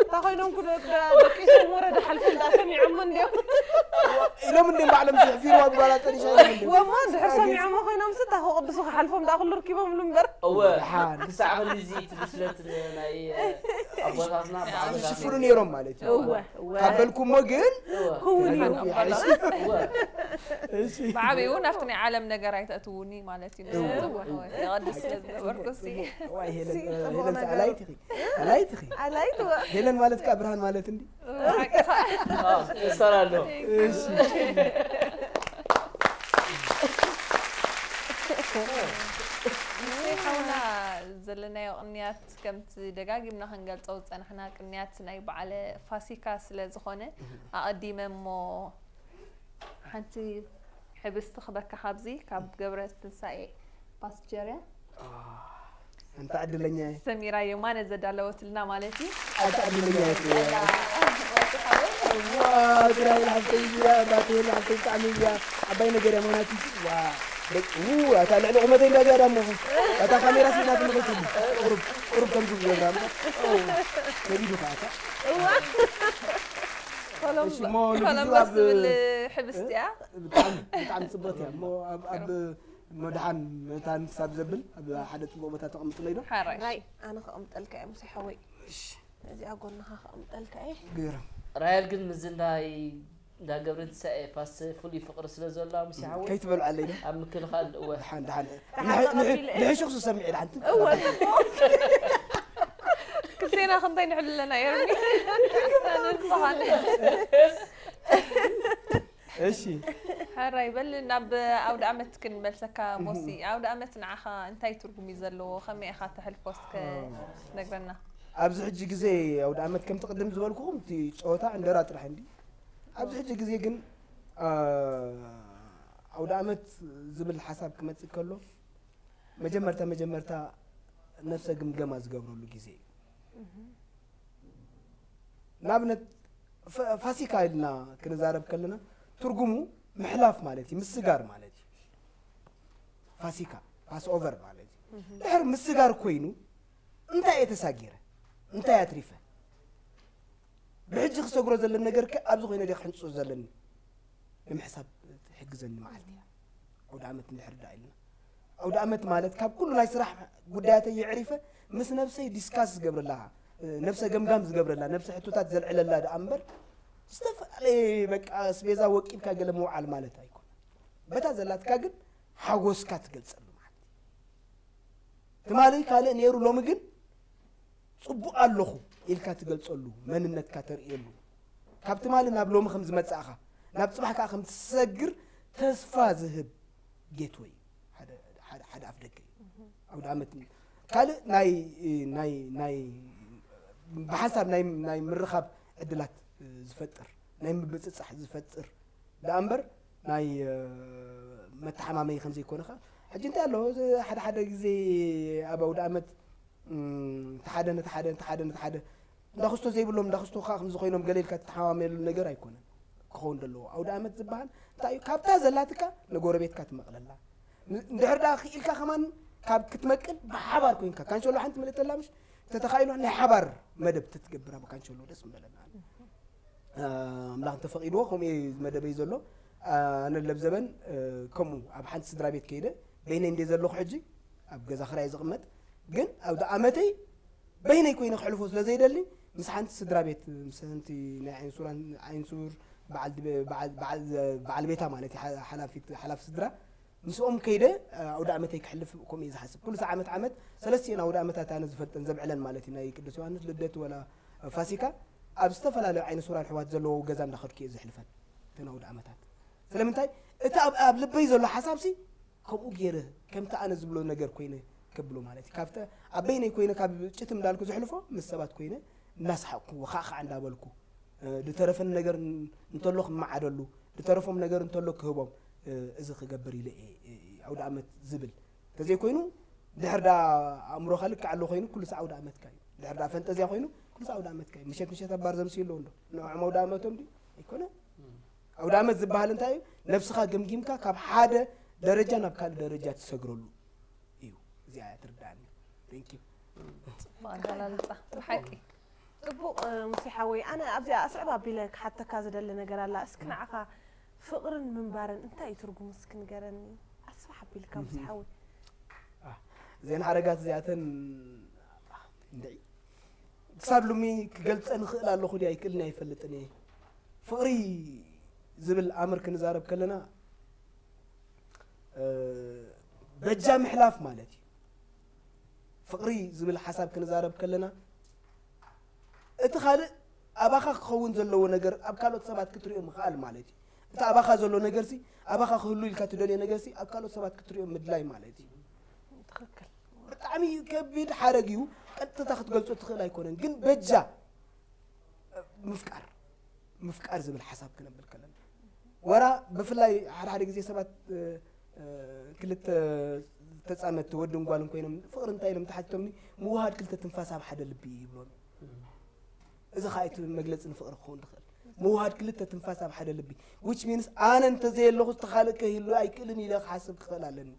እንታይ ኮይኖም ኩ-፣ ደ-፣ ደቂሶም ወረ ድሓልፎም ደኣ ሰሚዖሞ እንድዮም። ኢሎም እንድዮም ባዕሎም ዝሕፊርዋ ብጓላ ጠኒሻ ኢሎም እንድዮም። ወማ ድሕር ሰሚዖሞ ኮይኖም ሲ እታ ክቕድሱ ክሓልፎም ደኣ ኩሉ ርኪቦምሉ እምበር። እወ ደሓን። ክሳዕ ክንድዚ እቲ ብስለት ናይ ኣቦታትና ዝሽፍኑ ነይሮም ማለት እዩ። እወ፣ እወ። ካብ በልኩሞ ግን እወ ክውን እዩ። ይሓይሽ። እወ እሺ። ብዓብኡ ናብቲ ናይ ዓለም ነገር ኣይተእትውኒ ማለት እዩ። እወ። እወ፣ የቐድስ ስለ ዝነበርኩ ሲ። ዋይ ሄለን፣ ሲ ጽቡቕ ሄለን ነገር። ኣላይት ኢኺ። ኣላይት ኢኺ። ኣላይት እወ። ሄለን ማለት ከኣ ብርሃን ማለት እንዲ። ብሓቂ ኸኣ እሰራለሁ። እሺ። ንሰይ ሓውና ዘለናዮ ቅንያት ከምቲ ደጋጊምና ክንገልጾ ዝጸናሕና ቅንያት ናይ በዓለ ፋሲካ ስለ ዝኾነ ኣቐዲመ እሞ ሓንቲ ሕብስቲ ክበካ ካብዚ ካብ ገብረ ትንሳኤ ፓስቸርያ ኣንታ ዕድለኛ እየ። ሰሚራ የማነ ዘዳለወትልና ማለት እዩ። ኣንታ ዕድለኛ እየ። ዋ፣ ትግራይ ሓፍተይ እዚኣ፣ ባቴ ሓፍተይ ብጣዕሚ እዚኣ ዓባይ ነገር እያ ምኽንያቱ ዋ፣ ደቂ፣ ው፣ ኣታ ልዕሊ ቁመተይ እንዳ ዝያዳ እሞ፣ ኣታ ካሜራ ስኢና ትምኽልቲ፣ ቁሩብ፣ ቁሩብ ከምዚ ዝገብራ እሞ፣ ው፣ ከቢዱ ኸዓ፣ ኣታ። ኮሎም- እሺ፣ እሞ ንግዜኡ ኮሎምበስ ኣብ- ዝብል ሕብስቲ እያ። ብጣዕሚ፣ ብጣዕሚ ጽብቕቲ እያ። እሞ ኣብ፣ ኣብ መድሓን መእታን ክሳብ ዘብል፣ ኣብ ሓደ ጽቡቕ ቦታ ተቐምጥለይ ዶ? ሓራይ። ራይ ኣነ ከቐምጠልካ እየ ሙሴ ሓወይ። እዚኣ ጎንኻ ከቐምጠልካ እየ። ገይረ። ራሄል ግን ምስዚ ናይ እንዳ ገብረ ትንሳኤ ፓስት ፍሉይ ፍቕሪ ስለ ዘሎ ምስ ሓወይ ከይትበልዓለይ ዶ? ኣብ ምክልኻል እወ ድሓን፣ ድሓን። ድሓን ተቐቢለ። ንሕሹኽ ዝሰምዕ ድሓን ትንክፍ እወ። ኣላ። ክልቴና ክንታይ ንሕልለና ኤርሚ? ኣነ ንስኻን። እሺ። ሕራይ በል ናብ ኣውደ ኣመት ክንመልሰካ ሞሲ። ኣውደ ኣመት ንዓኻ እንታይ ትርጉም እዩ ዘለዎ? ከመይ ኢኻ ተሕልፎ እስከ ነግረና። ኣብዚ ሕጂ ግዜ ኣውደ ኣመት ከምቲ ቅድም ዝበልኩኹም እቲ ጸወታ ዕንደራ ጥራሕ እንዲ። ኣብዚ ሕጂ ግዜ ግን አ፣ ኣውደ ኣመት ዝብል ሓሳብ ክመጽእ ከሎ መጀመርታ መጀመርታ ነፍሰ ግምገማ ዝገብረሉ ግዜ እዩ። ንኣብነት ፋ- ፋሲካ ኢልና ክንዛረብ ከለና ትርጉሙ ምሕላፍ ማለት እዩ፣ ምስጋር ማለት እዩ። ፋሲካ ፓስ ኦቨር ማለት እዩ። ድሕር ምስጋር ኮይኑ እንታይ እየ ተሳጊረ? እንታይ ኣትሪፈ? ብሕጂ ክሰግሮ ዘለን ነገር ከ ኣብዚ ኮይነ ድየ ክሕንፅፁ ዘለኒ? ንምሕሳብ ትሕግዘኒ መዓልቲ እያ። ኣውደ ዓመት እንድሕር ዳ ኢልና ኣውደ ዓመት ማለት ካብ ኩሉ ናይ ስራሕ ጉዳያተይ የዕሪፈ ምስ ነብሰይ ዲስካስ ዝገብረላ፣ ነብሰ ገምጋም ዝገብረላ፣ ነብሰ ሕቶታት ዘልዕለላ ደኣ እምበር ዝተፈላለየ በቃ ኣስቤዛ ወቂብካ ገለ ምውዓል ማለት ኣይኮነ። በታ ዘላትካ ግን ሓጎስካ ትገልጸሉ ማለት እዩ። ትማሊ ካልእ ነይሩ ሎሚ ግን ጽቡቕ ኣለኹ ኢልካ ትገልጸሉ መንነትካ ተርእየሉ ካብ ትማሊ ናብ ሎሚ ከም ዝመጻእኻ ናብ ጽባሕ ከዓ ከም ትሰግር ተስፋ ዝህብ ጌትወይ ሓደ ሓደ ሓደ ኣፍ ደገ እዩ። ኣውደ ዓመት ካልእ ናይ ናይ ናይ ብሓንሳብ ናይ ናይ ምርኻብ ዕድላት ዝፈጥር ናይ ምብጽጻሕ ዝፈጥር ደኣ እምበር ናይ መተሓማመይ ከም ዘይኮነ ከዓ ሕጂ እንታይ ኣሎ ሓደ ሓደ ግዜ ኣብ ኣውደ ዓመት ተሓደ ነተሓደ ተሓደ ነተሓደ እንዳክስቶ ዘይብሎም እንዳክስቶ ከዓ ከምዚ ኮይኖም ገለ ኢልካ ትተሓማመየሉ ነገር ኣይኮነን ክኸውን ዘለዎ ኣውደ ዓመት ዝበሃል እንታይ እዩ ካብታ ዘላትካ ንጎረቤትካ ትመቕለላ እንድሕር ደኣ ክኢልካ ከማን ካብ ክትመቅል ብሓባር ኮይንካ ካንሸሎ ሓንቲ ምልእተላ ምሽ ተተኻኢሉ ናይ ሓባር መደብ ትትገብር ኣብ ካንሸሎ ደስ ምበለና ኣምላኽ እንተፈቒድዎ ከምኡ እየ መደበይ ዘሎ ኣነ ለብዘበን ከምኡ ኣብ ሓንቲ ስድራ ቤት ከይደ በይነይ እንደ ዘለኹ ሕጂ ኣብ ገዛ ክራይ ዝቕመጥ ግን ኣብ ኣመተይ በይነይ ኮይነ ክሕልፎ ስለ ዘይደሊ ምስ ሓንቲ ስድራ ቤት ምስ ሓንቲ ናይ ዓይንሱራን ዓይንሱር በዓል ቤታ ማለት ሓላፊ ስድራ ምስኦም ከይደ ኣውደ ዓመተይ ክሕልፍ ከምኡ እየ ዝሓስብ ኩሉ ዓመት ዓመት ሰለስቲኤን ኣውደ ዓመታት ኣነ ዝፈልጠን ዘብዕለን ማለት እዩ ናይ ቅዱስ ዮሃንስ ልደት ወላ ፋሲካ ኣብ ዝተፈላለዩ ዓይነ ሱራን ኣሕዋት ዘለዎ ገዛ እንዳኸድኩ እየ ዘሕልፈን እተን ኣውደ ዓመታት ስለምንታይ እቲ ኣብ ልበይ ዘሎ ሓሳብሲ ከምኡ ገይረ ከምቲ ኣነ ዝብሎ ነገር ኮይነ ከብሎ ማለት እዩ ካብቲ ኣብ በይነይ ኮይነ ካብ ጭት እንዳልኩ ዘሕልፎ ምስ ሰባት ኮይነ እናሰሓቅኩ ወኻዕኻዕ እንዳበልኩ ዝተረፈኒ ነገር እንተሎ ክመዓደሉ ዝተረፎም ነገር እንተሎ ክህቦም እዚ ክገብር ኢለ እየ ኣውደ ዓመት ዝብል እንተዘይኮይኑ ድሕር ዳ ኣእምሮኻ ልክዕ ኣሎ ኮይኑ ኩሉ ሰዓት ኣውደ ዓመትካ እዩ ድሕር ዳ ፈንጠዝያ ኮይኑ ኩሉ ሰዓት ኣውደ ዓመትካ እዩ ምሸት ምሸት ኣብ ባር ዘምስዩ ኣለዉ እንዶ ንዕኦም ኣውደ ዓመቶም ድዩ ኣይኮነ ኣውደ ዓመት ዝበሃል እንታይ እዩ ነብስኻ ገምጊምካ ካብ ሓደ ደረጃ ናብ ካልእ ደረጃ ትሰግረሉ እዩ እዚኣ እያ ትርዳእኒ thank you ኣገላልፃ ብሓቂ ፅቡቕ ሙሴ ሓወይ ኣነ ኣብዚኣ ኣስዕብ ኣቢለ ክሓተካ ዝደሊ ነገር ኣላ እስኪ ንዓኻ ፍቕርን ምንባርን እንታይ እዩ ትርጉሙ እስኪ ንገረኒ ኣስፋሕ ኣቢልካ ሙሴ ሓወይ እዘን ሓረጋት እዚኣተን እንድዒ ክሳብ ሎሚ ክገልፀ ንኽእል ኣለኹ ድዩ ኣይክእልን ኣይፈልጥን እየ ፍቕሪ ዝብል ኣምር ክንዛረብ ከለና በጃ ምሕላፍ ማለት እዩ ፍቕሪ ዝብል ሓሳብ ክንዛረብ ከለና እቲ ካልእ ኣባኻ ክኸውን ዘለዎ ነገር ኣብ ካልኦት ሰባት ክትሪኦ ምኽኣል ማለት እዩ እቲ ኣባኻ ዘሎ ነገርሲ ኣባኻ ክህሉ ኢልካ ትደልዮ ነገርሲ ኣብ ካልኦት ሰባት ክትሪኦ ምድላይ ማለት እዩ ትኽክል ብጣዕሚ ከቢድ ሓረግ እዩ ቀጥታ ክትገልፆ ትኽእል ኣይኮነን ግን በጃ ምፍቃር ምፍቃር ዝብል ሓሳብ ክነብል ከለና ወራ ብፍላይ ሓደ ሓደ ግዜ ሰባት ክልተ ተጻመድቲ ወድን ጓልን ኮይኖም ፍቕሪ እንታይ ኢሎም ተሓቲቶምኒ፣ ምውሃድ ክልተ ትንፋስ ኣብ ሓደ ልቢ እዩ ይብሎም። እዚ ኸኣ እቲ መግለጺ ንፍቕሪ ክኸውን ዝኽእል። ምውሃድ ክልተ ትንፋስ ኣብ ሓደ ልቢ፣ which means ኣነ እንተዘየለኹ እቲ ካልእ ከህሉ ኣይክእልን ኢለ ክሓስብ ክኽእል ኣለኒ።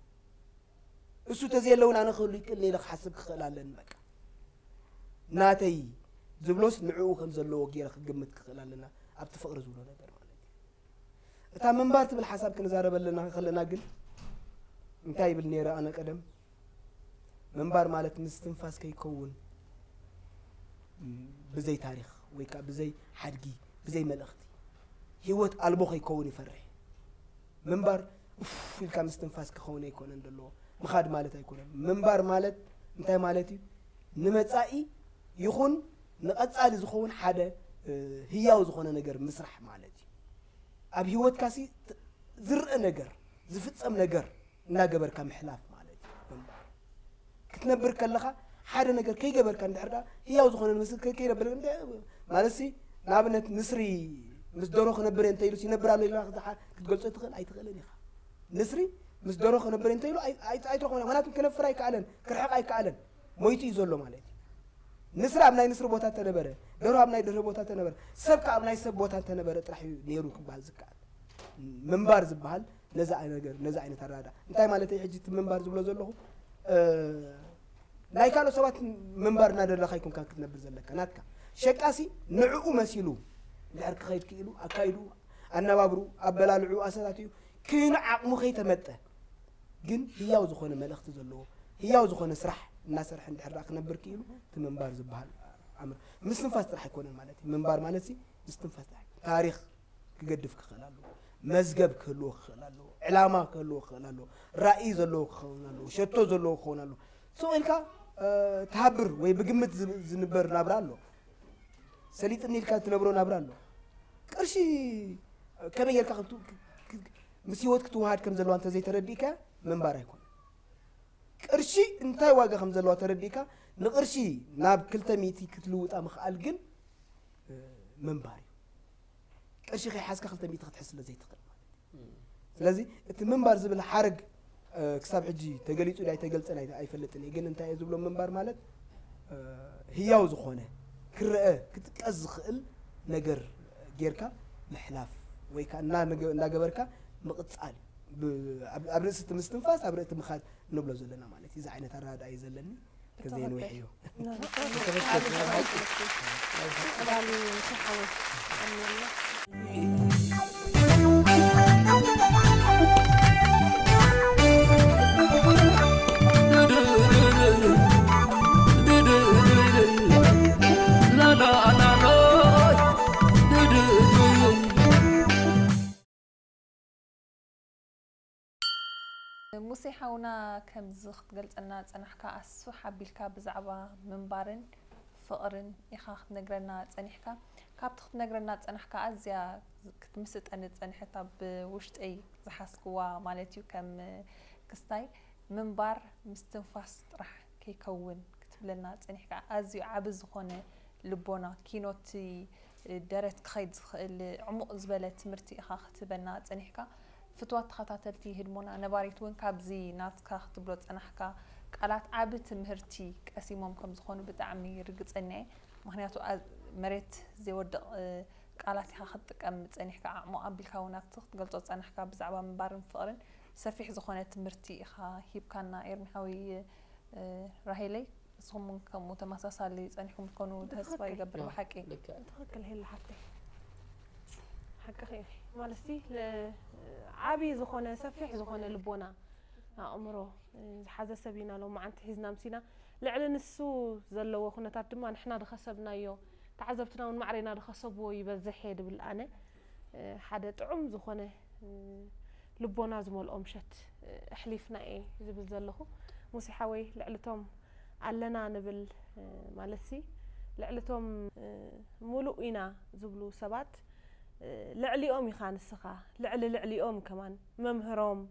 እሱ ተዘየለ እውን ኣነ ክህሉ ይክእል ኢለ ክሓስብ ክኽእል ኣለኒ። በቃ ናተይ ዝብሎስ ንዕኡ ከም ዘለዎ ገይረ ክግምት ክኽእል ኣለና። ኣብቲ ፍቕሪ ዝብሎ ነገር ማለት እዩ። እታ ምንባር ትብል ሓሳብ ክንዛረበለና ከለና ግን እንታይ ይብል ነይረ ኣነ ቀደም? ምንባር ማለት ምስትንፋስ ከይከውን፣ ብዘይ ታሪኽ ወይ ከዓ ብዘይ ሓድጊ፣ ብዘይ መልእኽቲ፣ ህይወት ኣልቦ ከይከውን ይፈርሕ። ምንባር ኡፍ ኢልካ ምስትንፋስ ክኸውን ኣይኮነን ዘለዎ። ምኻድ ማለት ኣይኮነን። ምንባር ማለት እንታይ ማለት እዩ? ንመጻኢ ይኹን ንቐጻሊ ዝኸውን ሓደ፣ እ፣ ህያው ዝኾነ ነገር ምስራሕ ማለት እዩ። ኣብ ህይወትካ ሲ ት-፣ ዝረአ ነገር፣ ዝፍጸም ነገር እናገበርካ ምሕላፍ ማለት እዩ ምንባር። ክትነብር ከለኻ ሓደ ነገር ከይገበርካ እንድሕር ደኣ ህያው ዝኾነ ንምስል ከ-፣ ከይነብር እንደ-፣ ማለት ሲ ንኣብነት ንስሪ ምስ ደሮ ክነብር እየ እንተኢሉ ሲ ይነብር ኣሎ ኢልካ ክትሓ-፣ ክትገልጾ ትኽእል ኣይትኽእልን ኢኻ። ንስሪ ምስ ደሮ ክነብር እየ እንተኢሉ ኣይ-፣ ኣይ-፣ ኣይትረኽቦን። ምኽንያቱም ክነፍር ኣይከኣለን፣ ክርሕቕ ኣይከኣለን። ሞይቱ እዩ ዘሎ ማለት እዩ። ንስሪ ኣብ ናይ ንስሪ ቦታ ተነበረ፣ ደርሆ ኣብ ናይ ደርሆ ቦታ ተነበረ፣ ሰብ ከኣ ኣብ ናይ ሰብ ቦታ ተነበረ ጥራሕ እዩ ነይሩ ክበሃል ዝከኣል። ምንባር ዝበሃል ነዚ ኣይ-፣ ነገር፣ ነዚ ዓይነት ኣረዳድኣ። እንታይ ማለተይ ሕጂ እቲ ምንባር ዝብሎ ዘለኹ? እ፣ ናይ ካልኦት ሰባት ምንባር እናደለኻ ኣይኮንካን ክትነብር ዘለካ፣ ናትካ። ሸቃሲ ንዕኡ መሲሉ እንድሕር ክኸይድ ክኢሉ፣ ኣካይድኡ፣ ኣነባብርኡ፣ ኣበላልዕኡ፣ ኣሰታትዩ፣ ክህኑ ዓቕሙ ከይተመጠ፣ ግን ህያው ዝኾነ መልእኽቲ ዘለዎ፣ ህያው ዝኾነ ስራሕ እናሰርሐ እንድሕር ደኣ ክነብር ክኢሉ፣ እቲ ምንባር ዝበሃል ኣምር-፣ ምስትንፋስ ጥራሕ ኣይኮነን ማለት እዩ። ምንባር ማለት ሲ ምስትንፋስ ጥራሕ ኣይኮነን። ታሪኽ ክገድፍ ክኽእል ኣለዎ። መዝገብ ክህልዎ ክኽእል ኣለዎ። ዕላማ ክህልዎ ክኽእል ኣለዎ። ራእይ ዘለዎ ክኸውን ኣለዎ። ሸቶ ዘለዎ ክኸውን ኣለዎ። ስቕ ኢልካ፣ እ፣ ትሃብር ወይ ብግምት ዝ-፣ ዝንበር ናብራ ኣሎ። ሰሊጥኒ ኢልካ ትነብሮ ናብራ ኣሎ። ቅርሺ ከመይ ጌርካ ከም ት-፣ ክ-፣ ክ-፣ ምስ ህይወት ክትወሃድ ከም ዘለዋ እንተዘይተረዲእካ ምንባር ኣይኮነን። ቅርሺ እንታይ ዋጋ ከም ዘለዋ ተረዲእካ ንቅርሺ ናብ ክልተ ሚእቲ ክትልውጣ ምኽኣል ግን፣ እ፣ ምንባር እዩ። ቅርሺ ከይሓዝካ ክልተ ሚእቲ ክትሕዝ ስለ ዘይትኽእል ማለት እዩ። ስለዚ እቲ ምንባር ዝብል ሓረግ፣ እ፣ ክሳብ ሕጂ ተገሊጹ ዳይ ተገልጸ ናይ ኣይፈልጥን እየ። ግን እንታይ እየ ዝብሎ ምንባር ማለት፣ እ፣ ህያው ዝኾነ ክረአ ክጥቀስ ዝኽእል ነገር ጌርካ ምሕላፍ ወይ ከዓ እና-፣ እናገበርካ ምቕጻል ብ-፣ ኣብ፣ ኣብ ርእሲ እቲ ምስትንፋስ ኣብ ርእቲ ምኻድ ንብሎ ዘለና ማለት እዩ። እዚ ዓይነት ኣረዳድኣ እዩ ዘለኒ። ከዘየንውሕ እዩ። ሙሴ ሓውና፣ ከምዚ ክትገልጸልና ጸናሕካ፣ ኣስፍሕ ኣቢልካ ብዛዕባ ምንባርን ፍቕርን ኢኻ ክትነግረና ጸኒሕካ። ካብቲ ክትነግረና ጸናሕካ ኣዝያ ክትምስጠኒ ጸኒሐታ፣ ብውሽጠይ ዝሓዝክዋ ማለት እዩ፣ ከም ክስታይ ምንባር ምስትንፋስ ጥራሕ ከይከውን ክትብለና ጸኒሕካ። ኣዝዩ ዓቢ ዝኾነ ልቦና፣ ኪኖቲ ደረት ክኸይድ ዝኽእል ዕሙቕ ዝበለ ትምህርቲ ኢኻ ክትህበና ጸኒሕካ። ፍትዋት ተኸታተልቲ ህድሞና ነባሪት እውን ካብዚ ናትካ ክትብሎ ጸናሕካ ቃላት ዓቢ ትምህርቲ ቀሲሞም ከም ዝኾኑ ብጣዕሚ ርግጸኛ እየ። ምኽንያቱ ኣ-፣ መሬት ዘይወድቕ፣ እ፣ ቃላት ኢኻ ክትጥቀም ጸኒሕካ። ዓዕሙቕ ኣቢልካ እውን ኣብቲ ክትገልጾ ጸናሕካ ብዛዕባ ምንባርን ፍቕርን ሰፊሕ ዝኾነ ትምህርቲ ኢኻ ሂብካና ኤርሚ ሓወይ፣ እ፣ ራሄለይ። ንስኹም እውን ከምኡ ተመሳሳሊ ጸኒሕኩም ትኮኑ ተስፋ ብትኽክል። ይገብር። ብሓቂ ልክዕ። ትኽክል ሄላ ሓፍተይ፣ ሓቅኺ ኢኺ። ማለትሲ ለ-፣ ዓብዪ ዝኾነ ሰፊሕ ዝኾነ ልቦና ኣእምሮ ዝሓዘ ሰብ ኢና ሎማዓንቲ ሒዝና ምሲና። ልዕሊ ንሱ ዘለዎ ኩነታት ድማ ንሕና ዝኸሰብናዮ፣ ተዓዘብትና እውን ማዕረና ዝኸሰብዎ ይበዝሕ እየ ድብል ኣነ። ሓደ ጥዑም ዝኾነ ልቦና ዝመልኦ ምሸት ኣሕሊፍና እየ ዝብል ዘለኹ። ሙሴ ሓወይ፣ ልዕሊ እቶም ኣለና ንብል፣ እ፣ ማለትሲ ልዕሊ እቶም፣ እ፣ ሙሉእ ኢና ዝብሉ ሰባት፣ እ፣ ልዕሊኦም ኢኻ ንስኻ፣ ልዕሊ ልዕሊኦም ከማን መምህሮም፣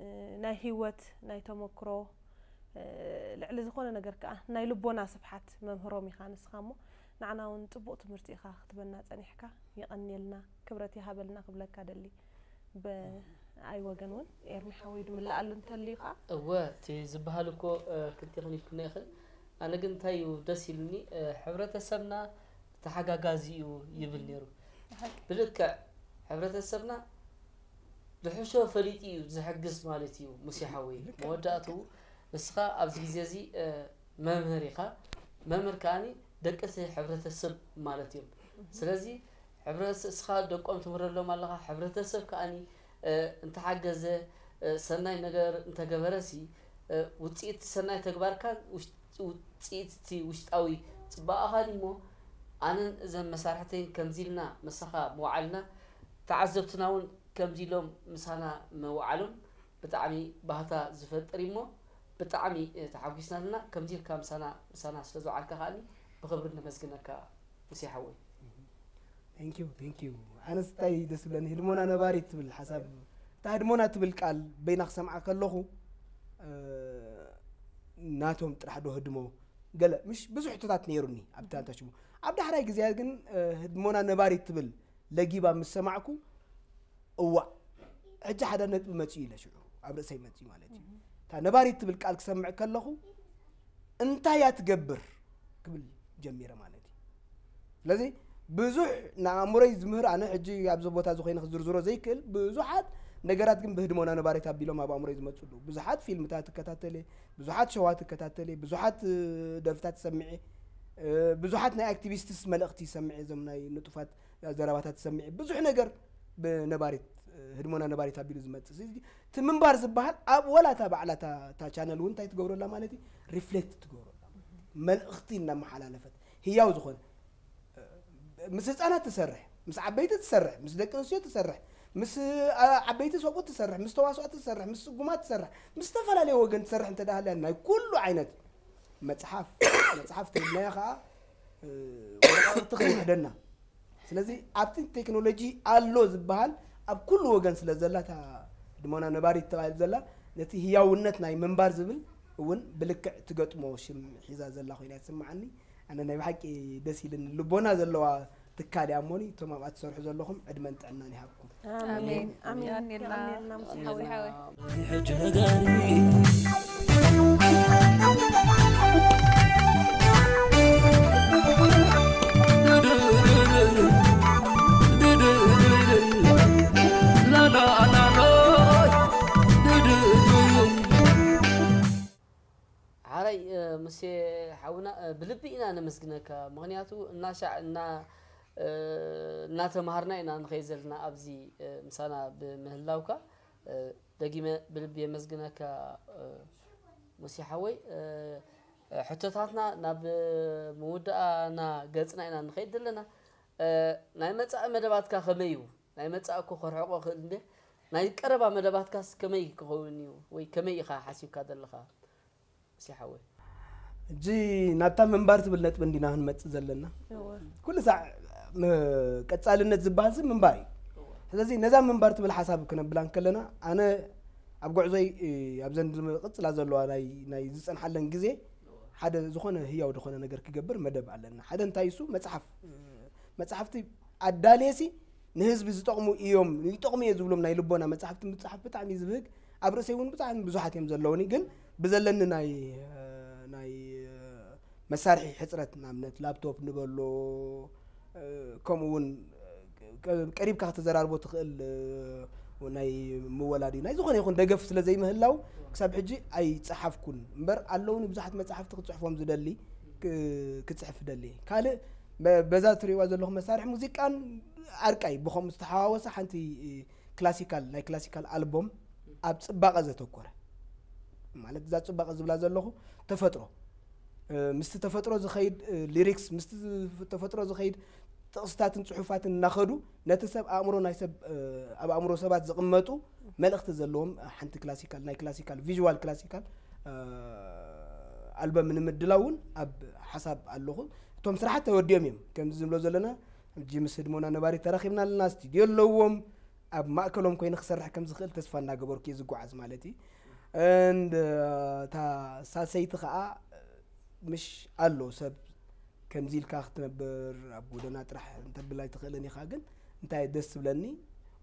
እ፣ ናይ ህይወት፣ ናይ ተመክሮ፣ እ፣ ልዕሊ ዝኾነ ነገር ከኣ ናይ ልቦና ስፍሓት መምህሮም ኢኻ ንስኻ። እሞ ንዓና እውን ጽቡቕ ትምህርቲ ኢኻ ክትበና ጸኒሕካ። የቐንየልና፣ ክብረት ይሃበልና ክብለካ ደሊ። በ-፣ ኣይ ወገን እውን ኤርሚ ሓወይ ድምልኣሉ እንተልዩ ከዓ እወ እቲ ዝበሃል እኮ ክንቴክኒክ ክነ ይኽእል። ኣነ ግን እንታይ እዩ ደስ ኢሉኒ፣ ሕብረተሰብና ተሓጋጋዚ እዩ ይብል ነይሩ። ብልክዕ ሕብረተሰብና ዝሕሾ ፈሊጡ እዩ ዝሕግዝ ማለት እዩ። ሙሴ ሓወይ መወዳእትኡ ንስኻ ኣብዚ ግዜ እዚ መምህር ኢኻ። መምህር ከዓኒ ደቂ እቲ ሕብረተሰብ ማለት እዮም። ስለዚ ሕብረተሰብ እስኻ ደቆም ትምህረሎም ኣለኻ። ሕብረተሰብ ከዓኒ እንተሓገዘ፣ ሰናይ ነገር እንተገበረሲ፣ ውፅኢት ሰናይ ተግባርካን ውሽጢ ውፅኢት እቲ ውሽጣዊ ፅባቐኻን እሞ ኣነን እዘን መሳርሕተይን ከምዚ ኢልና ምሳኻ ምውዓልና ተዓዘብትና እውን ከምዚ ኢሎም ምሳና ምውዓሎም ብጣዕሚ ባህታ ዝፈጥር እሞ ብጣዕሚ ተሓጒስና ኣለና። ከምዚ ኢልካ ምሳና ምሳና ስለ ዝውዓልካ ከዓኒ ብኽብሪ ነመስግነካ ሙሴ ሓወይ። Thank you, thank you። ኣነስ እንታይ ደስ ብለኒ ህድሞና ነባሪት ትብል ሓሳብ እታ ህድሞና ትብል ቃል በይና ክሰምዓ ከለኹ ናቶም ጥራሕ ዶ ህድሞ ገለ ምሽ ብዙሕ ሕቶታት ነይሩኒ ኣብቲ ኣንታ ሽሙ ኣብ ዳሕራይ ግዜያት ግን ህድሞና ነባሪት ትብል ለጊባ ምስ ሰማዕኩ እዋእ ሕጂ ሓደ ነጥቢ መፅኡ ኢለ ሽዑ ኣብ ርእሰይ መፅኡ ማለት እዩ እታ ነባሪት ትብል ቃል ክሰምዕ ከለኹ እንታይ እያ ትገብር ክብል ጀሚረ ማለት እዩ ስለዚ ብዙሕ ንኣእምሮይ ዝምህር ኣነ ሕጂ ኣብዚ ቦታ እዚ ኮይነ ክዝርዝሮ ዘይክእል ብዙሓት ነገራት ግን ብህድሞና ነባሪት ኣቢሎም ኣብ ኣእምሮይ ዝመፁ ኣለዉ ብዙሓት ፊልምታት እከታተለ ብዙሓት ሸዋት እከታተለ ብዙሓት ደርፍታት ሰምዐ ብዙሓት ናይ ኣክቲቪስትስ መልእኽቲ ሰምዐ እዞም ናይ ንጡፋት ዘረባታት ሰምዐ ብዙሕ ነገር ብነባሪት ህድሞና ነባሪት ኣቢሉ ዝመፅእ እቲ ምንባር ዝበሃል ኣብ ወላ እታ ባዕላ እታ ቻነል እውን እንታይ ትገብረላ ማለት እዩ ሪፍሌክት ትገብረላ መልእኽቲ እናመሓላለፈት ህያው ዝኾነ ምስ ህፃናት ትሰርሕ ምስ ዓበይቲ ትሰርሕ ምስ ደቂ ኣንስትዮ ትሰርሕ ምስ ዓበይቲ ሰብኡት ትሰርሕ ምስ ተዋስኦት ትሰርሕ ምስ ስጉማት ትሰርሕ ምስ ዝተፈላለዩ ወገን ትሰርሕ እንተ ሃልያ ናይ ኩሉ ዓይነት መፅሓፍ መፅሓፍ ትብልናያ ከዓ ወረቃቅቲ ከይውሕደና ስለዚ ኣብቲ ቴክኖሎጂ ኣሎ ዝበሃል ኣብ ኩሉ ወገን ስለ ዘላ እታ ድሞና ነባሪት ተባሂል ዘላ ነቲ ህያውነት ናይ ምንባር ዝብል እውን ብልክዕ ትገጥሞ ሽም ሒዛ ዘላ ኮይና ትስምዓኒ ኣነ ናይ ብሓቂ ደስ ኢልን ልቦና ዘለዋ ትካል እያ እሞኒ እቶም ኣብኣ ትሰርሑ ዘለኹም ዕድመን ጥዕናን ይሃብኩም ኣሜን ኣሜን ኣሜን ኣሜን ናምሲ ሓወይ ሓወይ ሕጂ ነጋሪ ሓራይ ሙሴ ሓውና ብልቢ ኢና ነመስግነካ ምክንያቱ እናሻዕ እና እናተምሃርና ኢና ንኸይድ ዘለና ኣብዚ ምሳና ብምህላውካ ደጊመ ብልቢ የመስግነካ ሙሴ ሓወይ ሕቶታትና ናብ ምውዳእና ገፅና ኢና ንኸይድ ዘለና ናይ መፃኢ መደባትካ ከመይ እዩ ናይ መፃእ እኮ ከርሕቆ ክእል እንደ ናይ ቀረባ መደባትካስ ከመይ ክኸውን እዩ ወይ ከመይ ኢኻ ሓሲብካ ዘለኻ ሲሓወይ እጂ ናብታ ምንባር ትብል ነጥቢ እንዲና ክንመፅእ ዘለና ኩሉ ሳዕ ቀፃልነት ዝበሃል ሲ ምንባር እዩ ስለዚ ነዛ ምንባር ትብል ሓሳብ ክነብላ እንከለና ኣነ ኣብ ጉዕዞይ ኣብዘን ዝቕፅላ ዘለዋ ናይ ዝፀንሓለን ግዜ ሓደ ዝኾነ ህያው ዝኾነ ነገር ክገብር መደብ ኣለና ሓደ እንታይ እሱ መፅሓፍ መፅሓፍቲ ኣዳልየሲ ንህዝቢ ዝጠቕሙ እዮም ይጠቕሙ እየ ዝብሎም ናይ ልቦና መፅሓፍቲ ምፅሓፍ ብጣዕሚ ዝብህግ ኣብ ርእሰይ እውን ብጣዕሚ ብዙሓት እዮም ዘለውኒ ግን ብዘለኒ ናይ ናይ መሳርሒ ሕፅረት ንኣብነት ላፕቶፕ ንበሎ ከምኡ እውን ቀሪብካ ከተዘራርቦ ትኽእል ናይ ምወላዲ ናይ ዝኾነ ይኹን ደገፍ ስለ ዘይምህላው ክሳብ ሕጂ ኣይፀሓፍኩን እምበር ኣለውኒ ብዙሓት መፅሓፍቲ ክፅሕፎም ዝደሊ ክፅሕፍ ደሊ ካልእ በዛ ትሪእዋ ዘለኹ መሳርሒ ሙዚቃን ኣርቃይ ብኸምኡ ዝተሓዋወሰ ሓንቲ ክላሲካል ናይ ክላሲካል ኣልቦም ኣብ ፅባቐ ዘተኮረ ማለት እዛ ፅባቐ ዝብላ ዘለኹ ተፈጥሮ ምስቲ ተፈጥሮ ዝኸይድ ሊሪክስ ምስቲ ተፈጥሮ ዝኸይድ ጥቕስታትን ፅሑፋትን እናኸዱ ነቲ ሰብ ኣእምሮ ናይ ሰብ ኣብ ኣእምሮ ሰባት ዝቕመጡ መልእኽቲ ዘለዎም ሓንቲ ክላሲካል ናይ ክላሲካል ቪዥዋል ክላሲካል ኣልበም ንምድላው እውን ኣብ ሓሳብ ኣለኹ እቶም ስራሓት ተወዲኦም እዮም ከምዚ ዝብሎ ዘለና ጂምስ ህድሞና ነባሪ ተራኺብና ኣለና ስቱድዮ ኣለዎም ኣብ ማእከሎም ኮይኑ ክሰርሕ ከም ዝኽእል ተስፋ እናገበርኩ እየ ዝጓዓዝ ማለት እዩ and እታ ሳልሰይቲ ከዓ ምሽ ኣሎ ሰብ ከምዚ ኢልካ ክትነብር ኣብ ጎደና ጥራሕ እንተብል ኣይትኽእልን ኢኻ ግን እንታይ ደስ ዝብለኒ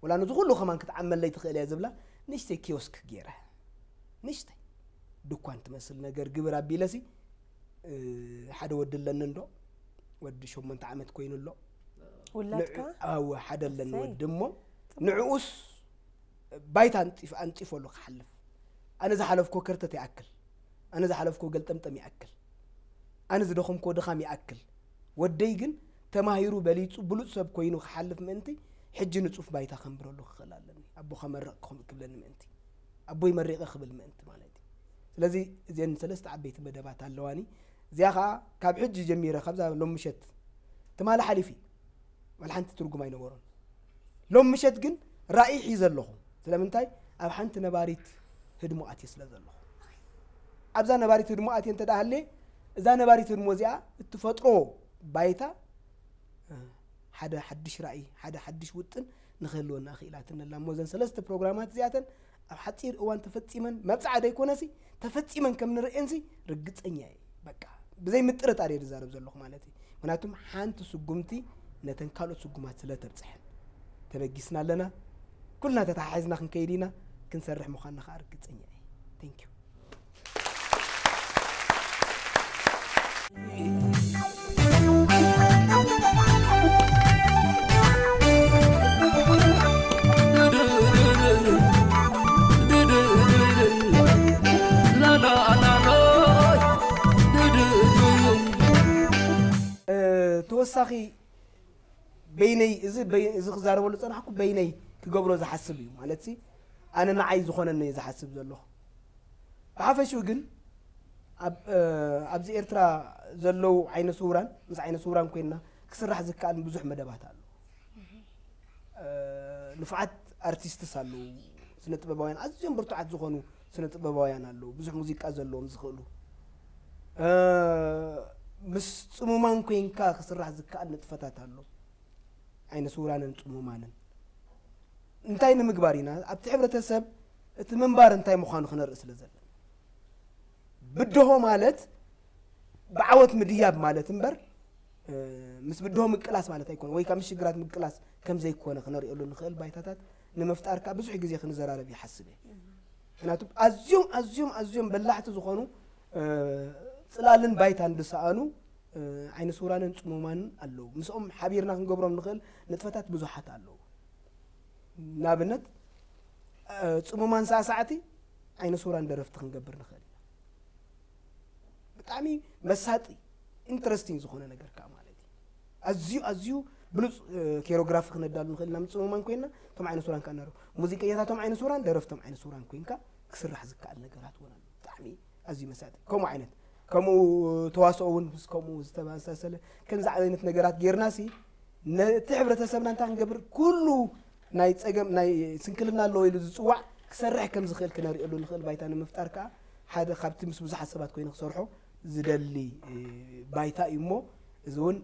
ወላ ነዚ ኩሉ ከማን ክትዓመለይ ትኽእል እያ ዝብላ ንእሽተይ ኪዮስክ ገይረ፣ ንእሽተይ ድኳን ትመስል ነገር ግብር ኣቢለሲ፣ እ፣ ሓደ ወዲ ኣለኒ እንዶ፣ ወዲ ሸሞንተ ዓመት ኮይኑ ኣሎ። ውላድካ? ንዑ-፣ ኣወ፣ ሓደ ኣለኒ እሰይ። ወዲ እሞ፣ ንዕኡስ ባይታ ኣንጢፍ-፣ ኣንጢፎ ኣሎ ክሓልፍ። ኣነ ዝሓለፍኮ ከርተት ይኣክል፣ ኣነ ዝሓለፍኮ ገልጠምጠም ይኣክል፣ ኣነ ዝደኸምኮ ድኻም ይኣክል። ወደይ ግን ተማሂሩ በሊጹ ብሉጽ ሰብ ኮይኑ ክሓልፍ ምእንቲ፣ ሕጂ ንጹፍ ባይታ ከንብረሉ ክኽእል ኣለኒ። ኣቦ ከመርቕ ክም-፣ ክብለኒ ምእንቲ፣ ኣቦይ መሪቐ ክብል ምእንቲ ማለት እዩ። ስለዚ እዚአን ሰለስተ ዓበይቲ መደባት ኣለዋኒ። እዚኣ ኸዓ ካብ ሕጂ ጀሚረ፣ ካብዛ ሎም ምሸት፣ ትማሊ ሓሊፉ እዩ፣ ዋላ ሓንቲ ትርጉም ኣይነበሮን። ሎም ምሸት ግን ራእይ ሒዘ ኣለኹ። ስለምንታይ? ኣብ ሓንቲ ነባሪት ህድሞ ኣትየ ስለ ዘለኹ፣ ኣብዛ ነባሪት ህድሞ ኣትየ እንተ ደኣ ሃልየ፣ እዛ ነባሪት ህድሞ እዚኣ እትፈጥሮ ባይታ፣ እ፣ ሓደ ሓድሽ ራእይ፣ ሓደ ሓድሽ ውጥን ንክህልወና ኣኽኢላትኒ ኣላ እሞ፣ እዘን ሰለስተ ፕሮግራማት እዚኣተን ኣብ ሓጺር እዋን ተፈጺመን፣ መብጽዓ ዘይኮነሲ ተፈጺመን ከም ንርእየንሲ ርግጸኛ እየ። በቃ ብዘይ ምጥርጣር እየ ዝዛረብ ዘለኹ ማለት እዩ። ምክንያቱም ሓንቲ ስጉምቲ ነተን ካልኦት ስጉማት ስለ ተብጽሐን፣ ተበጊስና ኣለና። ኩልና ተተሓሒዝና ክንከይድ ኢና፣ ክንሰርሕ ምዃንና ከዓ ርግጸኛ እየ። Thank you። እ፣ ተወሳኺ በይነይ፣ እዚ በይ-፣ እዚ ክዛረበሉ ዝጸናሕኩ በይነይ ክገብሮ ዝሓስብ እዩ። ማለት ሲ፣ ኣነ ንዓይ ዝኾነኒ እየ ዝሓስብ ዘለኹ። ብሓፈሽኡ ግን ኣብ፣ እ፣ ኣብዚ ኤርትራ ዘለዉ ዓይነ ስውራን፣ ምስ ዓይነ ስውራን ኮይንና ክስራሕ ዝከኣል ብዙሕ መደባት ኣሎ። እ፣ ንፉዓት ኣርቲስትስ ኣለዉ፣ ስነ ጥበባውያን ኣዝዮም ብርቱዓት ዝኾኑ ስነ ጥበባውያን ኣለዉ፣ ብዙሕ ሙዚቃ ዘለዎም ዝኽእሉ። እ፣ ምስ ጽሙማን ኮይንካ ክስራሕ ዝከኣል ንጥፈታት ኣሎ። ዓይነ ስውራንን ጽሙማንን እንታይ ንምግባር ኢና ኣብቲ ሕብረተሰብ እቲ ምንባር እንታይ ምዃኑ ክነርኢ ስለ ዘለና። ብድሆ ማለት ብዓወት ምድያብ ማለት እምበር፣ እ፣ ምስ ብድሆ ምቅላስ ማለት ኣይኮነ፣ ወይ ካብ ምሽግራት ምቅላስ ከም ዘይኮነ ክነርእየሉ ንኽእል ባይታታት ንምፍጣር ከኣ ብዙሕ ግዜ ክንዘራረብ ይሓስብ እየ። ምክንያቱ ኣዝዮም፣ ኣዝዮም፣ ኣዝዮም በላሕቲ ዝኾኑ፣ እ፣ ጽላልን ባይታን ዝሰኣኑ፣ እ፣ ዓይነ ስውራንን ጽሙማንን ኣለዉ። ምስኦም ሓቢርና ክንገብሮም ንኽእል ንጥፈታት ብዙሓት ኣለዉ። ንኣብነት፣ እ፣ ጽሙማን ሳዕሳዕቲ ዓይነ ስውራን ደረፍቲ ክንገብር ንኽእል ኢና። ብጣዕሚ መሳጢ፣ ኢንተረስቲንግ ዝኾነ ነገር ከኣ ማለት እዩ። ኣዝዩ፣ ኣዝዩ ብሉጽ፣ እ፣ ኬሮግራፊ ክነዳሉ ንኽእል ኢና። ምጽሙማን ኮይንና፣ እቶም ዓይነ ስውራን ከኣ ነሩ-፣ ሙዚቀኛታቶም ዓይነ ስውራን፣ ደረፍቶም ዓይነ ስውራን ኮይንካ ክስራሕ ዝከኣል ነገራት እውን ኣሎ። ብጣዕሚ ኣዝዩ መሳጢ። ከምኡ ዓይነት፣ ከምኡ ተዋስኦ እውን ምስ ከምኡ ዝተመሳሰለ፣ ከምዚ ዓይነት ነገራት ጌርናሲ፣ ነቲ ሕብረተሰብና እንታይ ክንገብር፣ ኩሉ ናይ ጸገም፣ ናይ ስንክልና ኣለዎ ኢሉ ዝጽዋዕ ክሰርሕ ከም ዝኽእል ክነርእየሉ ንኽእል ባይታ ንምፍጣር ከኣ፣ ሓደ ካብቲ ምስ ብዙሓት ሰባት ኮይኑ ክሰርሖ ዝደሊ፣ እ፣ ባይታ እዩ እሞ፣ እዚ እውን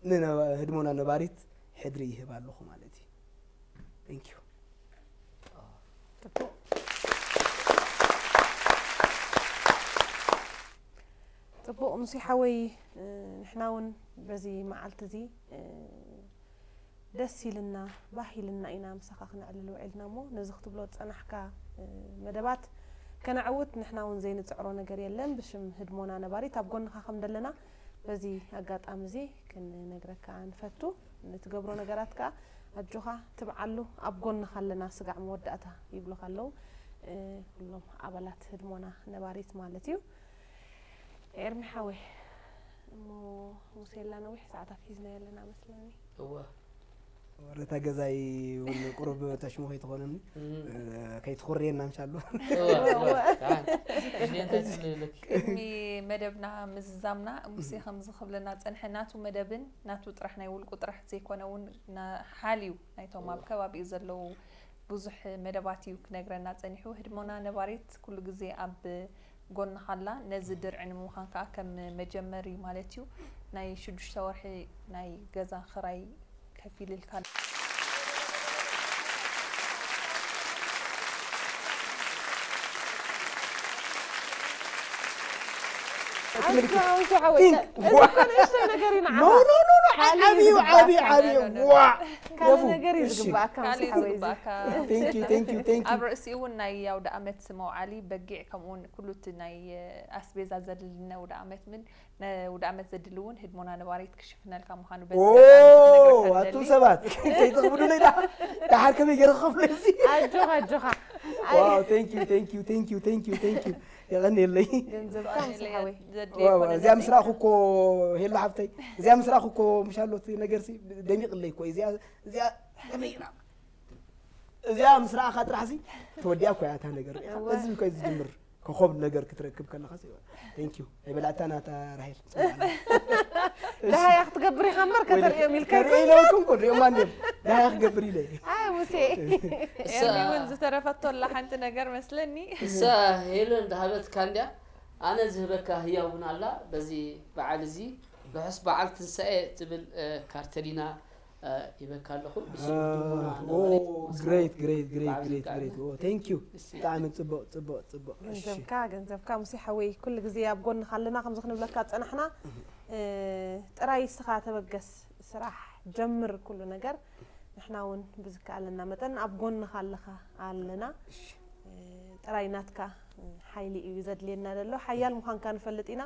ንነ-፣ ህድሞና ነባሪት ሕድሪ ይህብ ኣለኹ ማለት እዩ። Thank you። ጽቡቕ። ጽቡቕ፣ ሙሴ ሓወይ፣ እ፣ ንሕና እውን በዚ መዓልቲ እዚ፣ እ፣ ደስ ኢልና፣ ባህ ኢልና ኢና ምሳኻ ክነዕልል ውዒልና እሞ፣ ነዚ ክትብሎ ዝጸናሕካ፣ እ፣ መደባት ከነዕውት ንሕና እውን ዘይንጽዕሮ ነገር የለን። ብሽም ህድሞና ነባሪት ኣብ ጎንኻ ከም ዘለና በዚ ኣጋጣሚ እዚ ክንነግረካ ንፈቱ። ንትገብሮ ነገራት ከኣ ኣጆኻ ትብዓሉ፣ ኣብ ጎንኻ ኣለና፣ ስጋዕ መወዳእታ ይብሉኻ ኣለዉ፣ እ፣ ኩሎም ኣባላት ህድሞና ነባሪት ማለት እዩ። ኤርሚ ሓወይ፣ እሞ ሙሴ ኢልና ነዊሕ ሰዓታት ሒዝናዮ ኣለና መስለኒ። እወ። ወረታ ገዛይ እውን ቁሩብ ተሽሞ ከይትኾነኒ፣ እም። እ፣ ከይትኹርየና ምሻሉ። እወ፣ እወ። ደሓን። እሺ፣ እንታይ ትብሊ ኣለኪ? ቅድሚ መደብና ምዝዛምና ሙሴ ከምዚ ክብለና ጸንሐ፣ ናቱ መደብን ናቱ ጥራሕ ናይ ውልቁ ጥራሕ ዘይኮነ እውን ና-፣ ሓልዩ ናይቶም ኣብ ከባቢኡ ዘለዉ ብዙሕ መደባት እዩ ክነግረና ጸኒሑ። ህድሞና ነባሪት ኩሉ ግዜ ኣብ ጎንኻ ኣላ። ነዚ ድርዒ ንምዃን ከኣ ከም መጀመሪ ማለት እዩ ናይ ሽዱሽተ ወርሒ ናይ ገዛ ክራይ ከፊልልካ። ኣንተ ሓወይ፣ ቲንክ፣ እዚ እኮ ንእሽተይ ነገር እዩ ንዓኻ። ኖ፣ ኖ፣ ኖ፣ ኖ፣ ዓብዩ ዓብዩ ዓብዩ ዋ ካልእ ነገር እዩ ዝግባኣካ ካልእ እዩ ሓወይ ዝግባእካ thank you thank you thank ኣብ you ርእሲኡ እውን ናይ ኣውደ ኣመት መውዓሊ በጊዕ ከምኡውን ክሉት ናይ ኣስቤዛ ዘድልነ ውደ ኣመት ምን ውደ ኣመት ዘድሊ እውን ህድሞና ነባሪት ክሽፍነልካ ምዃኑ በዚ ኦ ኣጋጣሚ ክነግረካ ኣቱም ንደሊ። ሰባት ከይትኽብዱለይ ደሓር ከመይ ገይረ ክኸፍሎ እዚ ኣጆኻ ኣጆኻ ዋው thank you thank you thank you thank you thank you የቐንየለይ ገንዘብካ ምስ ሓወይ ዘድልዮ ይኮነ እዚኣ ምስ ረኣኹ እኮ ሄሎ ሓፍተይ እዚኣ ምስ ረኣኹ እኮ ምሻሎ እቲ ነገር ሲ ደሚቕለይ እኮ እዚኣ እዚኣ ከመይ ኢና እዚኣ ምስ ረኣኻ ጥራሕ ሲ ተወዲኣ እኮ እያ እታ ነገር ሪኢኻ እወ። እዚ እኮ እዩ ዝጅምር ኮኾብ ነገር ክትረክብ ከለኻ ሲ thank you ኣይበላዕታ ናታ ራሄል ደሃያ ክትገብር ኢኻ እምበር ከተርእዮም ኢልካ ከርኢ ኢለኩም እኮ ሪኦም ማንም ደሃያ ክገብር ኢለ ኣይ ሙሴ እሳ ኤርሚ እውን ዝተረፈቶ ኣላ ሓንቲ ነገር መስለኒ እሳ ሄለን ዝሃበትካ እንድያ ኣነ ዝህበካ ህያው እውን ኣላ በዚ በዓል እዚ ርሑስ በዓል ትንሳኤ ትብል እ፣ ካርተሊና እ፣ ሂበካ ኣለኹ ብስም ህድሞና ነባሪት great great great በዓል great ዝከኣል። great thank you እሺ። ብጣዕሚ ፅቡቅ ፅቡቅ ፅቡቅ እሺ ገንዘብካ ገንዘብካ ሙሴ ሓወይ ኩሉ ግዜ ኣብ ጎንኻ ኣለና ከምዚ ክንብለካ ዝፀናሕና እ፣ ጥራይ እስኻ ተበገስ ስራሕ ጀምር ኩሉ ነገር ንሕና እውን ብዝከኣለና መጠን ኣብ ጎንኻ ኣለኻ ኣለና እ፣ ጥራይ ናትካ እ፣ ሓይሊ እዩ ዘድልየና ዘሎ ሓያል ምዃንካ ንፈልጥ ኢና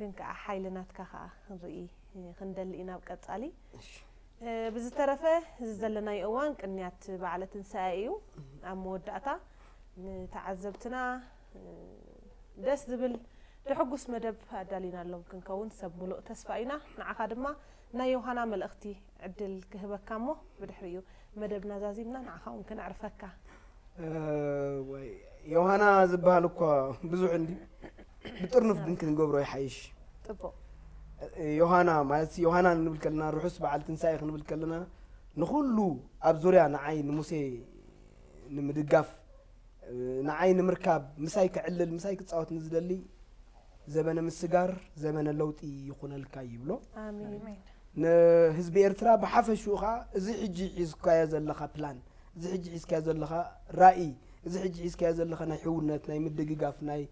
ግን ከዓ ሓይሊ ናትካ ከዓ ክንርኢ እ፣ ክንደሊ ኢና ኣብ ቀፃሊ እ፣ ብዝተረፈ እዚ ዘለናዮ እዋን ቅንያት በዓለ ትንሳኤ እዩ ኣብ መወዳእታ ንተዓዘብትና እ፣ ደስ ዝብል ደሕጉስ መደብ ኣዳሊናሎም ክንከውን ሰብ ሙሉእ ተስፋ ኢና ንዓኻ ድማ ናይ ዮሃና መልእኽቲ ዕድል ክህበካ እሞ ብድሕሪኡ መደብና ዛዚምና ንዓኻ እውን ክነዕርፈካ እ፣ ወይ ዮሃና ዝበሃል እኳ ብዙሕ እንዲ ብጥርኑፍ ግን ክንገብሮ ይሓይሽ ፅቡቅ ዮሃና ማለት ዮሃና ንብል ከለና ርሑስ በዓል ትንሳኤ ክንብል ከለና ንኩሉ ኣብ ዙርያ ንዓይ ንሙሴ ንምድጋፍ ንዓይ ንምርካብ ምሳይ ክዕልል ምሳይ ክፃወት ንዝደሊ ዘበነ ምስጋር ዘበነ ለውጢ ይኹነልካ ይብሎ ኣሜን ንህዝቢ ኤርትራ ብሓፈሽኡ ከዓ እዚ ሕጂ ሒዝካዮ ዘለካ ፕላን እዚ ሕጂ ሒዝካዮ ዘለካ ራእይ እዚ ሕጂ ሒዝካዮ ዘለካ ናይ ሕውነት ናይ ምድግጋፍ ናይ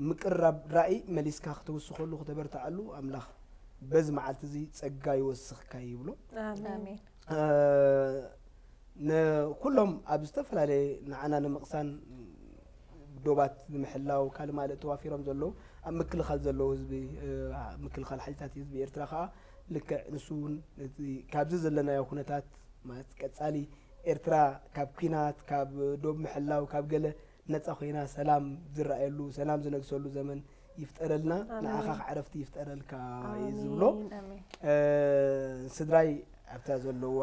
ምቅርራብ ራእይ መሊስካ ክተውስኸሉ ክተበርትዓሉ ኣምላኽ በዚ መዓልቲ እዚ ጸጋ ይወስኽካ ይብሎ ኣሜን ኣሜን ንኩሎም ኣብ ዝተፈላለየ ንዓና ንምቕሳን ዶባት ንምሕላው ካልእ ማልእ ተዋፊሮም ዘለዉ ኣብ ምክልኻል ዘለዉ ህዝቢ ምክልኻል ሓይልታት ህዝቢ ኤርትራ ከዓ ልክዕ ንሱ እውን ካብዚ ዘለናዮ ኩነታት ማለት ቀፃሊ ኤርትራ ካብ ኲናት ካብ ዶብ ምሕላው ካብ ገለ ነፃ ኮይና ሰላም ዝረኣየሉ ሰላም ዝነግሰሉ ዘመን ይፍጠረልና ንዓኻ ዕረፍቲ ይፍጠረልካ እዩ ዝብሎ ስድራይ ኣብታ ዘለዋ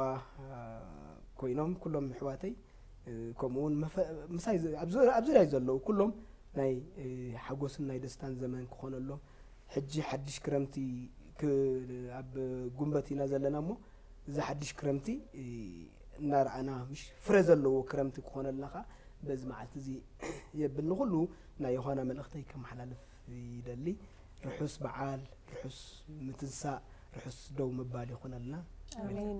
ኮይኖም ኩሎም ኣሕዋተይ ከምኡውን ኣብ ዙርያ ዘለዉ ኩሎም ናይ ሓጎስን ናይ ደስታን ዘመን ክኾነሎም ሕጂ ሓድሽ ክረምቲ ኣብ ጉንበት ኢና ዘለና እሞ እዚ ሓድሽ ክረምቲ እናረኣና ምሽ ፍረ ዘለዎ ክረምቲ ክኾነልና ከዓ በዚ መዓልቲ እዚ የብል ንኩሉ ናይ ዮሃና መልእኽተይ ከመሓላልፍ ይደሊ ርሑስ በዓል ርሑስ ምትንሳእ ርሑስ ደው ምባል ይኹነልና ኣሜን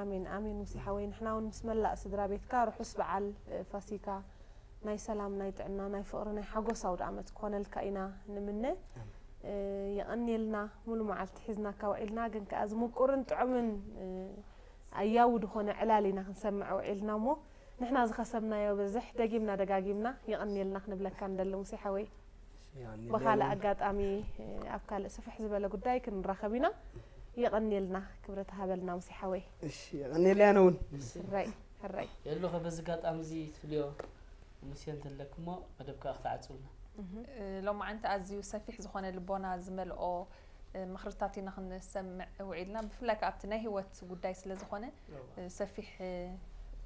ኣሜን ኣሜን ሙሴ ሓወይ ንሕና እውን ምስ መላእ ስድራ ቤትካ ርሑስ በዓል ፋሲካ ናይ ሰላም ናይ ጥዕና ናይ ፍቕሪ ናይ ሓጎስ ኣውደ ኣመት ክኾነልካ ኢና ንምነ የቐንየልና ሙሉ መዓልቲ ሒዝናካ ውዒልና ግን ከኣ ዝምቁርን ጥዑምን ኣያዊ ዝኾነ ዕላል ኢና ክንሰምዕ ውዒልና እሞ ንሕና ዝኸሰብናዮ በዝሕ ደጊምና ደጋጊምና የቐንየልና ክንብለካ ንደሊ ሙሴ ሓወይ ብኻልእ ኣጋጣሚ ኣብ ካልእ ስፍሕ ዝበለ ጉዳይ ክንራኸብ ኢና የቐንየልና ክብረት ሃበልና ሙሴ ሓወይ እሺ የቐንየልና ያነ እውን ሕራይ ሕራይ የሎኸ በዚ ኣጋጣሚ እዚ ትፍልዮ ሙሴ እንተለክሞ መደብካ ክትዓፅውና ሎማዓንቲ ኣዝዩ ሰፊሕ ዝኾነ ልቦና ዝመልኦ ምኽርታት ኢና ክንሰምዕ ውዒልና ብፍላይ ከኣ ኣብቲ ናይ ህይወት ጉዳይ ስለ ዝኾነ ሰፊሕ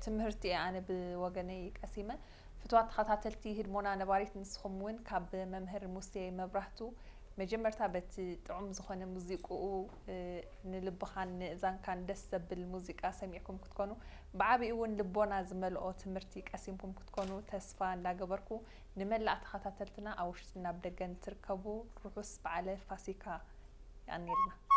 ትምህርቲ እየ ኣነ ብወገነይ ቀሲመ ፍትዋት ተኸታተልቲ ህድሞና ነባሪት ንስኹም እውን ካብ መምህር ሙሴ መብራህቱ መጀመርታ በቲ ጥዑም ዝኾነ ሙዚቅኡ ንልብኻን ንእዛንካን ደስ ዘብል ሙዚቃ ሰሚዕኩም ክትኮኑ ብዓብኡ እውን ልቦና ዝመልኦ ትምህርቲ ቀሲምኩም ክትኮኑ ተስፋ እንዳገበርኩ ንመላእ ተኸታተልትና ኣብ ውሽጥን ኣብ ደገን ትርከቡ ርሑስ በዓለ ፋሲካ የቐንየልና።